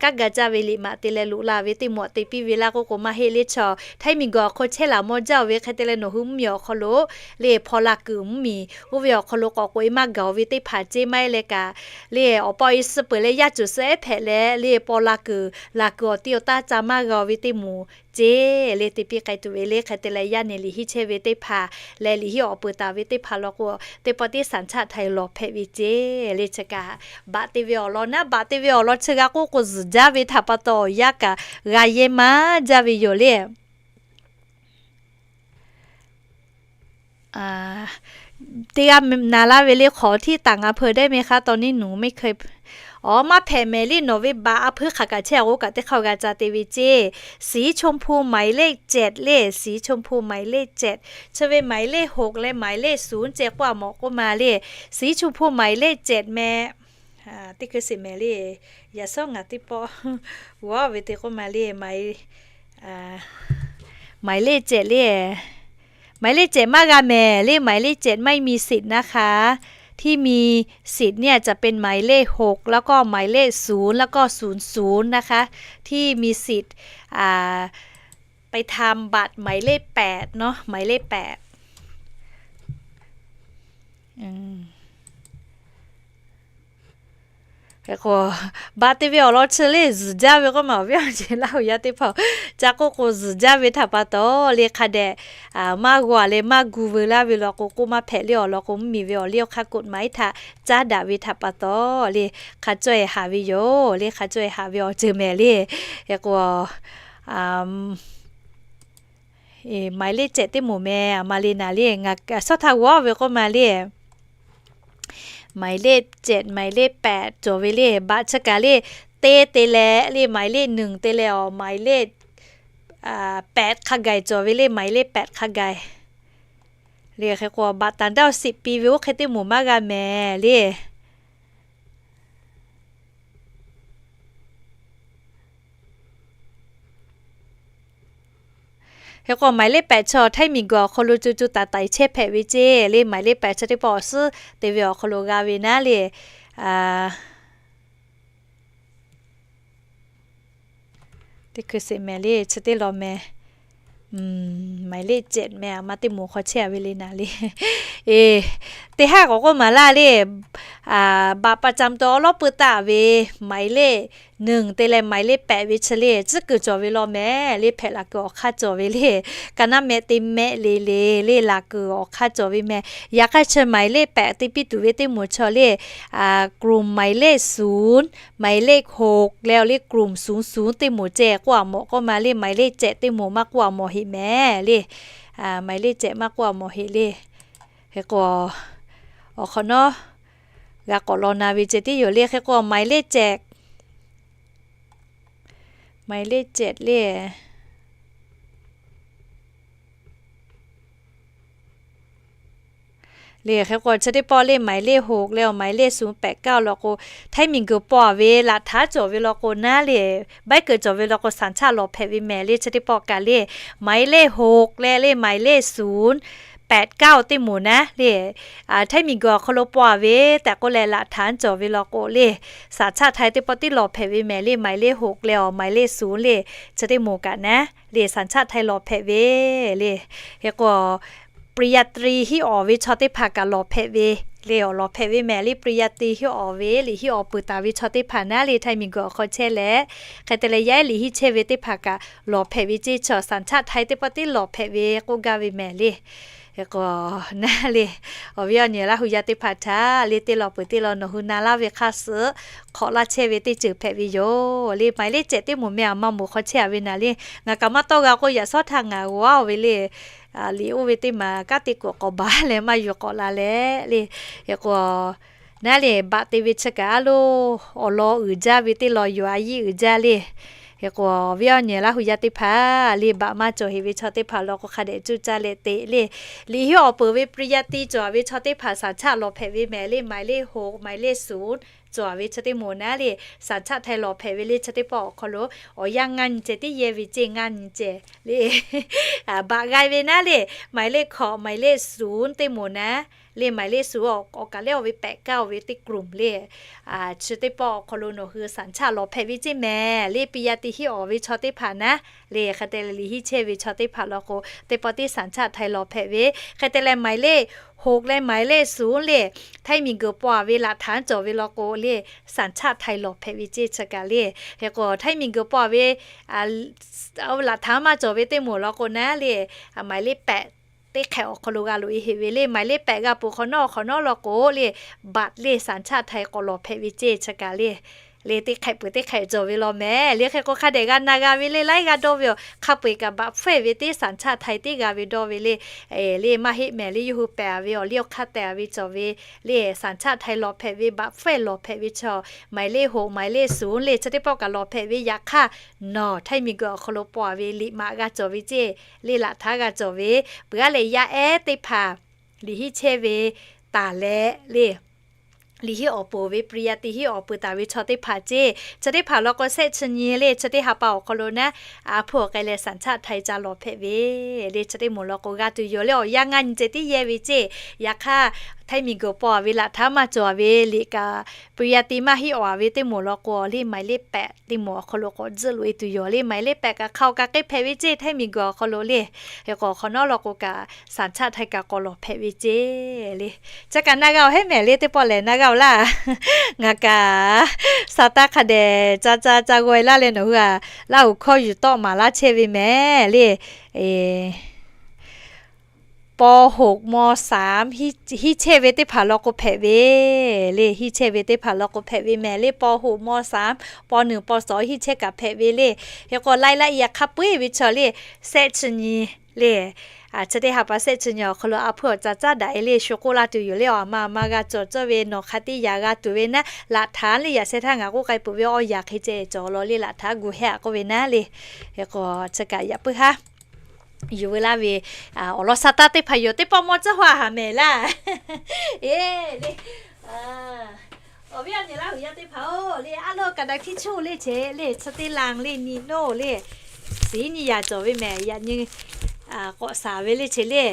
kanˉ ga caˇ ve liꞈ maꞈ te leh loꞈ la ve teˇ moˍ te piˇ ve laˇ k'oˆ k'o maˇ heˆ le. Chaw htaiˇ miˬguiˬ awˬ hk'aw chehˇ laˬ maw jaˇ oˬ ve hk'e te leh nawˬ hui mvuhˇmiˬ awˬ hk'aw lo le hpaw la kuiˬ mvuhˇmiˬ oˇ ve awˬ hk'aw lo k'awꞈ k'oꞈ e maˇ gaˬ oˬ ve teˇ hpaˍ ceˇ maˇ heˆ leh kaꞈ le awˬ pa awˬ e suh peuˬ leh yaˇ cuˬ suh ehˉ hpehꞈ leh le paw la kuiˬ laˬ kuiˬ awˬ tiˇ awˬ taˇ ca maˇ g'a oˬ ve teˇ moˍ ceˇ le te piˇ k'ai tuˬ ve le. Hk'e te leh yaˇ nehˬ liꞈ hiˆ chehˇ ve teˇ hpaˍ leh liꞈ hiˆ awˬ peuˬ taˍ ve teˇ hpaˍ law k'o teˇ pawˆ tiˉ สัญชาติไทย lawˬ hpehꞈ ve ceˇ le. Chi kaꞈ บัตร te ve awˬ lawn naˉ, บัตร te ve awˬ lawn chi g'a k'oˆ k'o zuhˬ jaˇ ve htaꞈ pa taw awˬ yanˇ kaꞈ g'a yehˇ maˇ jaˇ ve yoˬ le. Teˇ g'aˇ na laˇ ve le ขอที่ต่างอำเภอได้ไหมคะ ตอนนี้หนูไม่เคย Awˬ maˇ hpehꞈ mehˍ le nawˬ ve บัตร a hpeuˇ hk'aˬ kaꞈ chehˇ a k'o kaꞈ teˇ hk'aˇ g'a ca te ve ceˇ. สีชมพู หมายเลขเจ็ด le, สีชมพู หมายเลขเจ็ด chi ve หมายเลขหก leh หมายเลขศูนย์ ceh k'oˆ a mawˬ k'oˆ ma le. สีชมพู หมายเลขเจ็ด meh. Teˇ hkui sheˍ mehˍ le, yaꞈ shawˉ ngaˬ teˇ pawˆ g'awˇ ve te k'oˆ ma le, หมายเลขเจ็ด le หมายเลขเจ็ด maˇ g'a mehˍ le, หมายเลขเจ็ด ไม่มีสิทธิ์นะคะ ที่มีสิทธิ์เนี่ยจะเป็นหมายเลขหก แล้วก็หมายเลขศูนย์ แล้วก็ศูนย์ศูนย์นะคะ ที่มีสิทธิ์ไปทำบัตรหมายเลขแปดเนาะ หมายเลขแปด Hk'e k'o, บัตร te ve awˬ lawn chi le zuhˬ jaˇ ve k'oˆ ma awˬ viˉ awˬ nyi Laˇ hu yaˇ teˇ hpaˍ ca k'oˆ k'o zuhˬ jaˇ ve htaꞈ pa taw le hk'a dehꞈ maˇ g'aw leh maˇ gu veu laˇ ve law k'o k'oˆ maˇ hpehꞈ le awˬ lawn k'o mvuhˇmiˬ ve awˬ liˇ awˬ hk'aˇ กฎหมาย htaꞈ caˉ daꞈ ve htaꞈ pa taw le hk'a caweh haˍ ve yoˬ le, hk'a caweh haˍ ve awˬ ceuˬ mehˍ le. Hk'e k'o, หมายเลขเจ็ด teˇ moˍ meh a ma le naˍ le, ngaˬ shawˉ htaˇ g'awˇ ve k'oˆ ma le. หมายเลขเจ็ด หมายเลขแปด cawˬ ve le, บัตร chi kaꞈ le, teˇ te leh le หมายเลขหนึ่ง te leh awˬ หมายเลขแปด hk'a gaˬ cawˬ ve le, หมายเลขแปด hk'a gaˬ le. Hk'e k'o บัตรต่างด้าว สิบปี ve oˇ hk'e teˇ moˍ maˇ g'a mehˍ le. Hk'e k'o หมายเลขแปด chaw htaiˇ miˬguiˬ awˬ hk'aw lo co co taiˍ taiˍ chehˇ hpehꞈ ve ceˇ le, หมายเลขแปด chaw teˇ pawˆ awˬ suhˉ te ve awˬ hk'aw lo g'a ve naˉ le. Teˇ hkui sheˍ mehˍ le chi teˇ law meh. หมายเลขเจ็ด meh, a ma teˇ moˍ hk'aw chehˇ ve le naˍ le. Eˬ, teˇ haˉ k'awꞈ k'oˆ maˍ laˇ le. บัตรประจำตัว awˉ lawˉ peuˇ taˆ ve หมายเลขหนึ่ง te leh หมายเลขแปด ve chi le tcuhˉ kuiˬ cawˬ ve law meh le, hpehꞈ laˬ kuiˬ awˬ hk'aˇ cawˬ ve le. Ka naˉ mehˆ teˇ mehˆ le le le laˬ kuiˬ awˬ hk'aˇ cawˬ ve meh. Yaꞈ hk'aˇ chi หมายเลขแปด te piˇ tuˬ ve teˇ moˍ chaw le กลุ่มหมายเลขศูนย์ หมายเลขหก leh awˬ le กลุ่มศูนย์ศูนย์ teˇ moˍ ceh k'oˆ a mawˬ k'oˆ ma le, หมายเลขเจ็ด teˇ moˍ maˇ k'oˆ a mawˬ heꞈ meh le. หมายเลขเจ็ด maˇ k'oˆ a mawˬ heꞈ le. Hk'e k'o, awˬ hk'awꞈ nawˉ g'a k'awꞈ law na ve ceh tiˉ yoˬ le. Hk'e k'o หมายเลขเจ็ด หมายเลขเจ็ด le. Le hk'e k'o chi teˇ pawˆ le หมายเลขหก leh awˬ หมายเลขศูนย์แปดเก้า law k'o, htaiˇ miˬ guiˬ paw a ve laꞈ htaˉ cawˬ ve law k'o naˉ le, baiˉ keu cawˬ ve law k'o สัญชาติ lawˬ hpehꞈ ve meh le. Chi teˇ pawˆ kaꞈ le หมายเลขหก leh le หมายเลขศูนย์แปดเก้า teˇ moˍ naˉ le, htaiˇ miˬ guiˬ awˬ hk'aw lo paw a ve tehꞈ k'oˆ leh laꞈ htaˉ cawˬ ve law k'o le, สัญชาติไทย teˇ pawˆ tiˉ lawˬ hpehꞈ ve meh le. หมายเลขหก leh awˬ หมายเลขศูนย์ le chi teˇ moˍ kaꞈ naˉ le สัญชาติไทย lawˬ hpehꞈ ve le. Hk'e k'o ปริญญาตรี hiˆ awˍ ve chaw teˇ hpaˍ kaꞈ lawˬ hpehꞈ ve le. Awˬ lawˬ hpehꞈ ve meh le, ปริญญาตรี hiˆ awˍ ve liꞈ hiˆ awˍ peuˬ taˍ ve chaw teˇ hpaˍ naˉ le, htaiˇ miˬ guiˬ awˬ hk'aw chehˇ leh, hk'e te leh yaˇ ehˉ liꞈ hiˆ chehˇ ve teˇ hpaˍ kaꞈ lawˬ hpehꞈ ve ceˇ. Chaw สัญชาติไทย teˇ pawˆ tiˉ lawˬ hpehꞈ ve k'oˆ gaˇ ve meh le. Hk'e k'o naˉ le, awˬ viˉ awˬ nyi Laˇ hu yaˇ teˇ hpaˍ htaꞈ le teˇ lawˬ peuˬ teˇ lawˬ nawˬ hui na laˇ ve hk'aˇ suh hk'awꞈ laˇ chehˇ ve teˇ ceuˬ hpehꞈ ve yoˬ le. หมายเลขเจ็ด teˇ moˍ meh a ma moˍ hk'aw chehˇ a ve naˍ le, ngaˬ kaꞈ maˇ tawˇ g'a k'o yaꞈ sawˉ htaˇ ngaˬ g'aw ve le. Liꞈ oˇ ve teˇ maˬ kanˉ te kuiˬ k'awꞈ baˬ leh maˇ yuˬ k'awꞈ la leh le. Hk'e k'o naˉ le, baꞈ te ve chi kaꞈ a lo awˬ lawn uiˍ jaˇ ve teˇ lawn yoˬ, a yiˇ uiˍ jaˇ le. Hk'e k'o awˬ viˉ awˬ nyi Laˇ hu yaˇ teˇ hpaˍ le, baꞈ maˇ cawˬ heꞈ ve chaw teˇ hpaˍ law k'o hk'a dehꞈ cuˇ caˇ leh te le. Liꞈ hiˆ awˍ peuˬ ve ปริญญาตรี cawˬ a ve chaw teˇ hpaˍ สัญชาติ lawˬ hpehꞈ ve meh le. หมายเลขหก หมายเลขศูนย์ cawˬ a ve chi teˇ moˍ naˉ le สัญชาติไทย lawˬ hpehꞈ ve le. Chi teˇ pawˆ awˬ hk'aw lo awˬ yanˇ ngaˇ nyi ceh tiˉ yehˇ ve ceˇ, ngaˇ nyi ceh le. Baꞈ g'a ve naˉ le, หมายเลขหก หมายเลขศูนย์ teˇ moˍ naˉ le, หมายเลขศูนย์ awˬ kaˬ lehˬ awˬ ve แปดเก้า ve teˇ กลุ่ม le. Chi teˇ pawˆ awˬ hk'aw lo nawˬ hui สัญชาติ lawˬ hpehꞈ ve ceˇ meh le. ปริญญาตรี hiˆ awˍ ve chaw teˇ hpaˍ naˉ le, hk'e te leh liꞈ hiˆ chehˇ ve chaw teˇ hpaˍ law k'o teˇ pawˆ tiˉ สัญชาติไทย lawˬ hpehꞈ ve. Hk'e te leh หมายเลขหก leh หมายเลขศูนย์ le, htaiˇ miˬ guiˬ paw a ve laꞈ htaˉ cawˬ ve law k'o le, สัญชาติไทย lawˬ hpehꞈ ve ceˇ chi kaꞈ le. Hk'e k'o htaiˇ miˬ guiˬ paw a ve laꞈ htaˉ maˇ cawˬ ve teˇ moˍ law k'o naˉ le, หมายเลขแปด teˇ hk'ehꞈ awˬ hk'aw lo g'a loꞈ e heꞈ ve le. หมายเลขแปด g'a peuˬ hk'awꞈ nawˉ awˬ hk'awꞈ nawˉ law k'o le, บัตร le สัญชาติไทย k'awꞈ lawˬ hpehꞈ ve ceˇ chi kaꞈ le. Le teˇ hk'ehꞈ peuˬ teˇ hk'ehꞈ cawˬ ve law meh le. Hk'e k'o hk'a dehꞈ g'a na g'a ve le, laiˉ g'a dawˇ ve yoˬ. Hk'a peu eˬ kaꞈ บัตรเฟื่อง ve teˇ สัญชาติไทย teˇ g'a ve dawˇ ve le. Le maˇ heˆ meh le, yawˇ hui pehˬ a ve awˬ liˇ awˬ hk'aˇ tehꞈ a ve cawˬ ve le. สัญชาติไทย lawˬ hpehꞈ ve บัตรเฟื่อง lawˬ hpehꞈ ve chaw หมายเลขหก หมายเลขศูนย์ le chi teˇ pawˆ kaꞈ lawˬ hpehꞈ ve. Yaꞈ hk'aˇ nawˬ htaiˇ miˬ guiˬ awˬ hk'aw lo paw a ve liꞈ maꞈ g'a cawˬ ve ceˇ le, laꞈ htaˉ g'a cawˬ ve. Peuˬ a leh yaˇ ehˉ teˇ hpaˍ liꞈ hiˆ chehˇ ve taˍ leh le, liꞈ hiˆ awˍ peuˬ ve ปริญญาตรี hiˆ awˍ peuˬ taˍ ve chaw teˇ hpaˍ ceˇ, chi teˇ hpaˍ law k'o shehˆ chi nyi le, chi teˇ ha pa awˬ hk'aw lo naˉ a hpuˇ awˬ k'ai leh สัญชาติไทย ca lawˬ hpehꞈ ve le. Chi teˇ moˍ law k'o g'a tuˬ yoˬ le, awˬ yanˇ ngaˇ nyi ceh tiˉ yehˇ ve ceˇ. Yaꞈ hk'aˇ htaiˇ miˬ guiˬ paw a ve laꞈ htaˉ maˇ cawˬ ve liꞈ kaꞈ ปริญญาตรี maˇ hiˆ awˍ ve teˇ moˍ law k'o le, หมายเลขแปด teˇ moˍ awˬ hk'aw lo k'awꞈ tzuhˆ loꞈ e tuˬ yoˬ le. หมายเลขแปด kaꞈ hk'a awˬ kaꞈ k'eˆ hpehꞈ ve ceˇ, htaiˇ miˬ guiˬ awˬ hk'aw lo le. Hk'e k'o awˬ hk'awꞈ nawˉ law k'o kaꞈ สัญชาติไทย kaꞈ k'awꞈ lawˬ hpehꞈ ve ceˇ le. Chi kaꞈ na g'a awˬ heˆ meh le, teˇ pawˆ lehˬ na g'a awˬ laˇ. Ngaˬ kaꞈ sa taˇ hk'a dehꞈ ca ca ca g'aw e laˇ leh nawˬ hui a, Laˇ huˍ hkawˇ yuˬ tawˆ maˍ laˇ chehˇ ve meh le. ป.หก ม.สาม hiˆ chehˇ ve teˇ hpaˍ law k'o hpehꞈ ve le, hiˆ chehˇ ve teˇ hpaˍ law k'o hpehꞈ ve meh le. ป.หก ม.สาม ป.หนึ่ง ป.สอง hiˆ chehˇ kaꞈ hpehꞈ ve le. Hk'e k'o laiˉ laˇ yaꞈ hk'aˇ puiˉ ve chaw le, shehˆ chi nyi le, chi teˇ ha pa shehˆ chi nyi awˬ hk'aw lo a hpuˇ awˬ ca caˉ daꞈ e le shu k'oˆ laˇ tuˬ yoˬ le. Awˬ a ma a ma g'a cawˬ cawˇ ve nawˬ hk'a teˇ yaꞈ g'a tuˬ ve naˉ, laꞈ htaˉ le yaꞈ sheh htaˇ ngaˬ k'oˆ k'ai peuˬ ve awˬ yaꞈ hk'e ceh cawˬ law le, laꞈ htaˉ gu hehˇ a k'oˆ ve naˉ le. Hk'e k'o chi kaꞈ yaꞈ puiˉ haˉ yuˬ ve laˇ ve awˬ lawn sa taˇ teˇ hpaˍ yoˬ. Teˇ pawˆ mawˇ tcuhˇ hawˇ a haˍ meh laˇ. Eˬ le, awˬ viˉ awˬ nyi Laˇ huˍ yaˇ teˇ hpaˍ-oˬ le, a lo kaꞈ daꞈ hkiˇ choˇ le che le, chi teˇ lanˇ le nyi noˇ le, shiˍ nyi yaꞈ cawˬ ve meh, yaꞈ nyi k'awꞈ shaˍ ve le che le.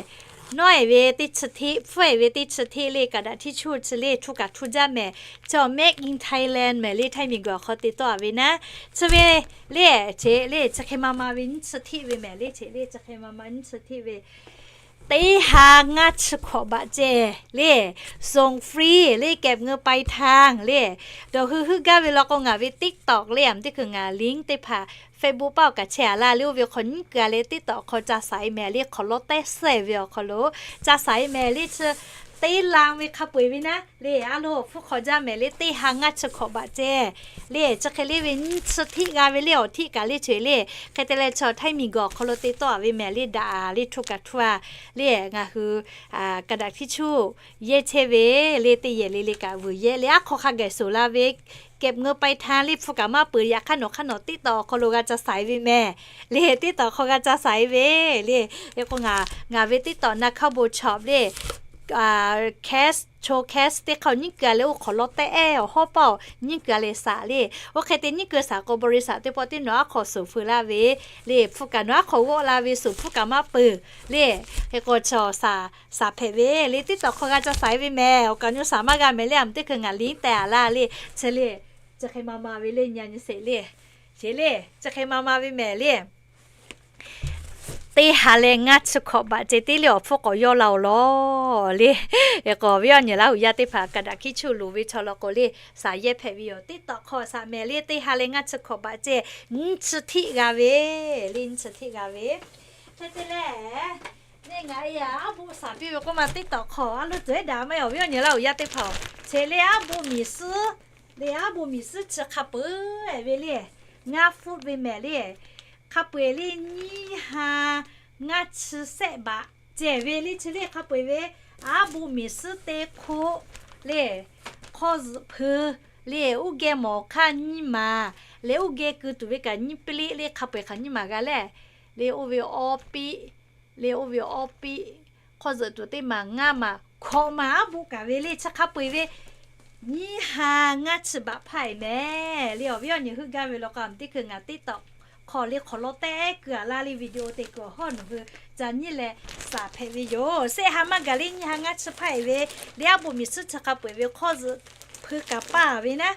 Nawˉ-ehˍ ve teˇ chi hteˆ, pfuhˇ-ehˍ ve teˇ chi hteˆ le, kaꞈ daꞈ htiˇ chuˇ chi le htuˇ kaꞈ htuˇ jaˇ mehˍ. Chi awˬ made in Thailand mehˍ le, Htaiˇ miˬguiˬ awˬ hk'aw te tawˆ-a ve naˉ. Chi ve le, cheꞈ le, chi hk'e ma ma ve nyiˇ chi hteˆ ve mehˍ le, cheꞈ le, chi hk'e ma ma nyiˇ chi hteˆ ve teˇ ha ngaˇ chi hkawꞈ baꞈ ceh le, ส่งฟรี le, เก็บเงินปลายทาง le. Dawˬ hui heuˆ gaˇ ve law k'o, ngaˬ ve TikTok le, aˬ teˇ hkui ngaˬ link teˇ hpaˍ Facebook paˆ awˬ kaꞈ chehˇ-a laˇ le, oˇ ve hk'aw nyiˉ keu-a leh TikTok awˬ hk'aw ca saiˍ mehˍ le, hk'awꞈ lawˉ tehˉ suhˉ ve awˬ hk'aw lo ca saiˍ mehˍ le, chi teˇ la ve hk'a peu-eˬ ve naˉ le, a lo awˬ hpfuhˇ hk'aw jaˇ mehˍ le, teˇ ha ngaˇ chi hkawꞈ baꞈ ceh le, chi hk'e le ve nyiˇ chi hteˆ g'a ve le, awˬ hteˆ kaꞈ le, cheꞈ le. Hk'e te leh, chi Htaiˇ miˬguiˬ awˬ hk'aw lo te tawˆ-a ve mehˍ le, daꞈ le, htuˇ kaꞈ htuˇ-a le, ngaˬ hui kaꞈ daꞈ htiˇ chuˇ yehˇ chehˇ ve le, teˇ yehˬ le le kaꞈ vuiˬ yehˇ le, aˉ hk'aw hk'a gaˬ suhˍ la ve เก็บเงินปลายทาง le, hpu kaꞈ maˇ peuˬ. Yaꞈ hk'aˇ nawˬ hk'aˇ nawˬ TikTok awˬ hk'aw lo g'a ca saiˍ ve mehˍ le, TikTok hk'aw g'a ca saiˍ ve le. Hk'e k'o, ngaˬ ve TikTok na hkaˇ bon chawꞈ le, cash, cho cash teˇ hk'aˇ nyiˉ keu-a leh, oˇ hk'awꞈ lawˉ tehˉ-ehˉ awˬ hawˉ paˆ-oˬ, nyiˉ keu-a leh saꞈ le. Oˇ hk'e te nyiˉ keu saꞈ k'o, บริษัท teˇ pawˆ teˇ nawˬ aˉ hk'aw suhˍ feu laˇ ve le, hpu kaꞈ nawˬ aˉ hk'aw g'awˆ la ve, suhˍ hpu kaꞈ maˇ peuˬ le. Hk'e k'o, chi saˍ saˍ hpehꞈ ve le, TikTok hk'aw g'a ca saiˍ ve mehˍ. Awˬ kaˍ nyi saˍ maˇ g'a mehˍ le, aˬ teˇ hkui ngaˬ link teh-a laˇ le. Chi le, chi hk'e ma ma ve le, nyi nyi sheˍ le, sheˍ le, chi hk'e ma ma ve mehˍ le. Teˇ ha leh ngaˇ chi hkawꞈ baꞈ ceh teˇ le awˬ hpfuhˇ k'awꞈ yawˇ la-oˬ lawˬ le. Hk'e k'o, awˬ viˉ awˬ nyi Laˇ huˍ yaˇ teˇ hpaˍ kaꞈ daꞈ hkiˇ chuˇ loˍ ve chaw law k'o le, saˍ yehˇ hpehꞈ ve yoˬ. TikTok hk'aw saˍ mehˍ le, teˇ ha leh ngaˇ chi hkawꞈ baꞈ ceh nyiˇ chi hteˆ g'a ve le, nyiˇ chi hteˆ g'a ve. Hk'e te leh, neˇ ngaˬ e aˉ boˆ saˍ piˇ ve k'oˆ ma, TikTok hk'aw a lo tcuhˉ daꞈ maˇ heˆ, awˬ viˉ awˬ nyi Laˇ huˍ yaˇ teˇ hpaˍ-oˬ. Cheꞈ le, aˉ boˆ miˬ suhˉ le, aˉ boˆ miˬ suhˉ chi hk'a peu-eˬ ve le, ngaˇ hpfuhˆ ve mehˍ le. Hk'a peu-eˬ le, nyiˇ ha ngaˇ chi sehˆ baꞈ ceh ve le, chi le hk'a peu-eˬ ve, aˉ boˆ miˬ suhˉ teˇ hk'oˆ le, hk'awˇ zuhꞈ hpeu le, uˉ geh mawˬ hk'aˇ nyiˇ maˬ le, uˉ geh keu tuˬ ve kaꞈ nyiˇ piˇ le, hk'a peu-eˬ hk'aˬ nyiˇ maˬ g'a le, le oˇ ve awˇ piˇ le, oˇ ve awˇ piˇ, hk'awˇ zuhꞈ tuˬ teˇ maˬ ngaˇ maˬ hkawꞈ maˬ aˉ boˆ kaꞈ ve le, chi hk'a peu-eˬ ve nyiˇ ha ngaˇ chi baꞈ hpaˇ-eˬ mehˍ le. Awˬ viˉ awˬ nyi heuˆ gaˇ ve law k'o, aˬ teˇ hkui ngaˬ TikTok hk'aw le hk'awꞈ lawˉ tehˉ keu-a laˇ le, video te kuiˬ awˬ hawˉ nawˬ hui ca nyi leh saˍ hpehꞈ ve yoˬ. Sehˆ ha maˇ gaˬ le, nyiˇ ha ngaˇ chi hpaˇ-eˬ ve le, aˉ boˆ miˬ suhˉ chi hk'a peu-eˬ ve hk'awˇ zuhꞈ hpeu kaꞈ paˇ ve naˉ,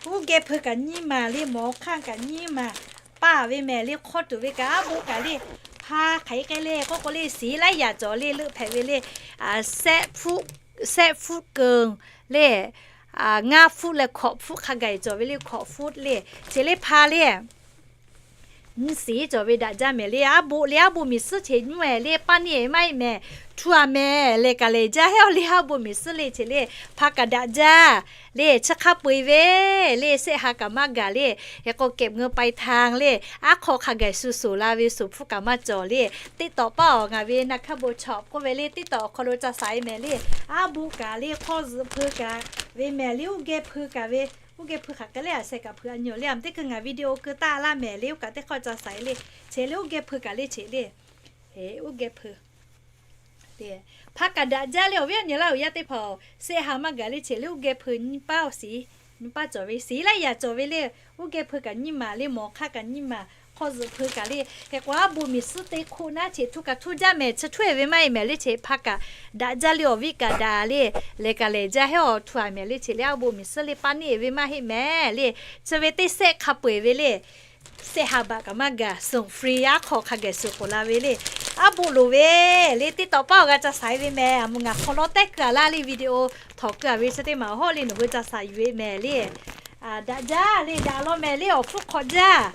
uˉ geh hpeu kaꞈ nyiˇ maˬ le, mawˬ hk'aˇ kaꞈ nyiˇ maˬ paˇ ve mehˍ le. Hk'awˇ tuˬ ve kaꞈ aˉ boˆ kaꞈ le, hpa hk'aˬ hk'e k'ai le k'oˆ k'o le, siˍ laiˉ yaꞈ cawˬ le, leuˆ hpehꞈ ve le, sehˆ hpfuhˆ keu le, ngaˇ hpfuhˆ leh hkawꞈ hpfuhˆ hk'a gaˬ cawˬ ve le, hkawꞈ hpfuhˆ le. Cheꞈ le, hpa le, nyiˇ siˍ cawˬ ve daꞈ jaˇ mehˍ le. Aˉ boˆ le, aˉ boˆ miˬ suhˉ cheꞈ nyiˇ-ehˍ le, paˇ neˇ-ehˍ maˇ heˆ mehˍ, htu-a mehˍ, lehˬ kaꞈ lehˬ jaˇ heˆ-oˬ le, aˉ boˆ miˬ suhˉ le. Cheꞈ le, hpa kaꞈ daꞈ jaˇ le, chi hk'a peu-eˬ ve le, sehˆ ha kaꞈ maˇ gaˬ le. Hk'e k'o, เก็บเงินปลายทาง le, aˉ hk'aw hk'a gaˬ shu suhˍ la ve, suhˍ hpfuhˇ kaꞈ maˇ cawˬ le. TikTok paˇ-oˬ, ngaˬ ve na hkaˇ bon chawꞈ k'oˆ ve le, TikTok awˬ hk'aw lo ca saiˍ mehˍ le, aˉ boˆ kaꞈ le, hk'awˇ zuhꞈ hpeu kaꞈ ve mehˍ le, uˉ geh hpeu kaꞈ ve, uˉ geh hpeu hk'aˬ hk'e le, a sheh kaꞈ hpeu a nyi-oˬ le, aˬ teˇ hkui ngaˬ video keu taˆ laˇ mehˍ le, oˇ kaꞈ teˇ hk'awˇ ca saiˍ le. Cheꞈ le, uˉ geh hpeu kaꞈ le, cheꞈ le, uˉ geh hpeu hpa kaꞈ daꞈ jaˇ le. Awˬ viˉ awˬ nyi Laˇ huˍ yaˇ teˇ hpaˍ-oˬ, sehˆ ha maˇ gaˬ le. Cheꞈ le, uˉ geh hpeu nyiˇ paˇ-oˬ, siˍ nyiˇ paˇ cawˬ ve, siˍ laiˉ yaꞈ cawˬ ve le. Uˉ geh hpeu kaꞈ nyiˇ maˬ le, mawˬ hk'aˇ kaꞈ nyiˇ maˬ, hk'awˇ zuhꞈ hpeu kaꞈ le. Hk'e k'o, aˉ boˆ miˬ suhˉ teˇ hk'oˆ naˉ, cheꞈ htu kaꞈ htu jaˇ mehˍ, chi htu-e ve maˇ heˆ mehˍ le. Cheꞈ hpa kaꞈ daꞈ jaˇ le, awˬ viˉ kaꞈ daꞈ le, lehˬ kaꞈ lehˬ jaˇ heˆ-oˬ, htu-a mehˍ le. Cheꞈ le, aˉ boˆ miˬ suhˉ le, paˇ neˇ-e ve maˇ heˆ mehˍ le. Chi ve teˇ sehˆ hk'a peu-eˬ ve le, sehˆ ha baꞈ kaꞈ maˇ gaˬ, ส่งฟรี aˉ hk'aw hk'a gaˬ suhˍ k'oˍ la ve le. Aˉ boˆ loˍ ve le, TikTok paˇ-oˬ, g'a ca saiˍ ve mehˍ. Aˬ mvuh ngaˬ hk'awꞈ lawˉ tehˉ keu-a laˇ le, video htawꞈ keu-a ve chi teˇ maˬ awˬ hawˉ le nawˬ hui ca saiˍ yuˬ ve mehˍ le. Daꞈ jaˇ le, daꞈ law mehˍ le, awˬ hpfuhˇ hk'awꞈ jaˇ.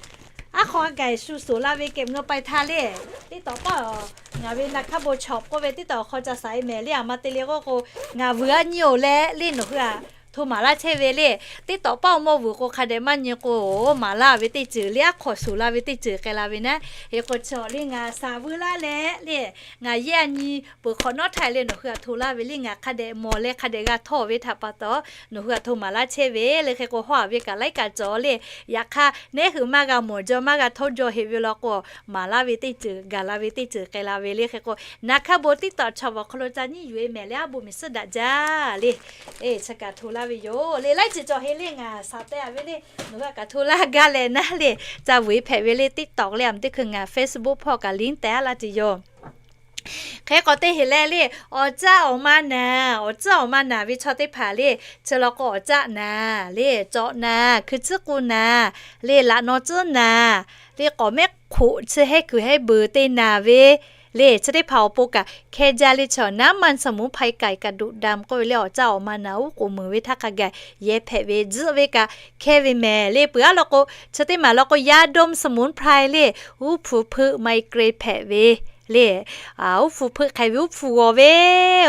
Aˉ hk'aw a gaˬ shu suhˍ la ve เก็บเงินปลายทาง le. TikTok paˇ-oˬ, ngaˬ ve na hkaˇ bon chawꞈ k'oˆ ve TikTok awˬ hk'aw ca saiˍ mehˍ le. Aˬ ma te le k'oˆ k'o, ngaˬ vuiˬ a nyi-oˬ leh le nawˬ hui a hto maˍ laˇ chehˇ ve le. TikTok paˇ-oˬ, mawˇ vuiˬ k'o hk'a dehꞈ maˇ nyi k'o, maˍ laˇ ve teˇ ceuˬ le, aˉ hk'aw suhˍ la ve teˇ ceuˬ k'ai la ve naˉ. Hk'e k'o, chaw le ngaˬ shaˍ vuiˬ laˇ leh le, ngaˬ yehˇ a nyi peuˬ hk'awꞈ nawˉ htaˇ le nawˬ hui a hto laˇ ve le. Ngaˬ hk'a dehꞈ mawˬ leh hk'a dehꞈ g'a htawˇ ve htaꞈ pa taw, nawˬ hui a hto maˍ laˇ chehˇ ve le. Hk'e k'o, hawˉ-a ve kaꞈ laiˉ kaꞈ cawˬ le. Yaꞈ hk'aˇ, neˉ hui maˇ g'a mawˬ jaw maˇ g'a htawˇ jaw heꞈ ve law k'o, maˍ laˇ ve teˇ ceuˬ, gaˬ la ve teˇ ceuˬ k'ai la ve le. Hk'e k'o, na hkaˇ bon TikTok chaw awˬ hk'aw lo ca nyiˉ yuˬ-e mehˍ le, aˉ boˆ miˬ suhˉ daꞈ jaˇ le. Chi kaꞈ hto laˇ ve yoˬ le. Laiˉ ceuˬ cawˬ heꞈ le, ngaˬ shaˍ teh-a ve le, nawˬ hui kaꞈ hto laˇ gaˇ leh naˉ le. Ca vuiˬ hpehꞈ ve le, TikTok le, aˬ teˇ hkui ngaˬ Facebook hpawˇ kaꞈ link teh-a laˇ tuˬ yoˬ. Hk'e k'awꞈ te heˍ leh le, awˬ caˆ awˬ ma naˍ, awˬ caˆ awˬ ma naˍ ve chaw teˇ hpaˍ le, chi law k'o awˬ caˆ naˍ le, cawꞈ naˍ, hkui tcuhˉ k'u naˍ le, laꞈ naw tcuhˉ naˍ le, k'awꞈ mehˉ hk'oꞈ chi hehˉ kuiˬ hehˉ beuˬ te naˍ ve le, chi teˇ hpaˍ awˬ pon kaꞈ hkeh jaˇ le. Chaw naˉ maˇ สมุนไพร ไก่กระดูกดำ k'oˆ ve le, awˬ caˆ awˬ ma naˍ uˉ k'oˍ meuˍ ve htaˇ hk'a gaˬ yehˇ hpehꞈ ve, tzuhˆ ve kaꞈ hkeh ve mehˍ le. Peuˬ aˉ law k'o, chi teˇ maˬ law k'o ยาดมสมุนไพร le, uˉ hpu hpeuˆ ไมเกรน hpehꞈ ve le, uˉ hpu hpeuˆ hk'e ve uˉ hpu g'aw ve,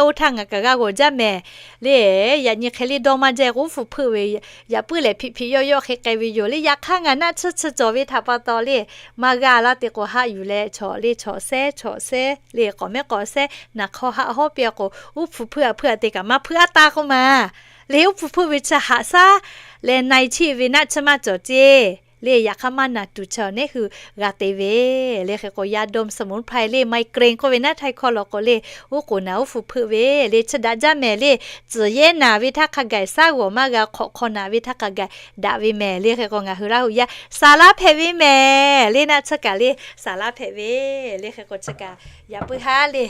oˇ htaˇ ngaˬ kaꞈ g'a g'awˬ jaˇ mehˍ le. Yaꞈ nyi hk'e le dawˇ maˇ jaˇ k'o uˉ hpu hpeuˆ ve, yaꞈ puiˉ lehˬ hpiꞈ hpiꞈ yawˇ yawˇ hk'e k'ai ve yoˬ le. Yaꞈ hk'aˇ ngaˬ naˆ tsuhˇ tsuhˇ cawˬ ve htaꞈ pa taw le, maˇ g'a laˇ te k'o haˆ yuˬ leh chawꞈ le chawꞈ sehˉ chawꞈ sehˉ le, k'awꞈ mehˉ k'awꞈ sehˉ naˬ hk'aw haˆ hawˉ piˇ a k'o, uˉ hpu hpeuˆ a hpeuˆ a te kaꞈ maˇ hpeuˆ aˉ taˇ k'oˆ ma le. Uˉ hpu hpeuˆ ve chi haꞈ shaˉ leh na e chiˆ ve naˆ tsuhˇ maˇ cawˬ ceˇ le. Yaꞈ hk'aˇ maˇ naˬ tuˬ chaw neˉ hui g'a te ve le. Hk'e k'o ยาดมสมุนไพร le, ไมเกรน k'oˆ ve naˉ htaiˇ hkawˇ law k'o le, uˉ k'oˍ naˍ uˉ hpu hpeuˆ ve le, chi daꞈ jaˇ mehˍ le. Tcuhˍ yehˇ naˍ ve htaˇ hk'a gaˬ shaˉ g'awˬ maˇ g'a, hk'awꞈ hk'aw naˍ ve htaˇ hk'a gaˬ daꞈ ve mehˍ le. Hk'e k'o ngaˬ hui Laˇ huˍ yaˇ saˍ laˇ hpehꞈ ve mehˍ le, naˆ tsuhˇ kaꞈ le saˍ laˇ hpehꞈ ve le. Hk'e k'o chi kaꞈ yaꞈ puiˉ haˉ le,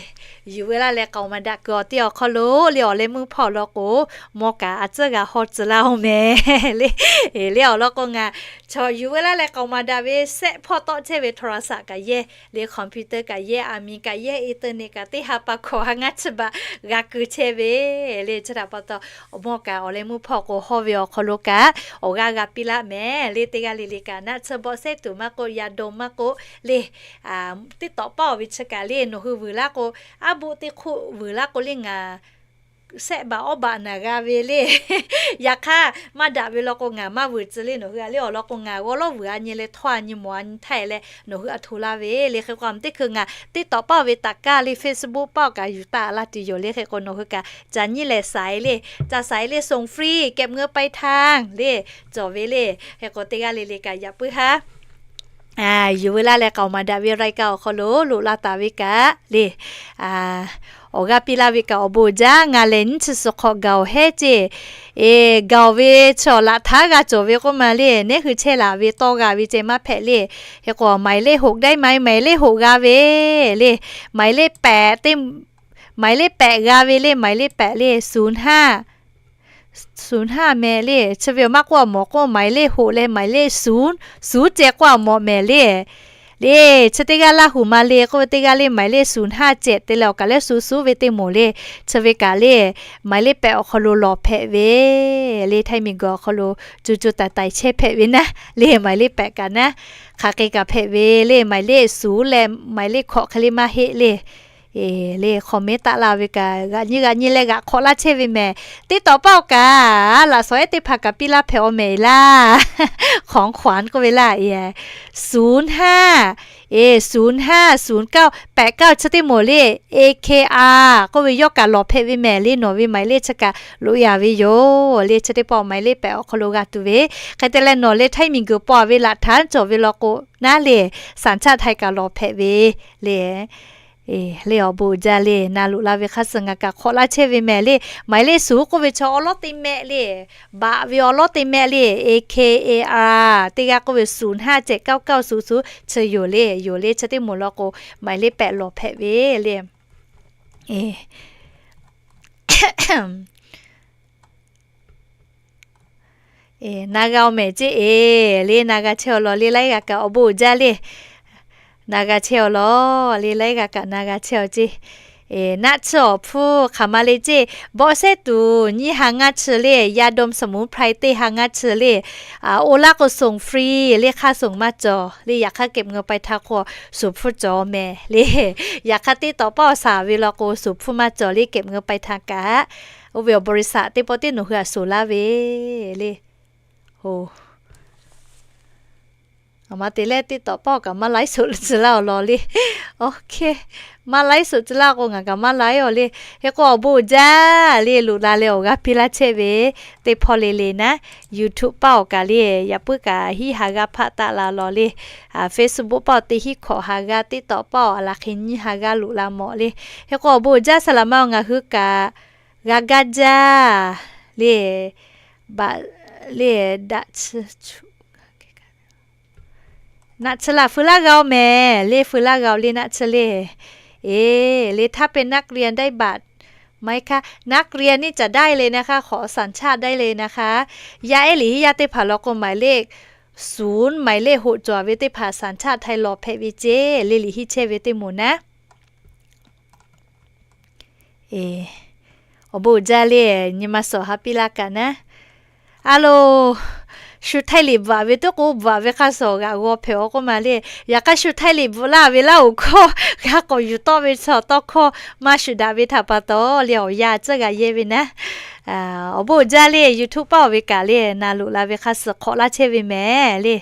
yuˬ ve laˇ leh k'aoˍ maˍ daꞈ kuiˬ awˬ teˇ awˬ hk'aw lo le, awˬ leh meuˇ hpawˇ law k'o, mawˇ kaꞈ a tcuhˉ g'a haw tcuh laˇ oˬ mehˍ le. Le awˬ lawn k'o ngaˬ chaw yuˬ ve laˇ leh k'aoˍ maˍ daꞈ ve sehˆ hpawˇ tawˆ chehˇ ve โทรศัพท์ kaꞈ yehˇ le, computer kaꞈ yehˇ, a miˍ kaꞈ yehˇ, internet kaꞈ teˇ ha pa hkawꞈ ha ngaˇ chi baꞈ g'a keu chehˇ ve le. Chi htaꞈ pa taw, mawˇ kaꞈ awˬ leh meuˇ hpawˇ k'o hawˇ ve awˬ hk'aw lo kaꞈ awˬ g'aˇ g'a piˇ laˇ mehˍ le. Teˇ g'aˇ le le kaꞈ naˆ tsuhˇ bawˆ sehˉ tuˬ maˇ k'oˆ, ยาดม maˇ k'oˆ le, teˇ tawꞈ paˇ awˬ ve chi kaꞈ le, nawˬ hui vuiˬ laˇ k'o, aˉ boˆ teˇ hk'oˆ vuiˬ laˇ k'o le ngaˬ sehˆ baˬ awˇ baˬ naˬ g'a ve le. Yaꞈ hk'aˇ maˇ daꞈ ve law k'o ngaˬ maˇ vuiˬ tcuh le. Nawˬ hui a le awˬ lawn k'o ngaˬ g'aw lawˉ vuiˬ a nyi leh htawˇ a nyi mawˬ a nyi htaˇ e leh nawˬ hui a hto laˇ ve le. Hk'e k'o a teˇ hkui ngaˬ teˇ tawꞈ paˇ awˬ ve taꞈ kaˇ le, Facebook paˇ awˬ kaꞈ yuˬ taˆ laˇ tuˬ yoˬ le. Hk'e k'o nawˬ hui kaꞈ ca nyi leh สาย le, ca สาย le ส่งฟรี เก็บเงินปลายทาง le cawˬ ve le. Hk'e k'o teˇ g'aˇ le le kaꞈ yaꞈ puiˉ haˉ yuˬ ve laˇ leh k'aoˍ maˍ daꞈ ve รายการ awˬ hk'aw lo loꞈ la taˍ ve kaꞈ le, awˬ g'aˇ piˇ laˇ ve kaꞈ awˬ bon jaˇ. Ngaˬ lehˬ nyiˇ chi suhˍ hk'awꞈ gaˬ awˬ hehˉ ceˇ, e, gaˬ ve chaw laꞈ htaˉ g'a cawˬ ve k'oˆ ma le, neˉ hui chehˇ laˬ ve tawˇ g'a ve ceh maˇ hpehꞈ le. Hk'e k'o หมายเลขหก ได้ไหม, หมายเลขหก g'a ve le, หมายเลขแปด teˇ, หมายเลขแปด g'a ve le, หมายเลขแปด le, ศูนย์ห้า ศูนย์ห้า mehˍ le. Chi ve awˬ maˇ k'oˆ awˬ mawˬ k'o หมายเลขหก leh หมายเลขศูนย์ ศูนย์ ceh k'oˆ awˬ mawˬ mehˍ le. Le, chi teˇ g'aˇ Laˇ huˍ ma le k'oˆ ve teˇ g'aˇ le หมายเลขศูนย์ห้าเจ็ด te leh awˬ kaꞈ leh ศูนย์ศูนย์ ve teˇ moˍ le. Chi ve kaꞈ le หมายเลขแปด awˬ hk'aw lo lawˬ hpehꞈ ve le. Htaiˇ miˬ guiˬ awˬ hk'aw lo co co taiˍ taiˍ chehˇ hpehꞈ ve naˉ le, หมายเลขแปด kaꞈ naˉ hk'aˬ hk'e kaꞈ hpehꞈ ve le. หมายเลขศูนย์ leh หมายเลขหก hk'e le maˇ heˆ le. Le hk'awꞈ mehˉ taˆ la ve kaꞈ g'aꞈ nyi g'aꞈ nyi leh g'aꞈ hk'awꞈ laˇ chehˇ ve mehˍ. Teˇ tawꞈ paˇ awˬ kaꞈ laꞈ shawnˍ ehˉ teˇ hpaˍ kaꞈ piˇ laˇ hpehꞈ awˬ mehˍ laˇ. ของขวัญ k'oˆ ve laˇ, ศูนย์ห้า e, ศูนย์ห้า ศูนย์เก้า แปดเก้า chi teˇ moˍ le, A K R k'oˆ ve yawˇ kaꞈ lawˬ hpehꞈ ve mehˍ le. Nawˬ ve หมายเลข chi kaꞈ loꞈ e a ve yoˬ le. Chi teˇ pawˆ หมายเลขแปด awˬ hk'aw lo g'a tuˬ ve. Hk'e te leh nawˬ le Htaiˇ miˬ guiˬ paw ve laꞈ htaˇ cawˬ ve law k'o naˉ le, สัญชาติไทย kaꞈ lawˬ hpehꞈ ve le. Le awˬ bon uiˍ jaˇ le, na loꞈ la ve hk'a suh ngaˬ kaꞈ hk'awꞈ laˇ chehˇ ve mehˍ le. หมายเลขศูนย์ k'oˆ ve chaw awˉ lawˉ teˇ mehˆ le, baꞈ ve awˉ lawˉ teˇ mehˆ le, A K A R teˇ g'aˇ k'oˆ ve ศูนย์ห้าเจ็ดเก้าเก้าศูนย์ศูนย์ chi yoˬ le, yoˬ le. Chi teˇ moˍ law k'o หมายเลขแปด lawˬ hpehꞈ ve le. Na g'a awˬ mehˍ ceˇ e, le na g'a chehˇ awˬ lawn le laiˉ g'a kaꞈ awˬ bon uiˍ jaˇ le. Na g'a chehˇ awˬ lawn le laiˉ g'a kaꞈ na g'a chehˇ awˬ ceˇ. Naˆ tsuhˇ awˬ hpfuhˇ hk'aˬ ma le ceˇ, bawˆ sehˉ tuˬ nyiˇ ha ngaˇ chi le, ยาดมสมุนไพร teˇ ha ngaˇ chi le, oˇ laˇ k'o ส่งฟรี le, hk'aˇ suhˍ maˇ cawˬ le. Yaꞈ hk'aˇ เก็บเงินปลายทาง k'o suhˍ hpfuhˇ cawˬ mehˍ le. Yaꞈ hk'aˇ teˇ tawꞈ paˇ awˬ shaˍ ve law k'o suhˍ hpfuhˇ maˇ cawˬ le, เก็บเงินปลายทาง kaꞈ. Oˇ ve awˬ บริษัท teˇ pawˆ teˇ nawˬ hui aꞈ suhˍ laˇ ve le. Aˬ ma te leh teˇ tawꞈ paˇ awˬ kaꞈ maˇ ไลฟ์สด tcuh laˇ awˬ lawn le. Maˇ ไลฟ์สด tcuh laˇ k'o ngaˬ kaꞈ maˇ ไลฟ์ awˬ le. Hk'e k'o awˬ bon uiˍ jaˇ le, loꞈ la leh awˬ g'aˇ piˇ laˇ chehˇ ve teˇ hpawˇ le le naˉ, YouTube paˇ awˬ kaꞈ le yaꞈ puiˉ kaꞈ hiˉ ha g'aˇ hpaˆ taˆ la lawˬ le. Facebook paˇ awˬ teˇ hiˉ hkawꞈ ha g'aˇ, teˇ tawꞈ paˇ awˬ a laˬ hk'e nyiˇ ha g'aˇ loꞈ la mawˬ le. Hk'e k'o awˬ bon uiˍ jaˇ, saˍ laꞈ ma ngaˬ hui kaꞈ g'a gaˇ jaˇ le. Baꞈ le, daꞈ chi naˆ tsuhˇ laˇ feu laˇ g'a oˬ mehˍ le, feu laˇ g'a oˬ le naˆ tsuhˇ le. เอ เลยถ้าเป็นนักเรียนได้บัตรไหมคะ นักเรียนนี่จะได้เลยนะคะ ขอสัญชาติได้เลยนะคะ Yaˇ ehˉ liꞈ hiˆ yaˇ teˇ hpaˍ law k'o หมายเลขศูนย์ หมายเลขหก cawˬ ve teˇ hpaˍ สัญชาติไทย law hpehꞈ ve ceˇ le. Liꞈ hiˆ chehˇ ve teˇ moˍ naˉ. Awˬ bon uiˍ jaˇ le, nyi ma suhˍ ha piˇ laˇ kaꞈ naˉ. A lo, shu Htaiˇ liꞈ bvuhꞈ ve teˇ k'o bvuhꞈ ve hk'a shuˍ g'aꞈ g'aw hpehꞈ-aw k'oˆ ma le. Yaꞈ hk'aˇ shu Htaiˇ liꞈ bvuhꞈ laˇ ve laˇ oˬ hkawˇ g'a k'awꞈ yuˬ tawˆ ve chaw tawˇ hkawˇ maˇ shuˍ daꞈ ve htaꞈ pa taw le, awˬ yanˇ tcuhˉ g'a yehˇ ve naˉ. Awˬ bon uiˍ jaˇ le, YouTube paˆ-oˬ ve kaꞈ le, na loꞈ la ve hk'a shuˍ hk'awꞈ laˇ chehˇ ve mehˍ le.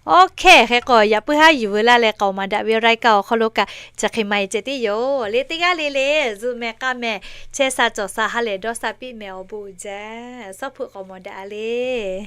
Awˬ hkehˇ hk'e k'o, yaꞈ puiˉ haˉ yuˬ veu laˇ leh k'aoˍ maˍ daꞈ ve รายการ awˬ hk'aw lo kaꞈ chi hk'e maˇ heˆ ceh tiˉ yoˬ le. Teˇ g'aˇ le le zuhꞈ mehˍ k'a mehˍ chehˇ sha cawˬ sha ha lehˬ dawˇ sha piˇ mehˍ. Awˬ bon uiˍ jaˇ, suhˉ hpeuꞈ k'awꞈ mawˬ daꞈ le.